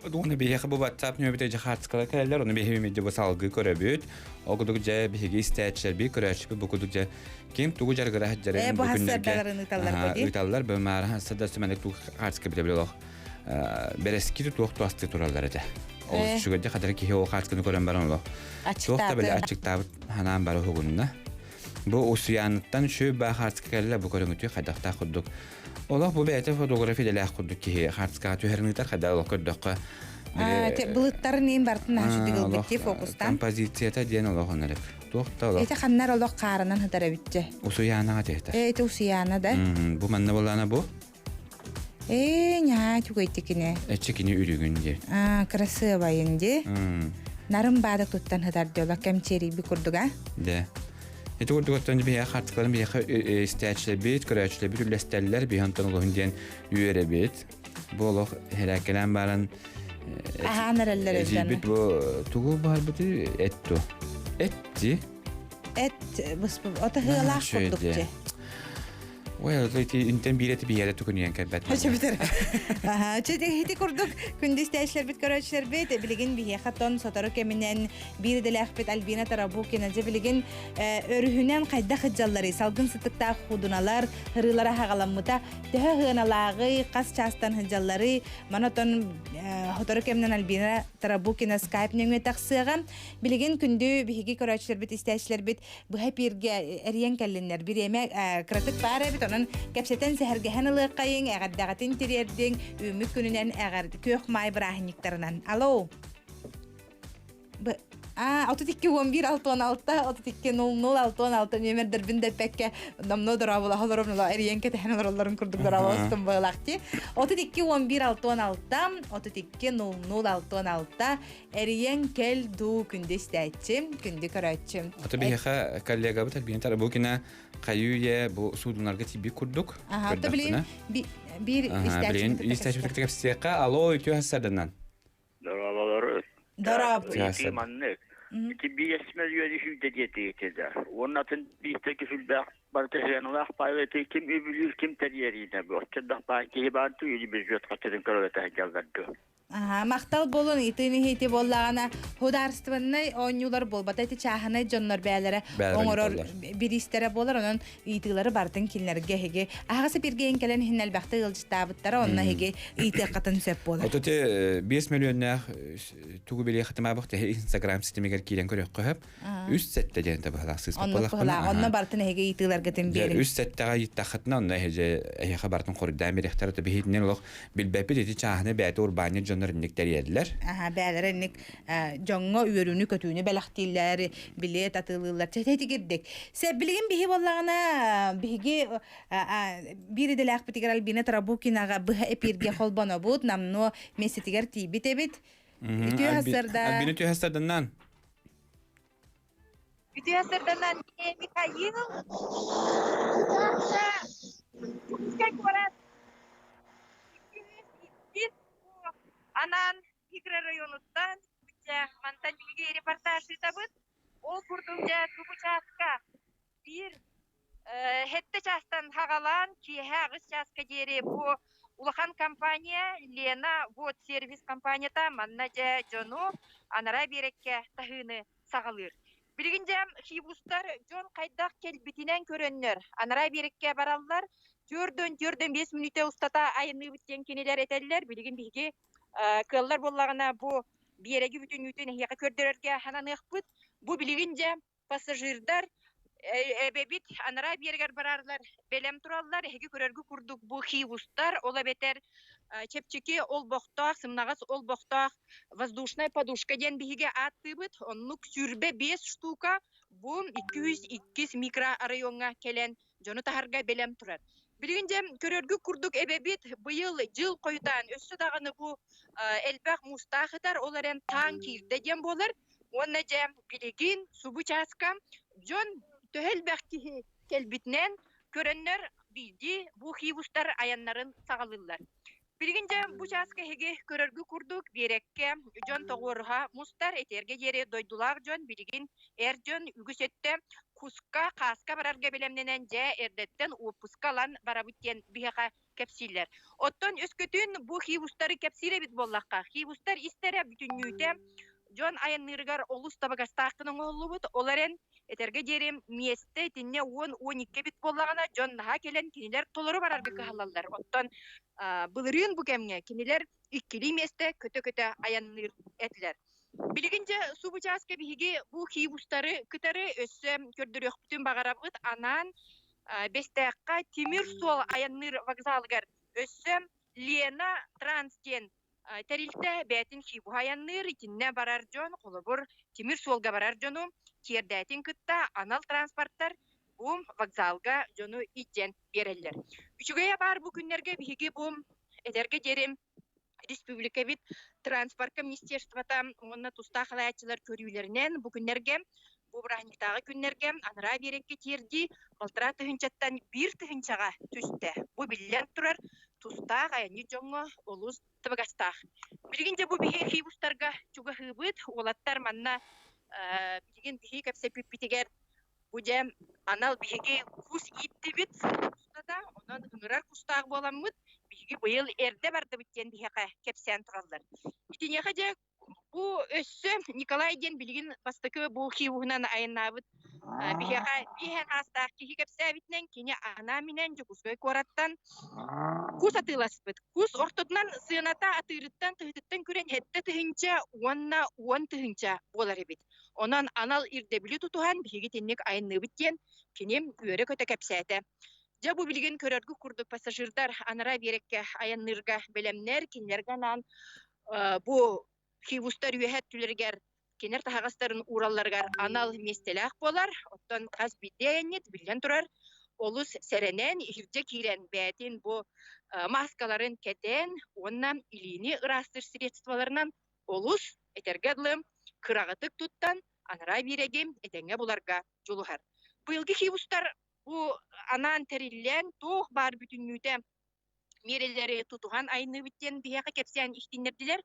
Уонна биһиэхэ бу WhatsApp нөмүрүтэ дьахаатскала кэлэллэр, ону биһиги эмиэ бу салгыы көрөбүт. Ол курдук дьэ биһиги истээччилэрбит, көрөөччүбүт бу курдук дьэ ким тугу дьарыгыра сылдьарын бу бу күннэргэ хассардаларын ыыталлар бу дии. ыыталлар. Бу маара хассарда сүмэнэ туг хаатска билэ билэ олох бэрэски туох туасты тураллар этэ. Ол үчүгэйдик хатара киһи ол хаатсканы көрөн баран олох туох да билэ аччыктаабыт ханаан бары уһугунна. Бу Усуйааныттан үчүгэй баа хаартыска кэллэ бу көрүҥүтү хайдахтаах курдук. Олох бу бэйэтэ фотография идэлээх курдук киһи хаартыскаҕа түһэрин ыытар хайдах олох көрдөххө Былыттарын иин бартын наһаа ылбыт дии фокустан. Композицията диэн олох онорек. Туох да олох. Эти ханнар олох хаарынан хытар эбитче. Усуйаанаҕа тиһитэр. Э, ити Усуйаана да. Бу манна болаана бу. Э, ньаа түгэйтикине. Эчи кини үрүгүн ди. А, красивайын ди. Нарын баадак туттан хытар ди олох кэмчиэрийби курдуга. Де. Ити курдук оттон биһиэхэ хартыскаларын биһиэхэ истээччилэрбит, көрөөччүлэрбит үллэстэллэр, биһи онтон олуһун диэн үөрэбит. Бу олох хэрээккэлээн баран Аһаан эрэллэр эдьиийбит бу тугу баһарбыты эт ту. Эт ди. Эт быспы ото хыалаах курдук дьэ. Ой, ити интен биир эти биһиэрэ түкүнүйэн кэлбэт. Чөбүтэр. Аха, ити курдук күндү истээчилэрбит көрөөччүлэрбит билигин биһиэхэ тон сотору кэминэн биир идэлээхпит Альбина Тарабукина дьэ билигин өрүһүнэн хайдах ыдьалларый салгын сытыктаах худуналар ырыылара хаҕаламмыта төһө ыаналааҕый хас чаастан сылдьалларый манатон сотору кэминэн Альбина Тарабукина скайп нөҥүө тахсыаҕа билигин күндү биһиги көрөөччүлэрбит истээччилэрбит быһа эпииргэ эрийэн кэллиннэр. Бириэмэ кыратык баар эбит, онон кэпсэтэн сэһэргэһэн ылыаххайыҥ, эҕэрдэҕитин тириэрдиҥ, үүммүт күнүнэн эҕэр күөх маай бырааһынньыктарынан. Алло! А, 32 11 66 32 00 66 нүөмэрдэрбин дэппэккэ номно дорооболоһо олоромнула эрийэн кэтэһэн олороллорун курдук дорооболостум быһылаахти. 32 11 66 32 00 66 эрийэн кэл дуу күндү истээччи, күндү көрөөччү. Ото биһиэхэ коллегабыт Альбина Тарабукина хайыы-үйэ бу суудунарга тиийбит курдук. Аха, то билин биир истээччи истээччи кэпсиэххэ алло үтүө сарданан. Дорооболору. Дорооб. Ити маннык. Ити биэс мөлүйүөнү сүүрдэ диэтигитэ. Уонна атын бииртэ сүлбэх барыта сыаналаах паайла ити ким үбүлүүр, ким тэрийэриинэ бу. Оччондох баай киһи баар дуу, или бюджет хаччытын көрө сылдьаллар дуу. Аха, махтал буолун итин иһити буоллаҕына художественнай оонньуулар буолбата ити чааһынай дьоннор бээлэрэ оҥорор бириистэрэ буолар онон ыйытыылары барытын кинилэргэ эһиги аһаҕас эпиргэйин кэлэн иһин элбэхтэ ыалдьыттаабыттара онно эһиги ыйытыаххытын сөп буолар. Ото те 5 миллионнаах тугу билиэхтимаабах теһи Инстаграм ситимигэр киирэн көрүөххэ сөп. Үс сэттэ диэн табыһалаах сыыспат буоллахпына. Онно барытын эһиги ыйытыыларгытын биэрин. Үс сэттэҕэ ыйыттаххытына онно эһиги эһиэхэ барытын хоруйдаан бириэхтэрэ то биһитинэн олох билбэппит ити чааһыны бэйэтэ урбаанньыт дьоннор инник тэрийэллэр. Аха бээлэрэ инник дьоҥҥо үөрүүнү-көтүүнү бэлэхтииллэр, билиэт атыылыыллар. Чэ итигирдик. Сэ билигин биһи буоллаҕына биһиги биир идэлээхпитигэр Альбина Тарабукинаҕа быһа эпииргэ холбонобут, намнуо миэстэтигэр тиийбит эбит. Үтүө сарсыарда. Альбина үтүө сарсыарданнан. Үтүө сарсыарданнан Михаил. Куорат анаан микрорайонуттан дьэ мантан биһиги репортаж ыытабыт. Ол курдук дьэ субу чааска биир сэттэ чаастан хаҕалаан киэһэ аҕыс чааска диэри бу улахан компания Лена вот сервис компанията манна дьэ дьону анараа биэрэккэ таһыыны саҕалыыр. Билигин дьэ хивустар дьон хайдах кэлбитинэн көрөннөр анараа биэрэккэ бараллар. Төрдөн төрдөн биэс мүнүүтэ устата айанныыбыт диэн кинилэр этэллэр. Билигин биһиги кыаллар буоллаҕына бу биэрэги бүтүннүүтүн эһиэхэ көрдөрөргө ананыахпыт. Бу билигин дьэ пассажирдар эбэбит анараа биэрэгэр бараарлар бэлэм тураллар. Эһиги көрөргү курдук бу хивустар, ол эбэтэр чэпчэки олбохтоох, сымнаҕас олбохтоох воздушная подушка диэн биһиги ааттыыбыт. Оннук 25 штука бу 202 микрорайоҥҥа кэлэн дьону таһарга бэлэм турар. Билигин дьэ көрөргүт курдук эбэбит быйыл дьыл хойутаан өссө даҕаны бу элбэх муустаах ытар, ол эрэн таан киирдэ диэн буолар. Уонна дьэ билигин субу чааска дьон төһө элбэх киһи кэлбитинэн көрөннөр биирдии бу хивустар айаннарын саҕалыыллар. Билигин дьэ бу чааска эһиги көрөргү курдук биэрэккэ дьон тоҕуоруһа мустар, этэргэ диэри дойдулаах дьон билигин эр дьон үгүс өттө куска, хааска барарга бэлэмнэнэн дьэ эрдэттэн уоппуска ылан барабыт диэн биһиэхэ кэпсииллэр. Оттон өскөтүн бу хивустары кэпсиир эбит буоллахха, хивустар истэрэ бүтүннүүтэ дьон айанныырыгар олус табыгастаах гына оҥоһуллубут. Ол эрэн этэргэ диэри миэстэ итиннэ 10-12 эбит буоллаҕына, дьон наһаа кэлэн кинилэр толору барарга кыһаллаллар. Оттон былырыын бу кэмҥэ кинилэр иккилии миэстэ көтө-көтө айанныыр этилэр. Билигин дьэ субу чааска биһиги бу хивустары кытары өссө көрдөрүөхпүтүн баҕарабыт. Анаан Бэстээххэ тимир суол айанныыр вокзалыгар өссө Лена Транс диэн тэрилтэ бэйэтин хивуһа айанныыр, итиннэ барар дьон, холобур, тимир суолга барар дьону тиэрдээтин кытта анал транспорттар бу вокзалга дьону илдьэн биэрэллэр. Үчүгэйэ баар бу күннэргэ биһиги бу этэргэ диэри республикабыт транспортка министерствота уонна тустаах салайааччылар көрүүлэринэн бу күннэргэ бу бырааһынньыктааҕы күннэргэ анараа биэрэккэ тиэрдии балтараа тыһыынчаттан биир тыһыынчаҕа түстэ. Бу биллэн турар тустаах айанньыт дьоҥҥо олус табыгастаах. Билигин дьэ бу биһи хивустарга чугаһыыбыт. Уолаттар манна билигин биһи кэпсэппиппитигэр бу дьэ анал биһиги кус ииттибит устата, онон ыҥырар кустаах буоламмыт биһиги быйыл эрдэ бардыбыт диэн биһиэхэ кэпсээн тураллар. Итиниэхэ дьэ бу өссө Николай диэн билигин бастакы бу хивуһунан айаннаабыт биһиэхэ биэһэн аастаах киһи кэпсээбитинэн кини анаан-минээн Дьокуускай куораттан кус атыыласпыт. Кус ортотунан сыаната атыырыттан тыһытыттан күрэн 7 тыһыынча уонна 10 тыһыынча буолар эбит. Онон анал ирдэбили тутуһан биһиги итинник айанныыбыт диэн кини үөрэ-көтө кэпсээтэ. Дьэ бу билигин көрөргүт курдук пассажирдар анараа биэрэккэ айанныырга бэлэмнэр, кинилэргэ анаан бу хивустар үөһэ өттүлэригэр Кинилэр таһаҕастарын ууралларыгар анал миэстэлээх буолар. Оттон хас биирдии айанньыт, биллэн турар, олус сэрэнэн, иһирдьэ киирэн бэйэтин бу мааскаларын кэтэн уонна илиини ыраастыыр средстволарынан олус, этэргэ дылы, кыраҕытык туттан анараа биэрэги этэҥҥэ буларга дьулуһар. Быйылгы хивустар бу анаан тэриллэн туох баар бүтүннүүтэ миэрэлэри тутуһан айныыбыт диэн биһиэхэ кэпсээн иһитиннэрдилэр.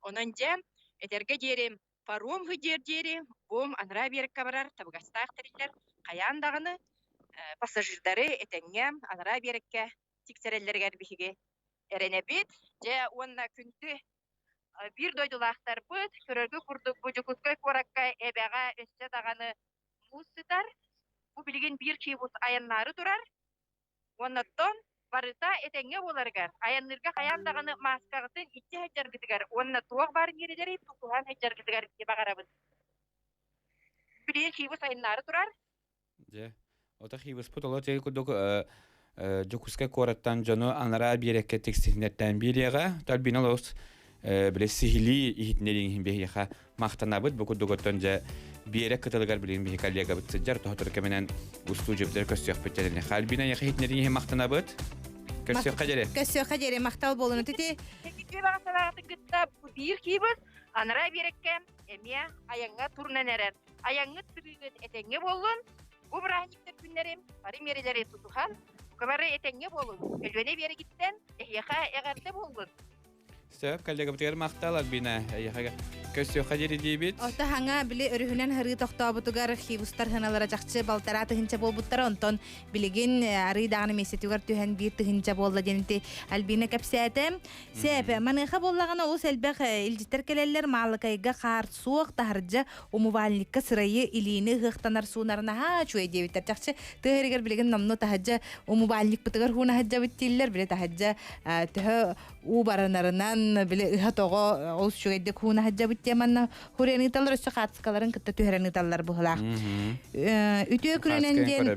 Онон дьэ, этэргэ диэри паром диэр диэри бом анараа биэрэккэ барар табыгастаах тэриллэр хайаан даҕаны пассажирдары этэҥҥэ анараа биэрэккэ тиксэрэллэригэр биһиги эрэнэбит. Дьэ уонна күндү биир дойдулаахтарбыт көрөргө курдук бу Дьокуускай куоракка эбэҕэ өссө даҕаны муус сытар. Бу билигин биир чиибус айаннаары турар. Уонна оттон барыта этэҥҥэ буоларыгар, айанныырга хайаан даҕаны мааскаҕытын иччи сылдьаргытыгар уонна туох баар миэрэлэри тутуһан сылдьаргытыгар баҕарабын. Билигин чиибус айаннаары турар. Дьэ, ото хивыспыт олор тиги курдук Дьокуускай куораттан дьону анараа биэрэккэ тиксиһиннэртээн биэриэҕэ. Альбина олус били сиһилии иһитиннэриин иһин биһиэхэ махтанабыт. Бу курдук оттон дьэ биэрэк кытылыгар билигин биһи коллегабыт сылдьар тоһотору кэминэн устуудьуйабытыгар көрсүөхпүт дьэ Альбина эйиэхэ иһитиннэриин иһин махтанабыт. Көрсүөххэ диэри. Көрсүөххэ диэри махтал буолуну тити. Үтүө баҕа кытта биир киибит анараа биэрэккэ эмиэ айаҥҥа турунан эрэр. Айаҥҥыт сырыыгыт этэҥҥэ буоллун. Бу бырааһынньыктар күннэрин бары миэрэлэри тутуһан, бары этэҥҥэ буолун. Өлүөнэ биэрэгиттэн эһиэхэ эҕэрдэ буоллун. Сөп, коллегабытыгар махтал, Альбина, эйиэхэ көрсүөххэ диэри диибит. Орто хаҥа били өрүһүнэн харыы тохтообутугар хивустар хыналара чахчы балтараа тыһынча буолбуттара, онтон билигин арыы даҕаны миэстэтигэр түһэн биир тыһынча буолла диэн ити Альбина кэпсээтэ. Сээп, маныаха буоллаҕына олус элбэх илдьиттэр кэлэллэр, Маалыкайга хаар суох, таһырдьа умывальникка сырайы илиини ыһыахтанар суунар наһаа үчүгэй диэбиттэр. Чахчы тыа иһигэр билигин номнуо таһырдьа умывальникпытыгар һуунаһыдьабыт дииллэр, били таһырдьа төһө уу баранарынан били ыһа тоҕо олус үчүгэйдик һуунаһыдьабыт диэн манна хуриан ыыталлар өссө хаацкаларын кытта түһэрэн ыыталлар быһылаах. Үтүө күнүнэн диэн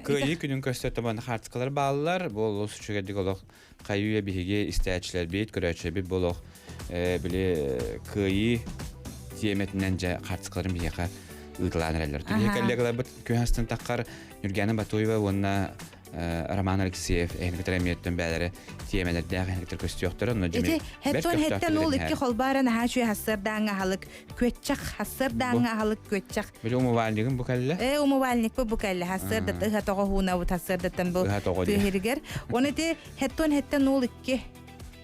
Кыайыы күнүн көрсө томон хаартыскалар бааллар. Бу олус үчүгэйдик олох хайыы биһиги истээччилэрбит, көрөөччүлэрбит бу олох били кыайыы тиэмэтинэн дьэ хаартыскаларын биһиэхэ ыытылаан эрэллэр. Биһиги коллегаларбыт күн астын таххар Нюргана Батуева уонна Роман Алексеев эһиникитер эмиэттэн бээлэри тиэмэлэрдээх эһиникитер көстүөхтөрө онно Ити хеттон хеттен ол икки холбаара наһаа үчүгэй хассыардааңҥа аһылык күөччэх хассыардааңҥа аһылык күөччэх Били умывальнигын бу кэллэ? Э умывальникпы бу кэллэ хассыарда ыһа тоҕо хуунабыт хассыардаттан бу тыаһырыгар оны ити хеттон хеттен ол икки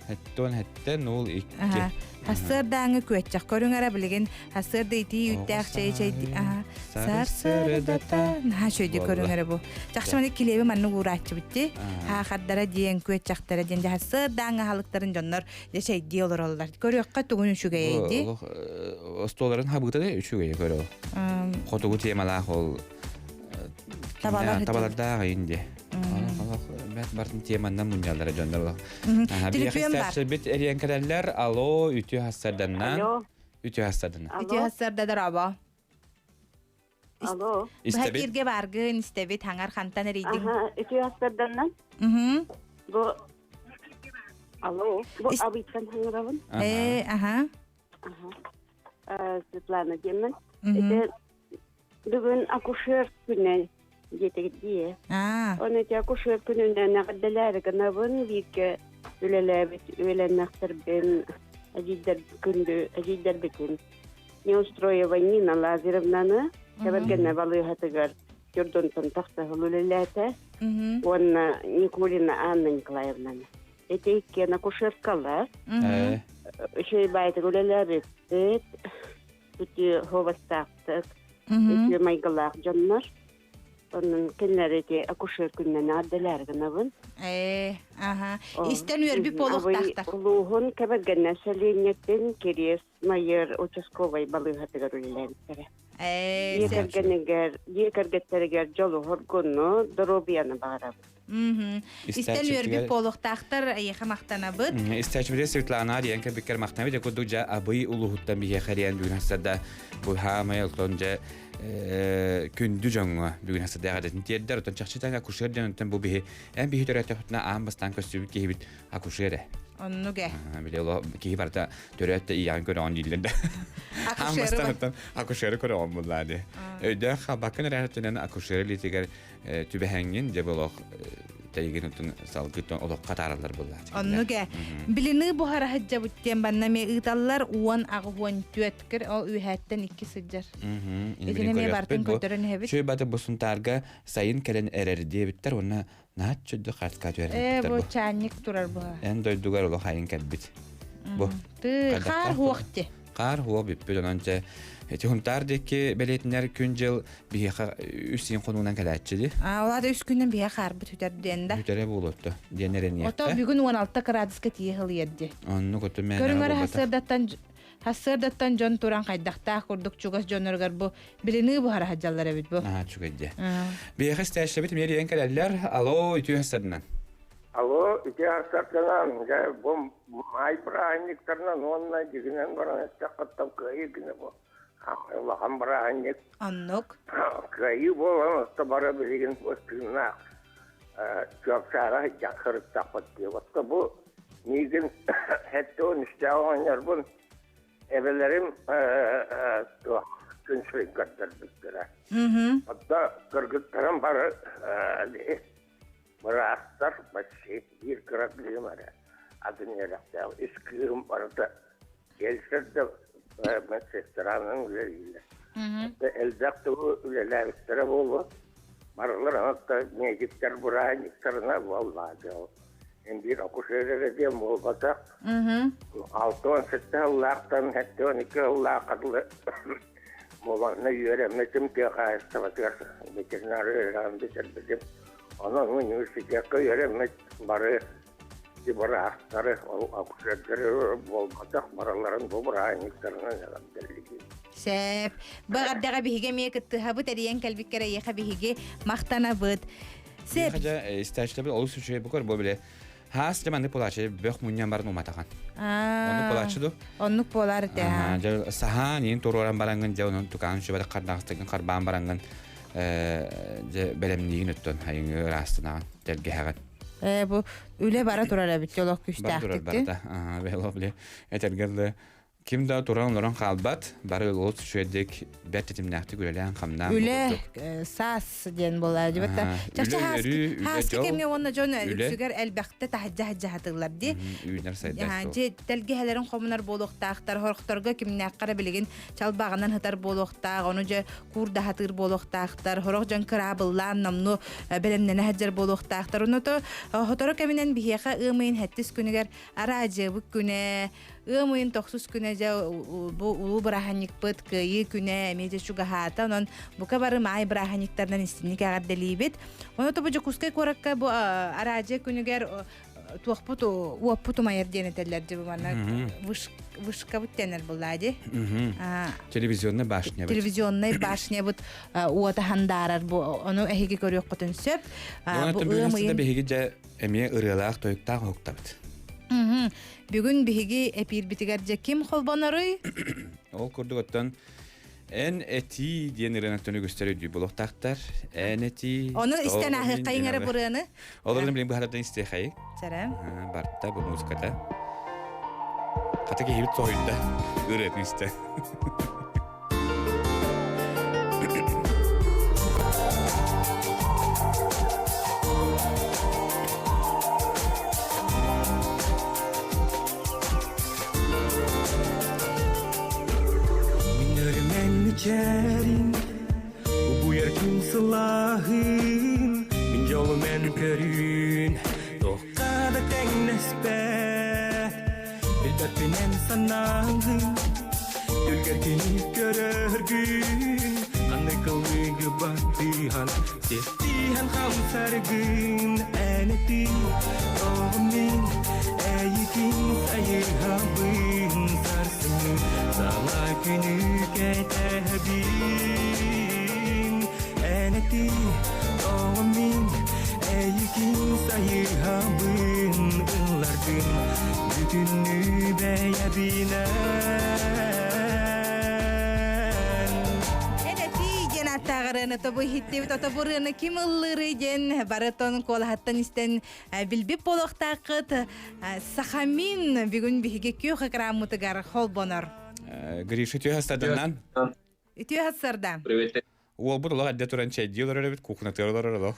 Хеттон хеттен ол икки. Хассыардааҥы күөччэх көрүҥ эрэ билигин хассыарда итии үүттээх чэй чэй сарсыардата наһаа үчүгэйдик көрүҥ эрэ бу. Чахчы маны килиэби маннык уурааччыбыт дии. Хаахардара диэн күөччэхтэрэ диэн дьэ хассыардааҥы аһылыктарын дьоннор дьэ чэйдии олороллор. Көрүөххэ тугун үчүгэйэй дии. Остуоларын хабыыта да үчүгэй көрө. Хотугу темалаах ол Табалар табалардаах ыйын дии. Олох бэт бартын теманнан мунньаллара дьоннор. Түлүпүөн бар. Бит эриэн кэлэллэр. Алло, үтүө хассарданна. Үтүө хассарданна. Үтүө хассарда дорообо. Алло. Истэбит. Кирге баргын истэбит хаңар хантан эрийдиң. Үтүө хассарданна. Бу Алло, бу абыйтан хаңырабын. Э, аха. Светлана диэммин. Ити Бүгүн акушер күнэ диэтигит дии. Оны ити акушер күнүнэн эҕэрдэлээри гынабын бииргэ үлэлээбит үөлэннэхтэрбин эдьиийдэр күндү эдьиийдэрбитин Неустроева Нина Лазаревнаны Кэбэргэнэ балыыһатыгар Дьордонтон тахсаһыл үлэлээтэ уонна Никулина Анна Николаевнаны. Ити иккиэн акушеркалар. Үчүгэй баайтык үлэлээбиппит. Үтүө хуобастаахтык, үтүө майгылаах дьоннор. Онон кинилэр ити акушер күннэн эҕэрдэлээр гынабын. Ээ, аха. Истэн үөрбүт буолуохтаахтар. Улууһун Кэбэргэнэ сэлиэнньэтин Кириэс Майыр участковай балыыһатыгар үлэлээбиттэрэ. Ээ, Дьиэ кэргэнигэр, дьиэ кэргэттэригэр дьолу, хоргуну, доруобуйаны баҕарабын. Истэн үөрбүт буолуохтаахтар, эйиэхэ махтанабыт. Истээччибитигэр Светлана диэн кэлбиккэр махтанабыт. Курдук дьэ абый улууһуттан биһиэхэ диэн бүгүн хасса да бу хаамай олтон дьэ күндү дьоҥҥо бүгүн хасырдаах эдэтин тиэрдэр. Оттон чахчытан акушер диэн онтон бу биһи эн биһи төрөөтөхпүтүнэ аан бастаан көстүбүт киһибит акушер ээ. Оннук ээ. Били оло киһи барыта төрөөт да ийэҕин көрөҕүн дииллэр да. Аан бастаан оттон акушеры көрөҕүн буллаа дии. Өйдөөх хабаккын эрээттинэн акушер илиитигэр түбэһэҥҥин дьэ олох тэйигин оттон салгыттан олоххо таараллар буллаа. Оннук ээ. Билини буһара сылдьабыт диэн банна эмиэ ыыталлар 10 84 кэр ол үөһээттэн икки сылдьар. Итини эмиэ бартын көрдөрөн иһэбит. Чүй баты бу Сунтаарга сайын кэлэн эрэр диэбиттэр уонна наһаа чөддө хартка Ээ бу чаанньык турар буһа. Эн дойдугар олох айын кэлбит. Бу. Ты хаар хуох ти. Хаар хуох бүппүт онон чэ ити Хунтаар диэки бэлиэтинэр күн-дьыл биһиэхэ үс син хонуунан кэлээччи ди. А олаата үс күнүн биһиэхэ хаарбыт үтэр диэн да. Үтэрэ буолуотто диэн эрэниэххэ. Ото бүгүн 16 градуска тиийэ сылыйар ди. Оннук оту мээнэ Көрүҥ эрэ хассыардаттан хассыардаттан дьон туран хайдахтаах курдук чугас дьонноругар бу билиныы буһара сылдьаллар эбит бу. Аа чугай дьэ. Биһиэхэ истээччибит эмиэ эрийэн кэлэллэр. Алло, үтүө хассарынан. Алло, үтүө хассарданан, дьэ бу маай бырааһынньыктарынан уонна дьигинэн баран эттэххиттэн кыайыы күнэ бу. Улахан бырааһынньык. Оннук. Кыайыы буолан отто бары билигин тыыннаах чуопчаара сылдьах сырыттахпыт дии. Отто бу миигин 73-тээх оҕонньорбун эбэлэрим туох күн сирин көрдөрбүттэрэ. Отто кыргыттарым бары быраастар почти биир кыра кыыһым эрэ атын үөрэхтээх үс кыыһым барыта фельдшер да медсестранан үлэлииллэр. Элбэх тылы үлэлээбиттэрэ буолуо. Барылар анатта медиктэр бырааһынньыктарына буоллаады. Эн биир акушер эрэ диэн буолбатах. 67 сыллаахтан 72 сыллаахха дылы буоланна үөрэммитим тыа хаһаайыстыбатыгар ветеринар үөрэҕин бүтэрбитим. Онон университекка үөрэммит бары быраастары, ол акушердары буолбатах барыларын бу бырааһынньыктарынан эҕэрдэлиибин. Сөп. Баҕардаҕа биһиги эмиэ кыттыһабыт, эрийэн кэлбиккэр эйиэхэ биһиги махтанабыт. Сөп. Дьэ, истээччилэрбит олус үчүгэй бу көр бу биле Хаас дьэ маннык буолааччы бөх мунньан баран уматахан. Оннук буолааччы ду? Оннук буолар этэ. Дьэ саһаан иин туруоран бараҥҥын дьэ онон тукаан сүбэтэх хардаҕастыгын харбаан бараҥҥын дьэ бэлэмниигин өттөн айыҥы ыраастанаҕын тэлгэһэҕин. Ээ бу үлэ бара турар эбит олох күүстээхтик. Бара турар барыта. Бэло били этэргэ Ким да туран олорон хаалбат, бары олус үчүгэйдик, бэрт тэтимнээхтик үлэлээн-хамнаан Үлэ саас диэн буолаа дьибэтэ. Чахчы хааскы кэмҥэ уонна дьон үксүгэр элбэхтэ таһырдьа сылдьаһатыллар дии. Үүнэр сайдар. Дьэ тэлгэһэлэрин хомунар буолуохтаахтар, хорохторго кимнээххэ эрэ билигин чалбаҕынан сытар буолуохтаах, ону дьэ куурдаһатыыр буолуохтаахтар, хорох дьон кыраабыллаан номнуо бэлэмнэнэ сылдьар буолуохтаахтар. Ону то сотору кэминэн биһиэхэ ыам ыйын сэттис күнүгэр араадьыйабыт күнэ, Ыам ыйын тохсус күнэ дьэ бу улуу бырааһынньыкпыт Кыайыы күнэ эмиэ дьэ чугаһаата. Онон бука бары маай бырааһынньыктарынан истинник эҕэрдэлиибит. Ону бу Дьокуускай куоракка бу араадьыйа күнүгэр туохпут уоппут умайар диэн этэллэр дьэ бу манна вышкабыт дэнэр буллаа дии. Телевизионная башня. Телевизионная башня бут уота хандаарар бу ону эһиги көрүөххүтүн сөп. Бу ыам ыйын биһиги дьэ эмиэ ырыалаах тойуктаах уһуктабыт. Бүгүн биһиги эпиирбитигэр дьэ ким холбоноруй? Ол курдук оттон эн этии диэн ырыанаттан үгүстэр өйдүү буолуохтаахтар. Эн этии. Ону истэн ааһыаххайыҥ эрэ бурыаны. Олорун билин быһаратан истиэхэйи. Сэрэ. Барта бу музыката. Хата киһибит соһуйда. Ырыатын истэ. Мин өрүмэн мичээрин, убуйар күн сылааһын, мин дьолум эн көрүүн, туохха да тэҥнэспэт. Билбэппин эн санааҕын, Түлгэргини көрөргүн, Ханнык ыллыгы баттыһан, Сиэттиһэн хамсаргын, Эн этиҥ, тоҕо мин эйигин сайыһабын, Сарсыҥҥы саҥа күнү кэтэһэбин. Эн этиҥ, тоҕо мин эйигин сайыһабын, Ылларгын бүтүннүү бэйэбинэн. Эн этии ырыаны тобу иһиттибит, ото бу ырыаны ким ыллыырый диэн барытын куолаһаттан истэн билбит буолуохтааххыт. Сахамин бүгүн биһиги күөх экраммытыгар холбонор. Гриша үтүө хастарданнан. Үтүө хастарда. Привет. Уолбут олох эрдэ туран чэйдии олорор эбит, кухнатыгар олорор олох.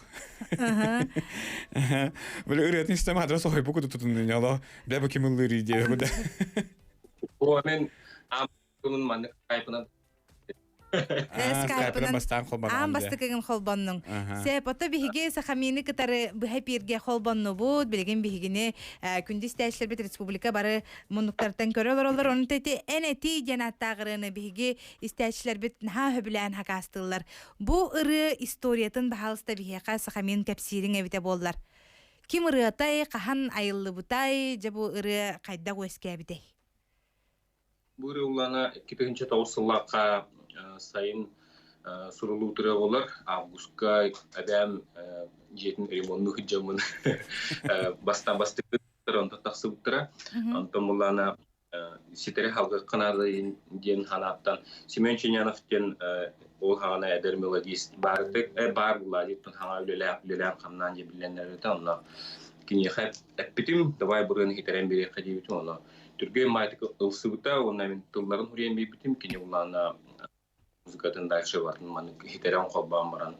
Били ырыатын истэм адрес оһойбу куту тутуннун олох. Бля бу ким ыллыырый диэ бу да. О, мен амтунун маннык скайпынан Скайпынан бастаан холбоннум. Аан бастакыгын холбоннуҥ. Сеп, ото биһиги Сахамины кытары быһа пииргэ холбоннубут. Билигин биһигини күндү истээччилэрбит республика бары муннуктартан көрө олороллор. Онон ити эн этии диэн ааттаах ырыаны биһиги истээччилэрбит наһаа сөбүлээн хакаастыыллар. Бу ырыа историятын баһаалыста биһиэхэ Сахамин кэпсиириҥ эбитэ буоллар. Ким ырыатай, хаһан айыллыбытай, дьэ бу ырыа хайдах үөскээбитэй? Бу ырыа улаана 2009 сыллаахха сайын сурулуу ырыа буолар. Августка эбээм дьиэтин ремонну сылдьаммын бастаан бастыктар онтон тахсыбыттара. Онтон буллаана ситэри халгыкка наада диэн ханааттан Семен Ченянов диэн ол хаҕана эдэр мелодист баарытык баар булаадиттан хаҥа үлэлээх үлэлээн хамнаан дьэ биллэннэрбитэ онно киниэхэ эппитим давай бырыаны хитэрэн бириэххэ диэбитим онно түргэн маайтык ылсыбыта уонна мин тылларын хуруйан биэрбитим кини улаана музыкатын дальше барын маннык хитэрэн холбоон баран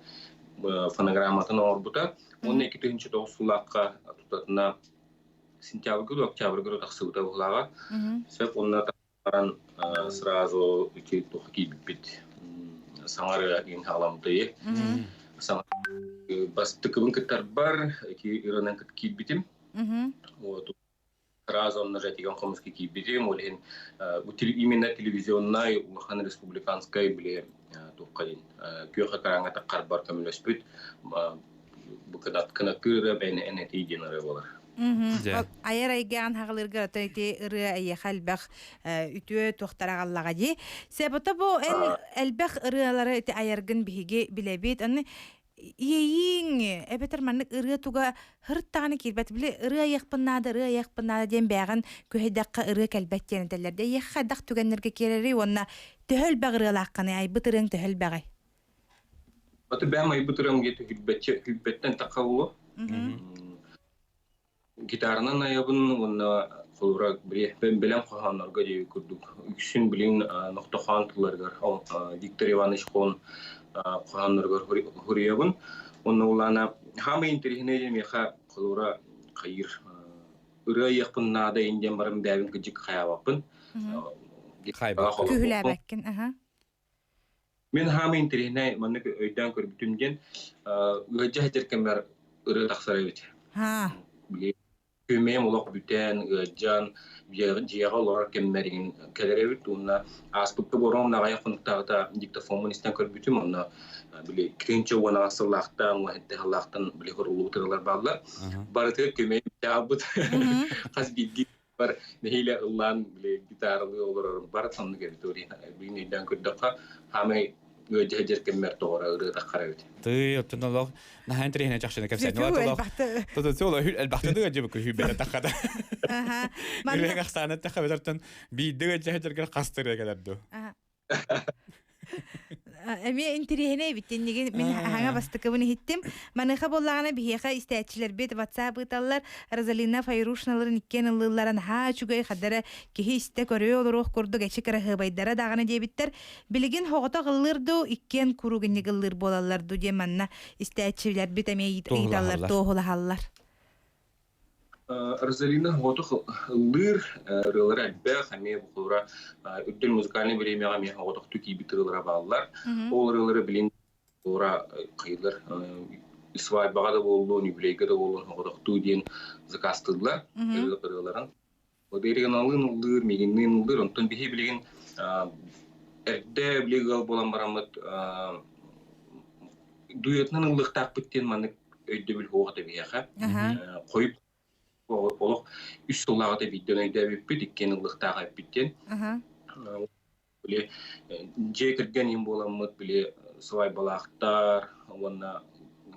фонограмматын оҥорбута уонна 2009 сыллаахха тутатына сентябрьга да октябрьга да тахсыбыта быһылааҕа сөп уонна баран сразу ити туох киирбиппит саҥарыа диэн халамтыйы бастыкыбын кыттарбар ити ырынан киирбитим вот сразу онно же хомуска киирбитим ол иһин именно телевизионнай улахан республиканскай били туохха диэн күөх экраҥҥа таххарбар көмөлөспүт бу кынаттыыр бэйэни эн этии диэн ырыа буолар. Айар айгаан хаҕылыргар ото ити ырыа эйиэхэ элбэх үтүө туохтара аҕаллаҕа дии. Себото бу эн элбэх ырыалары ити айаргын биһиги билэбит. Аны иэйииҥ эбэтэр маннык ырыа туга һырт даҕаны киирбэт. Били ырыа айыахпын наада, ырыа айыахпын наада диэн бээҕин күһэйдэххэ ырыа кэлбэт диэн этэллэр. Дэ эйиэхэ хайдах түгэннэргэ киирэрий уонна төһө элбэх ырыалааххыный, айбыт ырыаҥ төһө элбэҕий? Аты бэм айбыт ырыам где-то хүлбэттэн тахха буолуо. Гитаранан айабын уонна холобура бэлэм хоһооннорго диэби курдук үксүн билин нохтохоон тылларыгар Виктор Иванович Хон хоһоонноругар хуруйабын. Онно улаана хаамай интэриэһинэй диэн миэхэ холобура хайыыр ырыа айыахпын наада ин диэн баран бэйэбин кыдьык хайаабаппын. Күүһүлээбэккин, аха. Мин хаамай интэриэһинэй маннык өйдөөн көрбүтүм диэн ыалдьа сылдьар кэммэр ырыа тахсар эбит. Били күмэйим олох бүтэн, ыалдьан, дьиэҕэ олорор кэммэр кэлэр эбит уонна ааспыкка буорум аҕыйах хонуктааҕыта диктофоммун истэн көрбүтүм онно били киринчэ уон сыллаахтан уон сыллаахтан били хоруллубут ырыалар бааллар. Барытыгар күмэйим таалбыт хас биирдии бар нэһиилэ ыллаан били гитаралыы олорорум бар соннук эбит билин өйдөөн көрдөххө хаамай ыадьа дьэр кэммэр тоҕоро ырыа таххар эбит. Тыы оттон олох наһаа интэриэһинэй чахчыны кэпсээн олох тото олох элбэхтэ да ыадьа бүкү таххата. Ырыа ахсаана тахха бэтэртэн биирдэ ыадьа дьэргэр хастырыа кэлэр ду. Эмиэ интэриэһинэй эбит иннигин мин аһаҥа бастакыбын иһиттим. Маныаха буоллаҕына биһиэхэ истээччилэрбит WhatsApp ыыталлар. Розалина Файрушналарын иккиэн ыллыыллара наһаа үчүгэй хадара киһи истэ көрүө олоруох курдук эчи кыраһыабайдара даҕаны диэбиттэр. Билигин хоҕото ыллыыр дуу, иккиэн куруук инник ыллыыр буолаллар дуу диэн манна истээччилэрбит эмиэ ыйыталлар, туоһулаһаллар. Розалина оҕотук ыллыыр, ырыалара элбэх, эмиэ бухулура үрдүн музыкальнай бириэмэҕэ эмиэ оҕотохтуу киирбит ырыалара бааллар. Ол ырыалары билин ура хайылар свадьбаҕа да буоллун, юбилейга да буоллун оҕотохтуу диэн заказтыыллар ырыаларын. Регионалыын ыллыыр, мигинныын ыллыыр, онтон биһи билигин эрдэ били ыал буолан бараммыт дуэтынан ыллыахтаахпыт диэн маннык өйдөбүл суох этэ биһиэхэ. Хойут олох үс сыллааҕыта биирдэн өйдөөбүппүт, иккиэн ыллыахтаах эппит диэн. Били дьиэ кэргэн иһин буоламмыт, били свадьбалаахтар уонна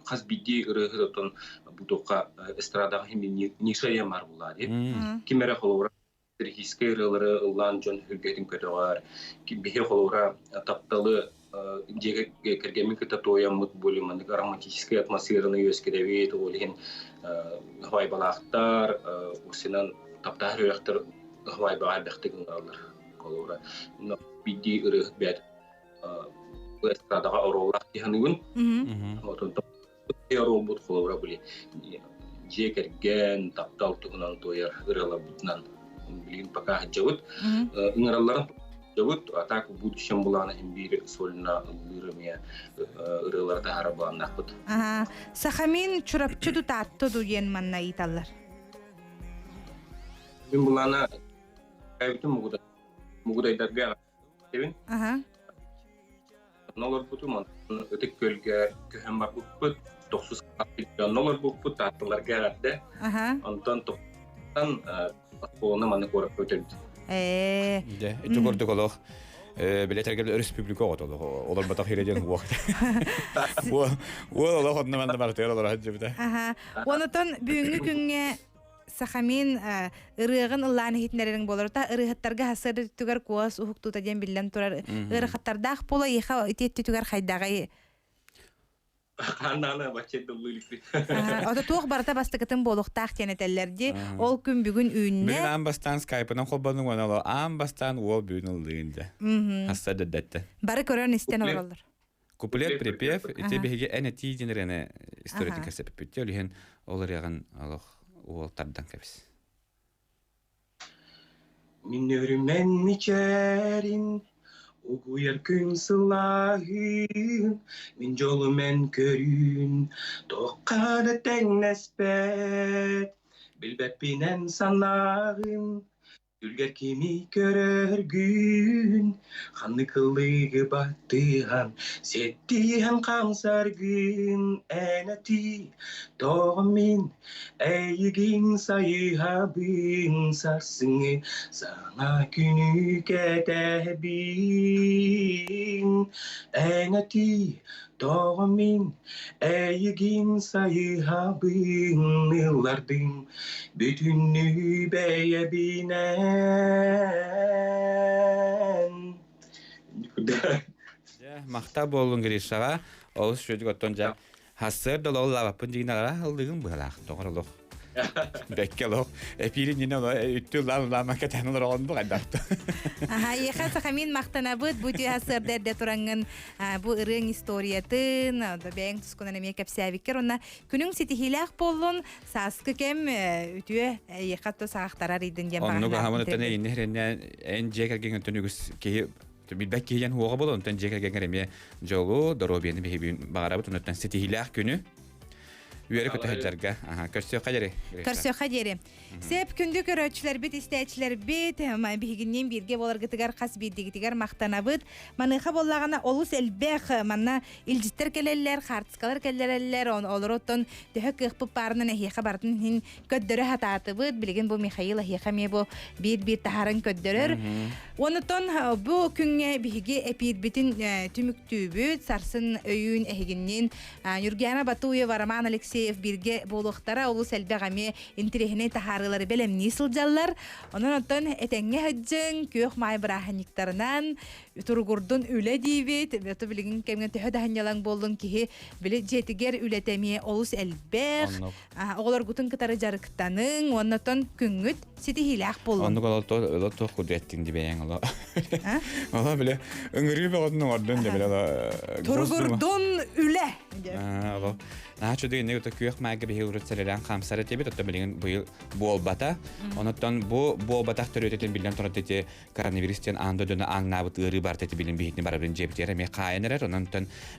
хас биирдии ырыаһыт оттон бутуохха эстрадаҕа ниша ямар буолаа дии. Ким эрэ холобура регистскэй ырыалары ыллаан дьон үргэтин көтөҕөр, биһи холобура тапталы Дьиэ кэргэммин кытта туойаммыт более маннык романтическай атмосфераны үөскэтэбит, ол иһин хавайбалаахтар, усинан таптаһар үрэхтэр хавайбаҕа элбэхтик ыҥыраллар. Холобура, биирдии ырыаһыт бэйэт эстрадаҕа оруоллаах дии саныыбын. Отон оруолбут холобура били дьиэ кэргэн, таптал туһунан туойар ырыаларбытынан билигин пока сылдьабыт. Ыҥыралларын сылдьабыт, а так в будущем былаана иһин биир сольно ыллыыр эмиэ ырыалары таһаарар былааннаахпыт. Сахамин Чурапчы тутаатты ду диэн манна ыйыталлар. Мин былаана Мугудайдарга Эбин. Аха. Олорбутум, онтон Ытык Күөлгэ көһөн барбыппыт, тохсус онно олорбуппут, таатталарга эҕэрдэ. Аха. Онтон тохтан оскуоланы манна куоракка бүтэрбит. Ээ. Дьэ, ити курдук олох билетэргэ өрөспүүбүлүкэ оҕото олох олорботох ире диэн уох. Уол олох онно манна барытыгар олоро сылдьыбыта. Аха. Онотон бүгүҥҥү күҥҥэ Сахамин ырыаҕын ыллаан иһитинэриҥ буолар. Та ырыаһыттарга хасыр өттүгэр куос уһуктуута диэн биллэн турар ыарахаттардаах буола иха ити өттүтүгэр хайдаҕай Ханнаана бачча дыллыы Ото туох барыта бастакытын буолуохтаах диэн этэллэр дии. Ол күн бүгүн үүннэ. Бүгүн аан бастаан скайпынан холбонуҥ уонна аан бастаан уол бүгүн ыллыын дьэ. Хасса дэддэттэ. Бары көрөн истэн олороллор. Куплет, припев, ити биһиги эн этии диэн эрэне историятын кэсэппит. Ол иһин ол ырыаҕын олох уол тардан кэбис. Мин өрүмэн мичээрин, угуйар күн сылааһын, мин дьолум эн көрүүн, туохха да тэҥнэспэт, билбэппин эн санааҕын, Үлгэр кими көрөргүн, ханнык ыллыгы баттыһан, сиэттиһэн хамсаргын, эн этии, тоҕо мин эйигин сайыһабын, сарсыҥҥы саҥа күнү кэтэһэбин, эн этии, тоҕо мин Эйигин сайыһабын ыллардым бүтүннүү бэйэбинэн. Дьэ, махта буоллун Гришаҕа. Олус үчүгэй оттон дьэ хассыар да олоҕу лаабаппын дигин аҕара ыллыгын быһалаах тоҕор олох. Бэкке олох эпиирин ньине оло үттү ылаан ылааман кэтээн олороҕун бу хайдахта. Аха, иэхэ сахамин махтанабыт бу түһэ сыарда эрдэ тураңҥын бу ырыаҥ историятын, бэйэҥ тускунан эмиэ кэпсээбиккэр уонна күнүҥ ситиһиилээх буоллун, сааскы кэм үтүө эйиэхэ то саахтарар ыйдын диэн Оннук аһамын өттөн эйинни хереннээн эн дьиэ кэргэҥ өттөн үгүс киһи билбэт киһи диэн хуоҕа буолан, онтон дьиэ кэргэҥэр эмиэ дьолу, доруобуйаны биһиги баҕарабыт, онтон ситиһиилээх күнү Үөрэ көтө сылдьарга. Көрсүөххэ диэри. Көрсүөххэ диэри. Сеп күндү көрөөччүлэрбит, истээччилэрбит, биһигинниин бииргэ буоларгытыгар хас биирдигитигэр махтанабыт. Маныаха буоллаҕына олус элбэх манна илдьиттэр кэлэллэр, хаартыскалар кэллэрэллэр, олор оттон төһө кыахпыт баарынан эһиэхэ барытын иһин көрдөрө сатаатыбыт. Билигин бу Михаил эһиэхэ эмиэ бу биир-биир таһааран көрдөрөр. Онутон бу күҥҥэ биһиги эпиирбитин түмүктүүбүт. Сарсын өйүүн эһигинниин Ньургиана Батуева, Роман Алексеев бииргэ буолуохтара олус элбэх эмиэ интэриэһинэй таһаарыылары бэлэмнии сылдьаллар. Онон оттон этэҥҥэ сылдьыҥ, күөх маай бырааһынньыктарынан туругурдун үлэ диибит. Ото билигин кэмҥэ төһө да сынньалаҥ буоллун киһи били дьиэтигэр үлэтэ эмиэ олус элбэх. Оҕолоргутун кытары дьарыктаныҥ уонна оттон күҥҥүт ситиһиилээх буоллун. Оннук оло туох курдук эттиҥ дибэйэҥ оло. Оло биле ыҥырыы бөҕөтүн оҥордун да биле оло Туругурдун үлэ. Оло наһаа чуду инник ото күөх маайга биһи урут сэлэлээн хаамсар этибит оттон билигин быйыл буолбата. Онуттан бу буолбатах төрүөтүтүн биллэн турар ити коронавирус диэн аан дойдуну ааҥнаабыт ыарыы барыта ити билин биһитини барабын дьиэбитигэр эмиэ хаайан эрэр. Онон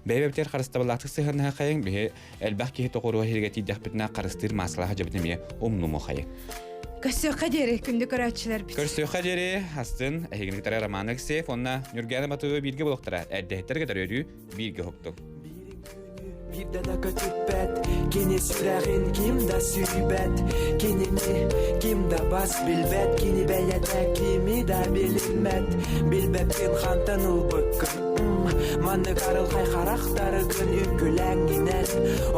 бэйэбитигэр харыстабыллаахтык сыһыаннаһа хайыҥ биһи элбэх киһи тоҕуруо иһигэ тиийдэхпитинэ харыстыыр мааскалаах дьэбит эмиэ умнуму хайы. Көрсүөххэ диэри, күндү көрөөччүлэрбит. Көрсүөххэ диэри, астын, эһигини кытары Роман Алексеев уонна Ньургиана Батуева бииргэ буолуохтара. Эрдэһиттэр кытары өрүү бииргэ уһуктуҥ. Биирдэ да көтүппэт, кини сүрэҕин ким да сүүйбэт, кинини ким да бас билбэт, кини бэйэтэ кими да билиммэт, билбэппин хантан ылбыккын. Маннык арылхай харахтаргын үҥкүлэҥҥинэн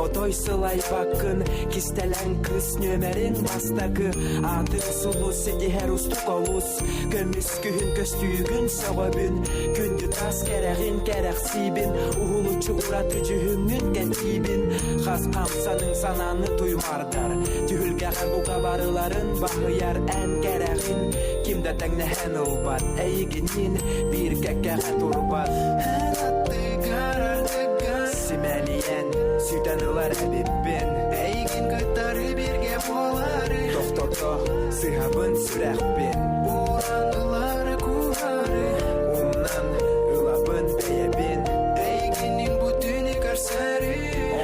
Отой сылайбаккын кистэлэҥ кыс нүөмэриҥ бастакы Аатыҥ сулус ситиһэр устук олус Көмүс күһүн көстүүгүн сөҕөбүн Күндү тас кэрэҕин кэрэхсиибин Уһулуччу ураты дьүһүҥҥүн кэтиибин Хас хамсаныҥ санааны туймардар Түһүлгэҕэ бука барыларын баһыйар эн кэрэҕин Ким да тэҥнэһэн ылбат эйигинниин биир кэккэҕэ турбат Эн аттыгар ардыгар Симэлийэн сүтэн ылар эбиппин Эйигин кытары бииргэ буолары Тохтото сыһабын сүрэхпин Ууран ылары куурары Умнан ылабын бэйэбин Эйигинниин бу түүнү көрсөрү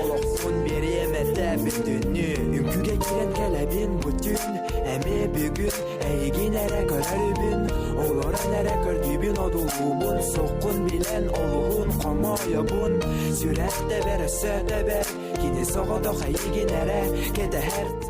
Олохпун биэриэм этэ бүтүннүү Үҥкүүгэ киирэн кэлэбин бу түүн Эмиэ бүгүн эйигин эрэ көрөрүбүн Олорон эрэ көрдүүбүн одулуубун Суоххун билэн олуһун хомойобун Сүрэх тэбэр өссө тэбэр Кини соҕотох эйигин эрэ кэтэһэр.